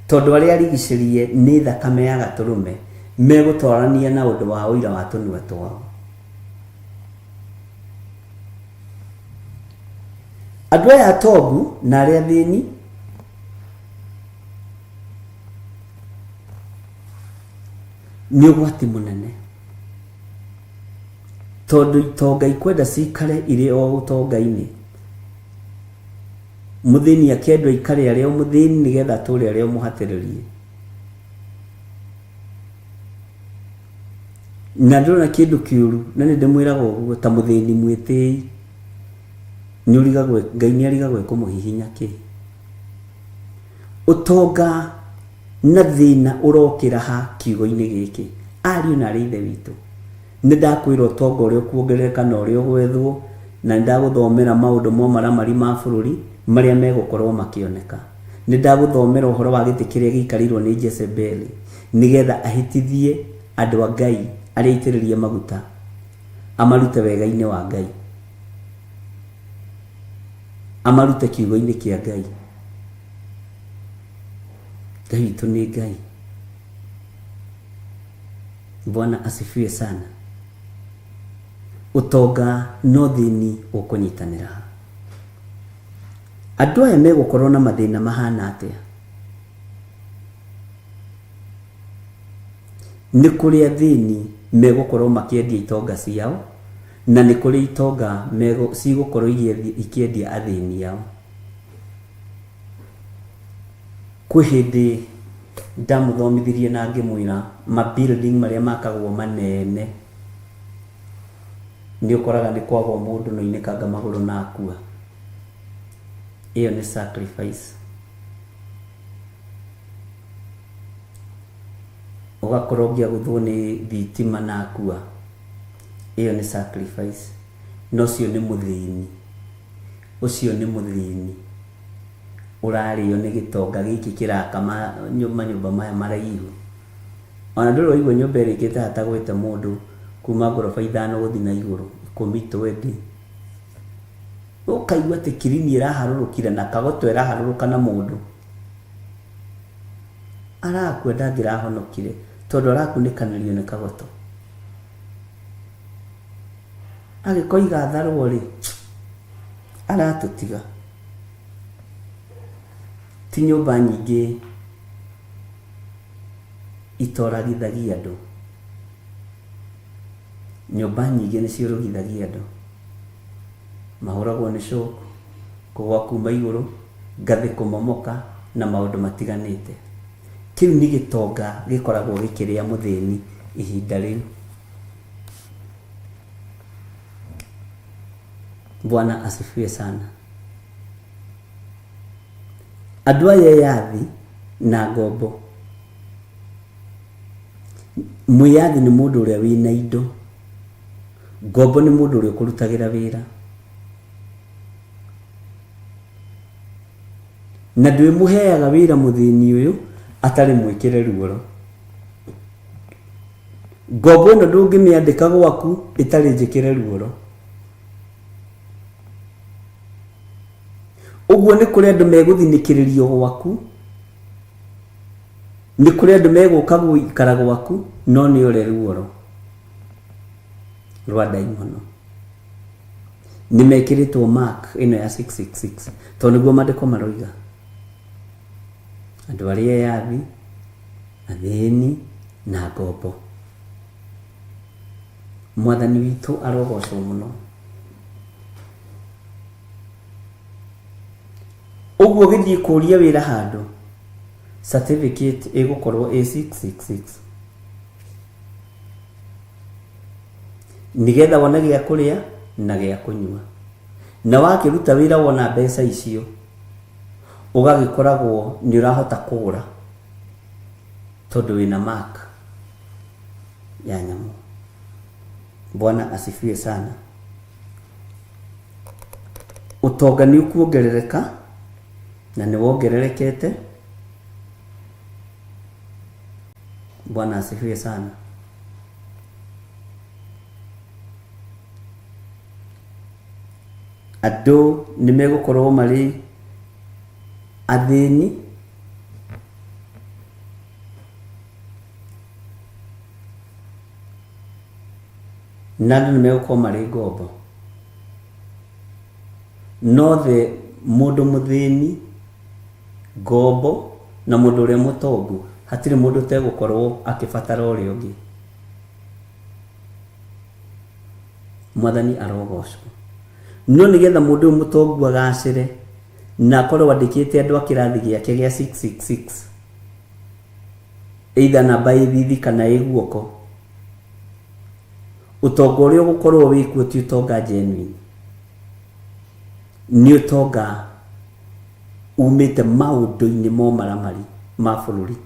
tondũ arĩa arigicĩrie nĩ thakame ya Gatũrũme megũtwarania na ũndũ wa ũira wa tũnua twao. Andũ aya atongu na arĩa athĩni nĩ ũgwati mũnene, tondũ itonga ikwenda cikare irĩ o ũtonga-inĩ, mũthĩni akendwo aikare arĩ o mũthĩni nĩgetha atũre arĩ o mũhatĩrĩrie. Na ndĩrona kĩndũ kĩũru, na nĩ ndĩmwĩraga ũguo, ta mũthĩni mwĩtĩi, nĩ ũrigagwo, Ngai nĩ arigagwo ekũmũhihinya kĩ. Ũtonga na thĩna ũrokĩra ha kiugo-inĩ gĩkĩ? Ariũ na arĩ ithe witũ, nĩ ndakwĩra ũtonga ũrĩa ũkuongerereka na ũrĩa ũgwethwo, na nĩ ndagũthomera maũndũ ma ũmaramari ma bũrũri marĩa megũkorwo makĩoneka. Nĩ ndagũthomera ũhoro wa gĩtĩ kĩrĩa gĩikarĩirwo nĩ Jezebeli nĩgetha ahĩtithie andũ a Ngai arĩa aitĩrĩrie maguta, amarute wega-inĩ wa Ngai, amarute kiugo-inĩ kĩa Ngai. Ngai witũ nĩ Ngai. Bwana asifiwe sana. Ũtonga no thĩni ũkũnyitanĩra ha. Andũ aya megũkorwo na mathĩna mahana atĩa? Nĩ kũrĩ athĩni megũkorwo makĩendia itonga ciao, na nĩ kũrĩ itonga cigũkorwo ikĩendia athĩni ao. Kwĩ hĩndĩ ndamũthomithirie na ngĩmwĩra ma building marĩa makagwo manene nĩ ũkoraga nĩ kwagwo mũndũ na oinĩkanga magũrũ na akua. Ĩyo nĩ sacrifice. Ũgakora ũngĩ agũthwo nĩ thitima na akua. Ĩyo nĩ sacrifice. Na ũcio nĩ mũthĩni. Ũcio nĩ mũthĩni ũrarĩo nĩ gĩtonga gĩkĩ kĩraka manyũmba maya maraihu. Ona ndũrĩ waigua nyũmba ĩrĩkĩte hatagwĩte mũndũ kuma ngoroba ithano gũthiĩ na igũrũ, ikũmi, twendi. Ũkaigua atĩ kirini ĩraharũrũkire na kagoto ĩraharũrũka na mũndũ. Arakua ndangĩrahonokire tondũ arakunĩkanĩrio nĩ kagoto. Agĩkoiga atharwo rĩ, aratũtiga. Ti nyũmba nyingĩ itoragithagia andũ. Nyũmba nyingĩ nĩ ciũrũgithagia andũ. Mahũragwo nĩ shock, kũgwa kuma igũrũ, ngathĩ kũmomoka na maũndũ matiganĩte. Kĩu nĩ gĩtonga gĩkoragwo gĩkĩrĩa mũthĩni ihinda rĩu. Bwana asifiwe sana. Andũ aya eyathi na ngombo. Mwĩyathi nĩ mũndũ ũrĩa wĩna indo. Ngombo nĩ mũndũ ũrĩa ũkũrutagĩra wĩra. Na ndwĩmũheaga wĩra mũthĩni ũyũ atarĩ mwĩkĩre ruoro. Ngombo ĩno ndũngĩmĩandĩka gwaku ĩtarĩ njĩkĩre ruoro. Ũguo nĩ kũrĩ andũ megũthinĩkĩrĩrio gwaku, nĩ kũrĩ andũ megũka gũikara gwaku, no nĩ ore ruoro rwa ndaimono. Nĩ mekĩrĩtwo mark ĩno ya 666 tondũ nĩguo maandĩko maroiga. Andũ arĩa eyathi, athĩni na ngombo. Mwathani witũ arogocwo mũno. Ũguo ũgĩthiĩ kũria wĩra handũ, certificate ĩgũkorwo ĩ 666. Nĩgetha wone gĩa kũrĩa na gĩa kũnyua. Na wakĩruta wĩra wona mbeca icio, ũgagĩkoragwo nĩ ũrahota kũgũra tondũ wĩna mark ya nyamũ. Bwana asifiwe sana. Ũtonga nĩ ũkuongerereka na nĩ wongererekete. Bwana asifiwe sana. Andũ nĩ megũkorwo marĩ Athĩni na andũ nĩ megũkorwo marĩ ngombo. No the mũndũ mũthĩni, ngombo na mũndũ ũrĩa mũtongu, hatirĩ mũndũ ũtegũkorwo akĩbatara ũrĩa ũngĩ. Mwathani arogocwo. No nĩgetha mũndũ ũyũ mũtongu agacĩre na akorwo andĩkĩte andũ a kĩrathi gĩake gĩa 666, either namba ĩ thithi kana ĩ guoko, ũtonga ũrĩa ũgũkorwo wĩkuo ti ũtonga genuine, nĩ ũtonga umĩte maũndũ-inĩ ma ũmaramari ma bũrũri,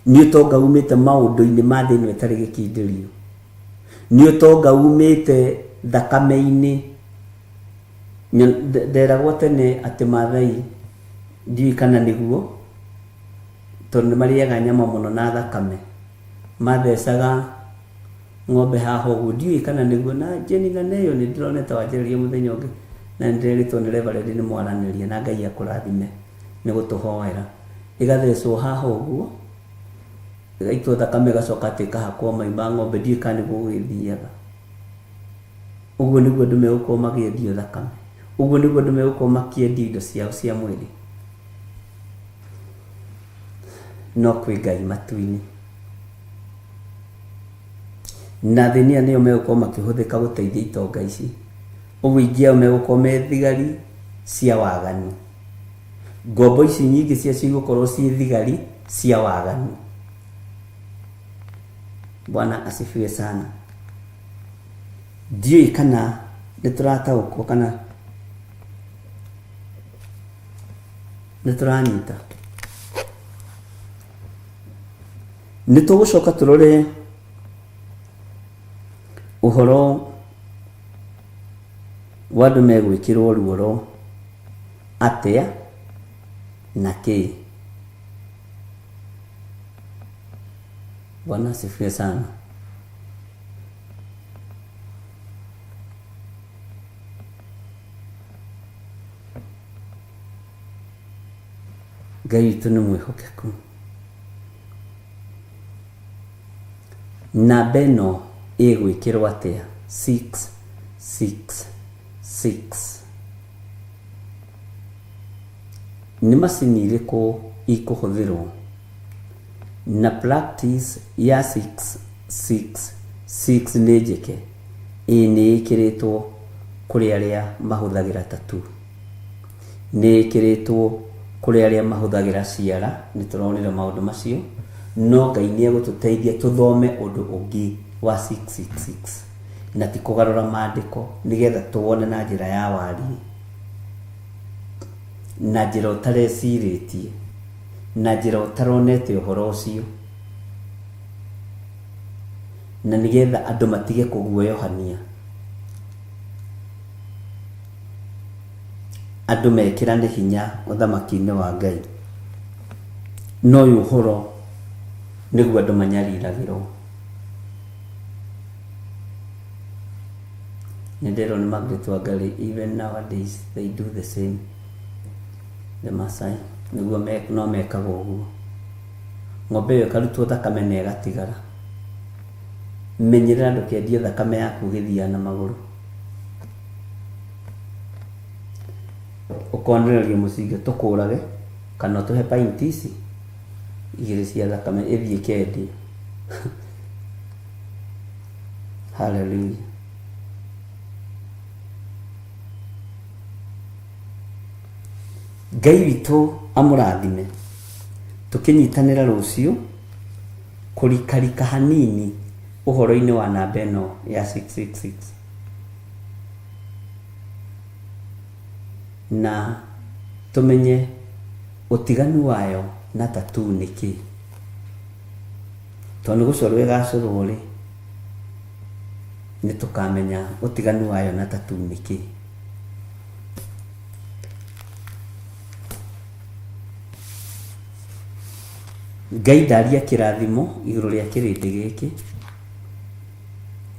nĩ ũtonga umĩte maũndũ-inĩ ma thĩ ĩno ĩtarĩ gĩkindĩrio, nĩ ũtonga umĩte thakame-inĩ. Nderagwo tene atĩ Maathai, ndiũĩ kana nĩguo, tondũ nĩ marĩaga nyama mũno na thakame, mathecaga ng'ombe haha ũguo, ndiũĩ kana nĩguo. Na Jane na Neyo nĩ ndĩronete wanjĩrĩria mũthenya ũngĩ, na nĩ ndĩrerĩtwo nĩ Reverend nĩ mwaranĩria, na Ngai akũrathime nĩ gũtũhoera. Ĩgathecwo haha ũguo, ĩgaitwo thakame ĩgacoka atĩ ĩkahakwo mai ma ng'ombe, ndiũĩ kana nĩguo gũgĩthiaga. Ũguo nĩguo andũ megũkorwo makĩendio thakame. Ũguo nĩguo andũ megũkorwo makĩendio indo ciao cia mwĩrĩ. No kwĩ Ngai matu-inĩ. Na athĩni aya nĩo megũkorwo makĩhũthĩka gũteithia itonga ici. Ũguo aingĩ ao megũkorwo me thigari cia waganu. Ngombo ici nyingĩ ciacio igũkorwo ciĩ thigari cia waganu. Bwana asifiwe sana. Ndiũĩ kana nĩ tũrataũkwo kana nĩ tũranyita. Nĩ tũgũcoka tũrore ũhoro wa andũ megwĩkĩrwo ruoro atĩa na kĩĩ. Bwana asifiwe sana. Ngai witũ nĩ mwĩhokeku. Namba ĩno ĩgwĩkĩrwo atĩa? 6 6 6. Nĩ macini irĩkũ ikũhũthĩrwo? Na practice ya 6 6 6 nĩ njĩke? Ĩĩ nĩ ĩkĩrĩtwo kũrĩ arĩa mahũthagĩra tattoo. Nĩ ĩkĩrĩtwo kũrĩ arĩa mahũthagĩra ciara, nĩ tũronire maũndũ macio, no Ngai nĩ egũtũteithia tũthome ũndũ ũngĩ wa 666 na ti kũgarũra maandĩko nĩgetha tũwone na njĩra ya wariĩ, na njĩra ũtarecirĩtie, na njĩra ũtaronete ũhoro ũcio, na nĩgetha andũ matige kũguoyohania. Andũ mekĩrane hinya ũthamaki-inĩ wa Ngai. No ũyũ ũhoro nĩguo andũ manyariragĩrwo. Nĩ nderwo nĩ Margaret Wangari, even nowadays they do the same. The Maasai nĩguo no mekaga ũguo. Ng'ombe ĩyo ĩkarutwo thakame na ĩgatigara. Menyerera ndũkendie thakame yaku ũgĩthiaga na magũrũ. Ũkonererio mũcinga tũkũrage kana ũtũhe pint ici igĩrĩ cia thakame ĩthiĩ ĩkendio. Hallelujah. Ngai witũ amũrathime. Tũkĩnyitanĩra rũciũ kũrikarika hanini ũhoro-inĩ wa namba ĩno ya 666. Na tũmenye ũtiganu wayo na tattoo nĩ kĩĩ. Tondũ nĩ gũcorwo ĩgacorwo rĩ, nĩ tũkamenya ũtiganu wayo na tattoo nĩ kĩĩ. Ngai ndaria kĩrathimo igũrũ rĩa kĩrĩndĩ gĩkĩ,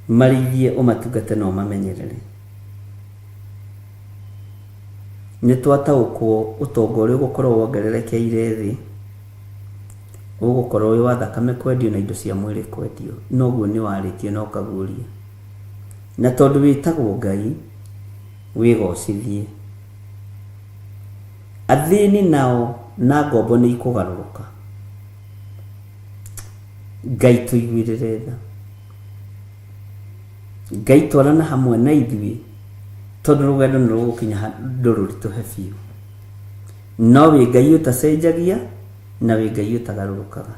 marĩithie ũmatungate na ũmamenyerere. Nĩ twataũkwo ũtonga ũrĩa ũgũkorwo wongererekeire thĩ, ũgũkorwo wĩ wa thakame kwendio na indo cia mwĩrĩ kwendio. Noguo nĩ warĩtie na ũkaguũria. Na tondũ wĩtagwo Ngai, wĩgocithie. Athĩni nao na ngombo nĩ ikũgarũrũka. Ngai tũiguĩrĩre tha. Ngai twarana hamwe na ithuĩ tondũ rũgendo nĩ rũgũkinya handũ rũritũhe biũ. No wĩ Ngai ũtacenjagia na wĩ Ngai ũtagarũrũkaga.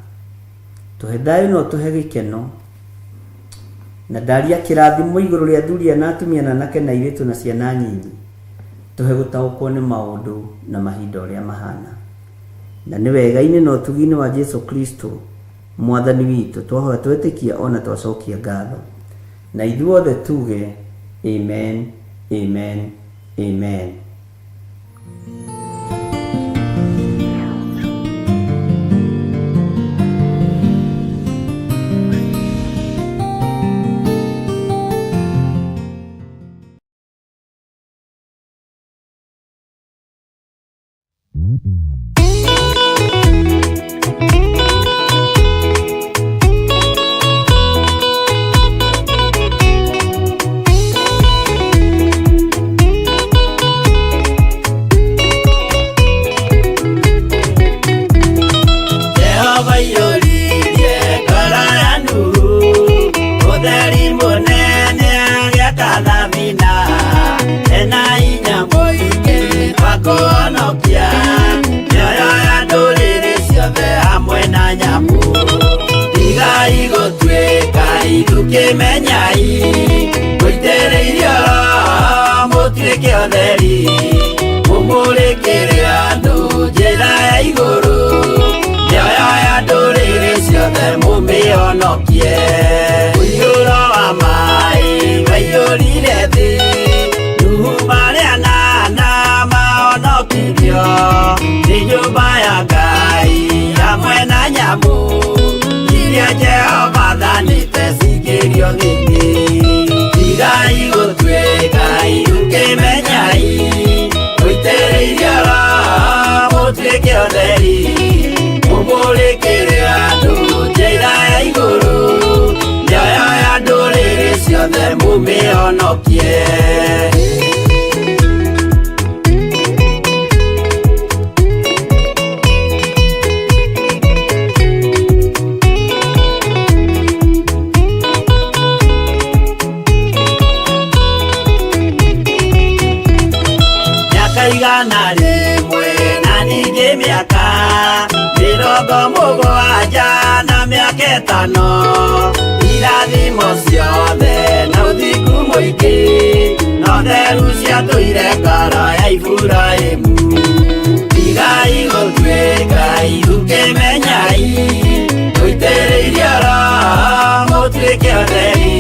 Tũhe thayũ na ũtũhe gĩkeno. Na ndaria kĩrathimo igũrũ rĩa athuri na atumia na anake na airĩtu na ciana nyinyi. Tũhe gũtaũkwo nĩ maũndũ na mahinda ũrĩa mahana. Na nĩ wega-inĩ na ũtugi-inĩ wa Jesu Kristo Mwathani witũ twahoya twetĩkia ona twacokia ngatho. Na ithuothe tuge amen, amen, amen. Jehova aiyũririe ngoro ya Nuhu ũtheri mũnene agĩaka thabina ena hinya mũingĩ wa kũhonokia mĩoyo ya ndũrĩrĩ ciothe hamwe na nyamũ. Tigai gũtuĩka ithukĩmenyai mũitĩrĩirio Roho mũtuĩke ũtheri mũmũrĩkĩre andũ njĩra ya igũrũ mĩoyo ya ndũrĩrĩ ciothe mũmĩhonokie. Mũiyũro wa maĩ waiyũrire thĩ Nuhu marĩ anana mahonokirio nĩ nyũmba ya Ngai hamwe na nyamũ iria Jehova athanĩte cingĩrio thĩinĩ. Tigai gũtuĩka ithukĩmenyai mũitĩrĩirio Roho mũtuĩke ũtheri mũmũrĩkĩre andũ njĩra ya igũrũ mĩoyo ya ndũrĩrĩ ciothe mũmĩhonokie. Mĩaka 100 na ningĩ mĩaka 70 na mĩaka 5 irathimo ciothe na ũthingu mũingĩ na ũtheru ciatũire ngoro ya Iburahĩmu. Tigai gũtuĩka ithukĩmenyai mũitĩrĩirio Roho mũtuĩke ũtheri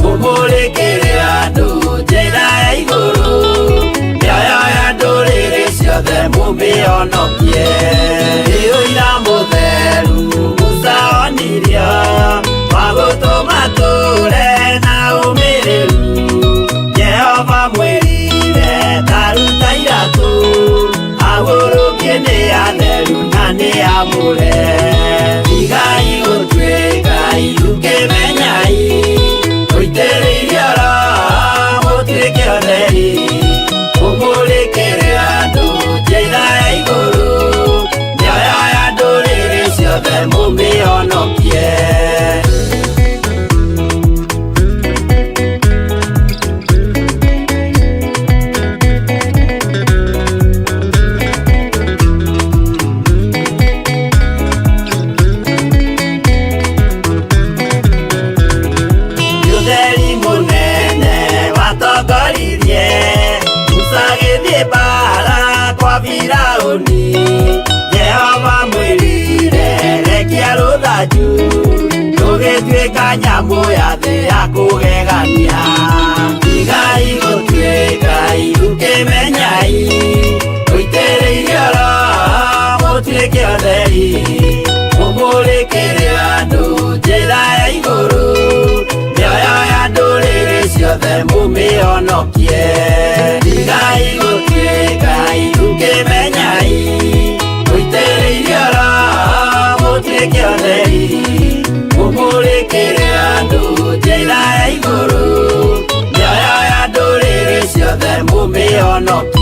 mũmũrĩkĩre andũ njĩra ya igũrũ mĩoyo ya ndũrĩrĩ ciothe mũmĩhonokie. Nĩ ũira mũtheru Musa onirio wa gũtũma tũre na ũmĩrĩru. Jehova mwĩrire taruta iratũ ahurũkie nĩ atheru na nĩ amũre. Tigai gũtuĩka ithukĩmenyai mũitĩrĩirio Roho mũtuĩke ũtheri mũmũrĩkĩre andũ njĩra ya igũrũ mĩoyo ya ndũrĩrĩ ciothe mũmĩhonokie. Ũtheri mũnene watongoririe Musa agĩthiĩ mbaara kwa Firaũni. Jehova mwĩrire rekia rũthanju rũgĩtuĩka nyamũ ya thĩ ya kũgegania. Tigai gũtuĩka ithukĩmenyai mũitĩrĩirio Roho mũtuĩke ũtheri mũmũrĩkĩre andũ njĩra ya igũrũ mĩoyo ya ndũrĩrĩ ciothe mũmĩhonokie. Tigai gũtuĩka Mũrĩkĩre andũ njĩra ya igũrũ, mĩoyo ya ndũrĩrĩ ciothe mũmĩhonokie.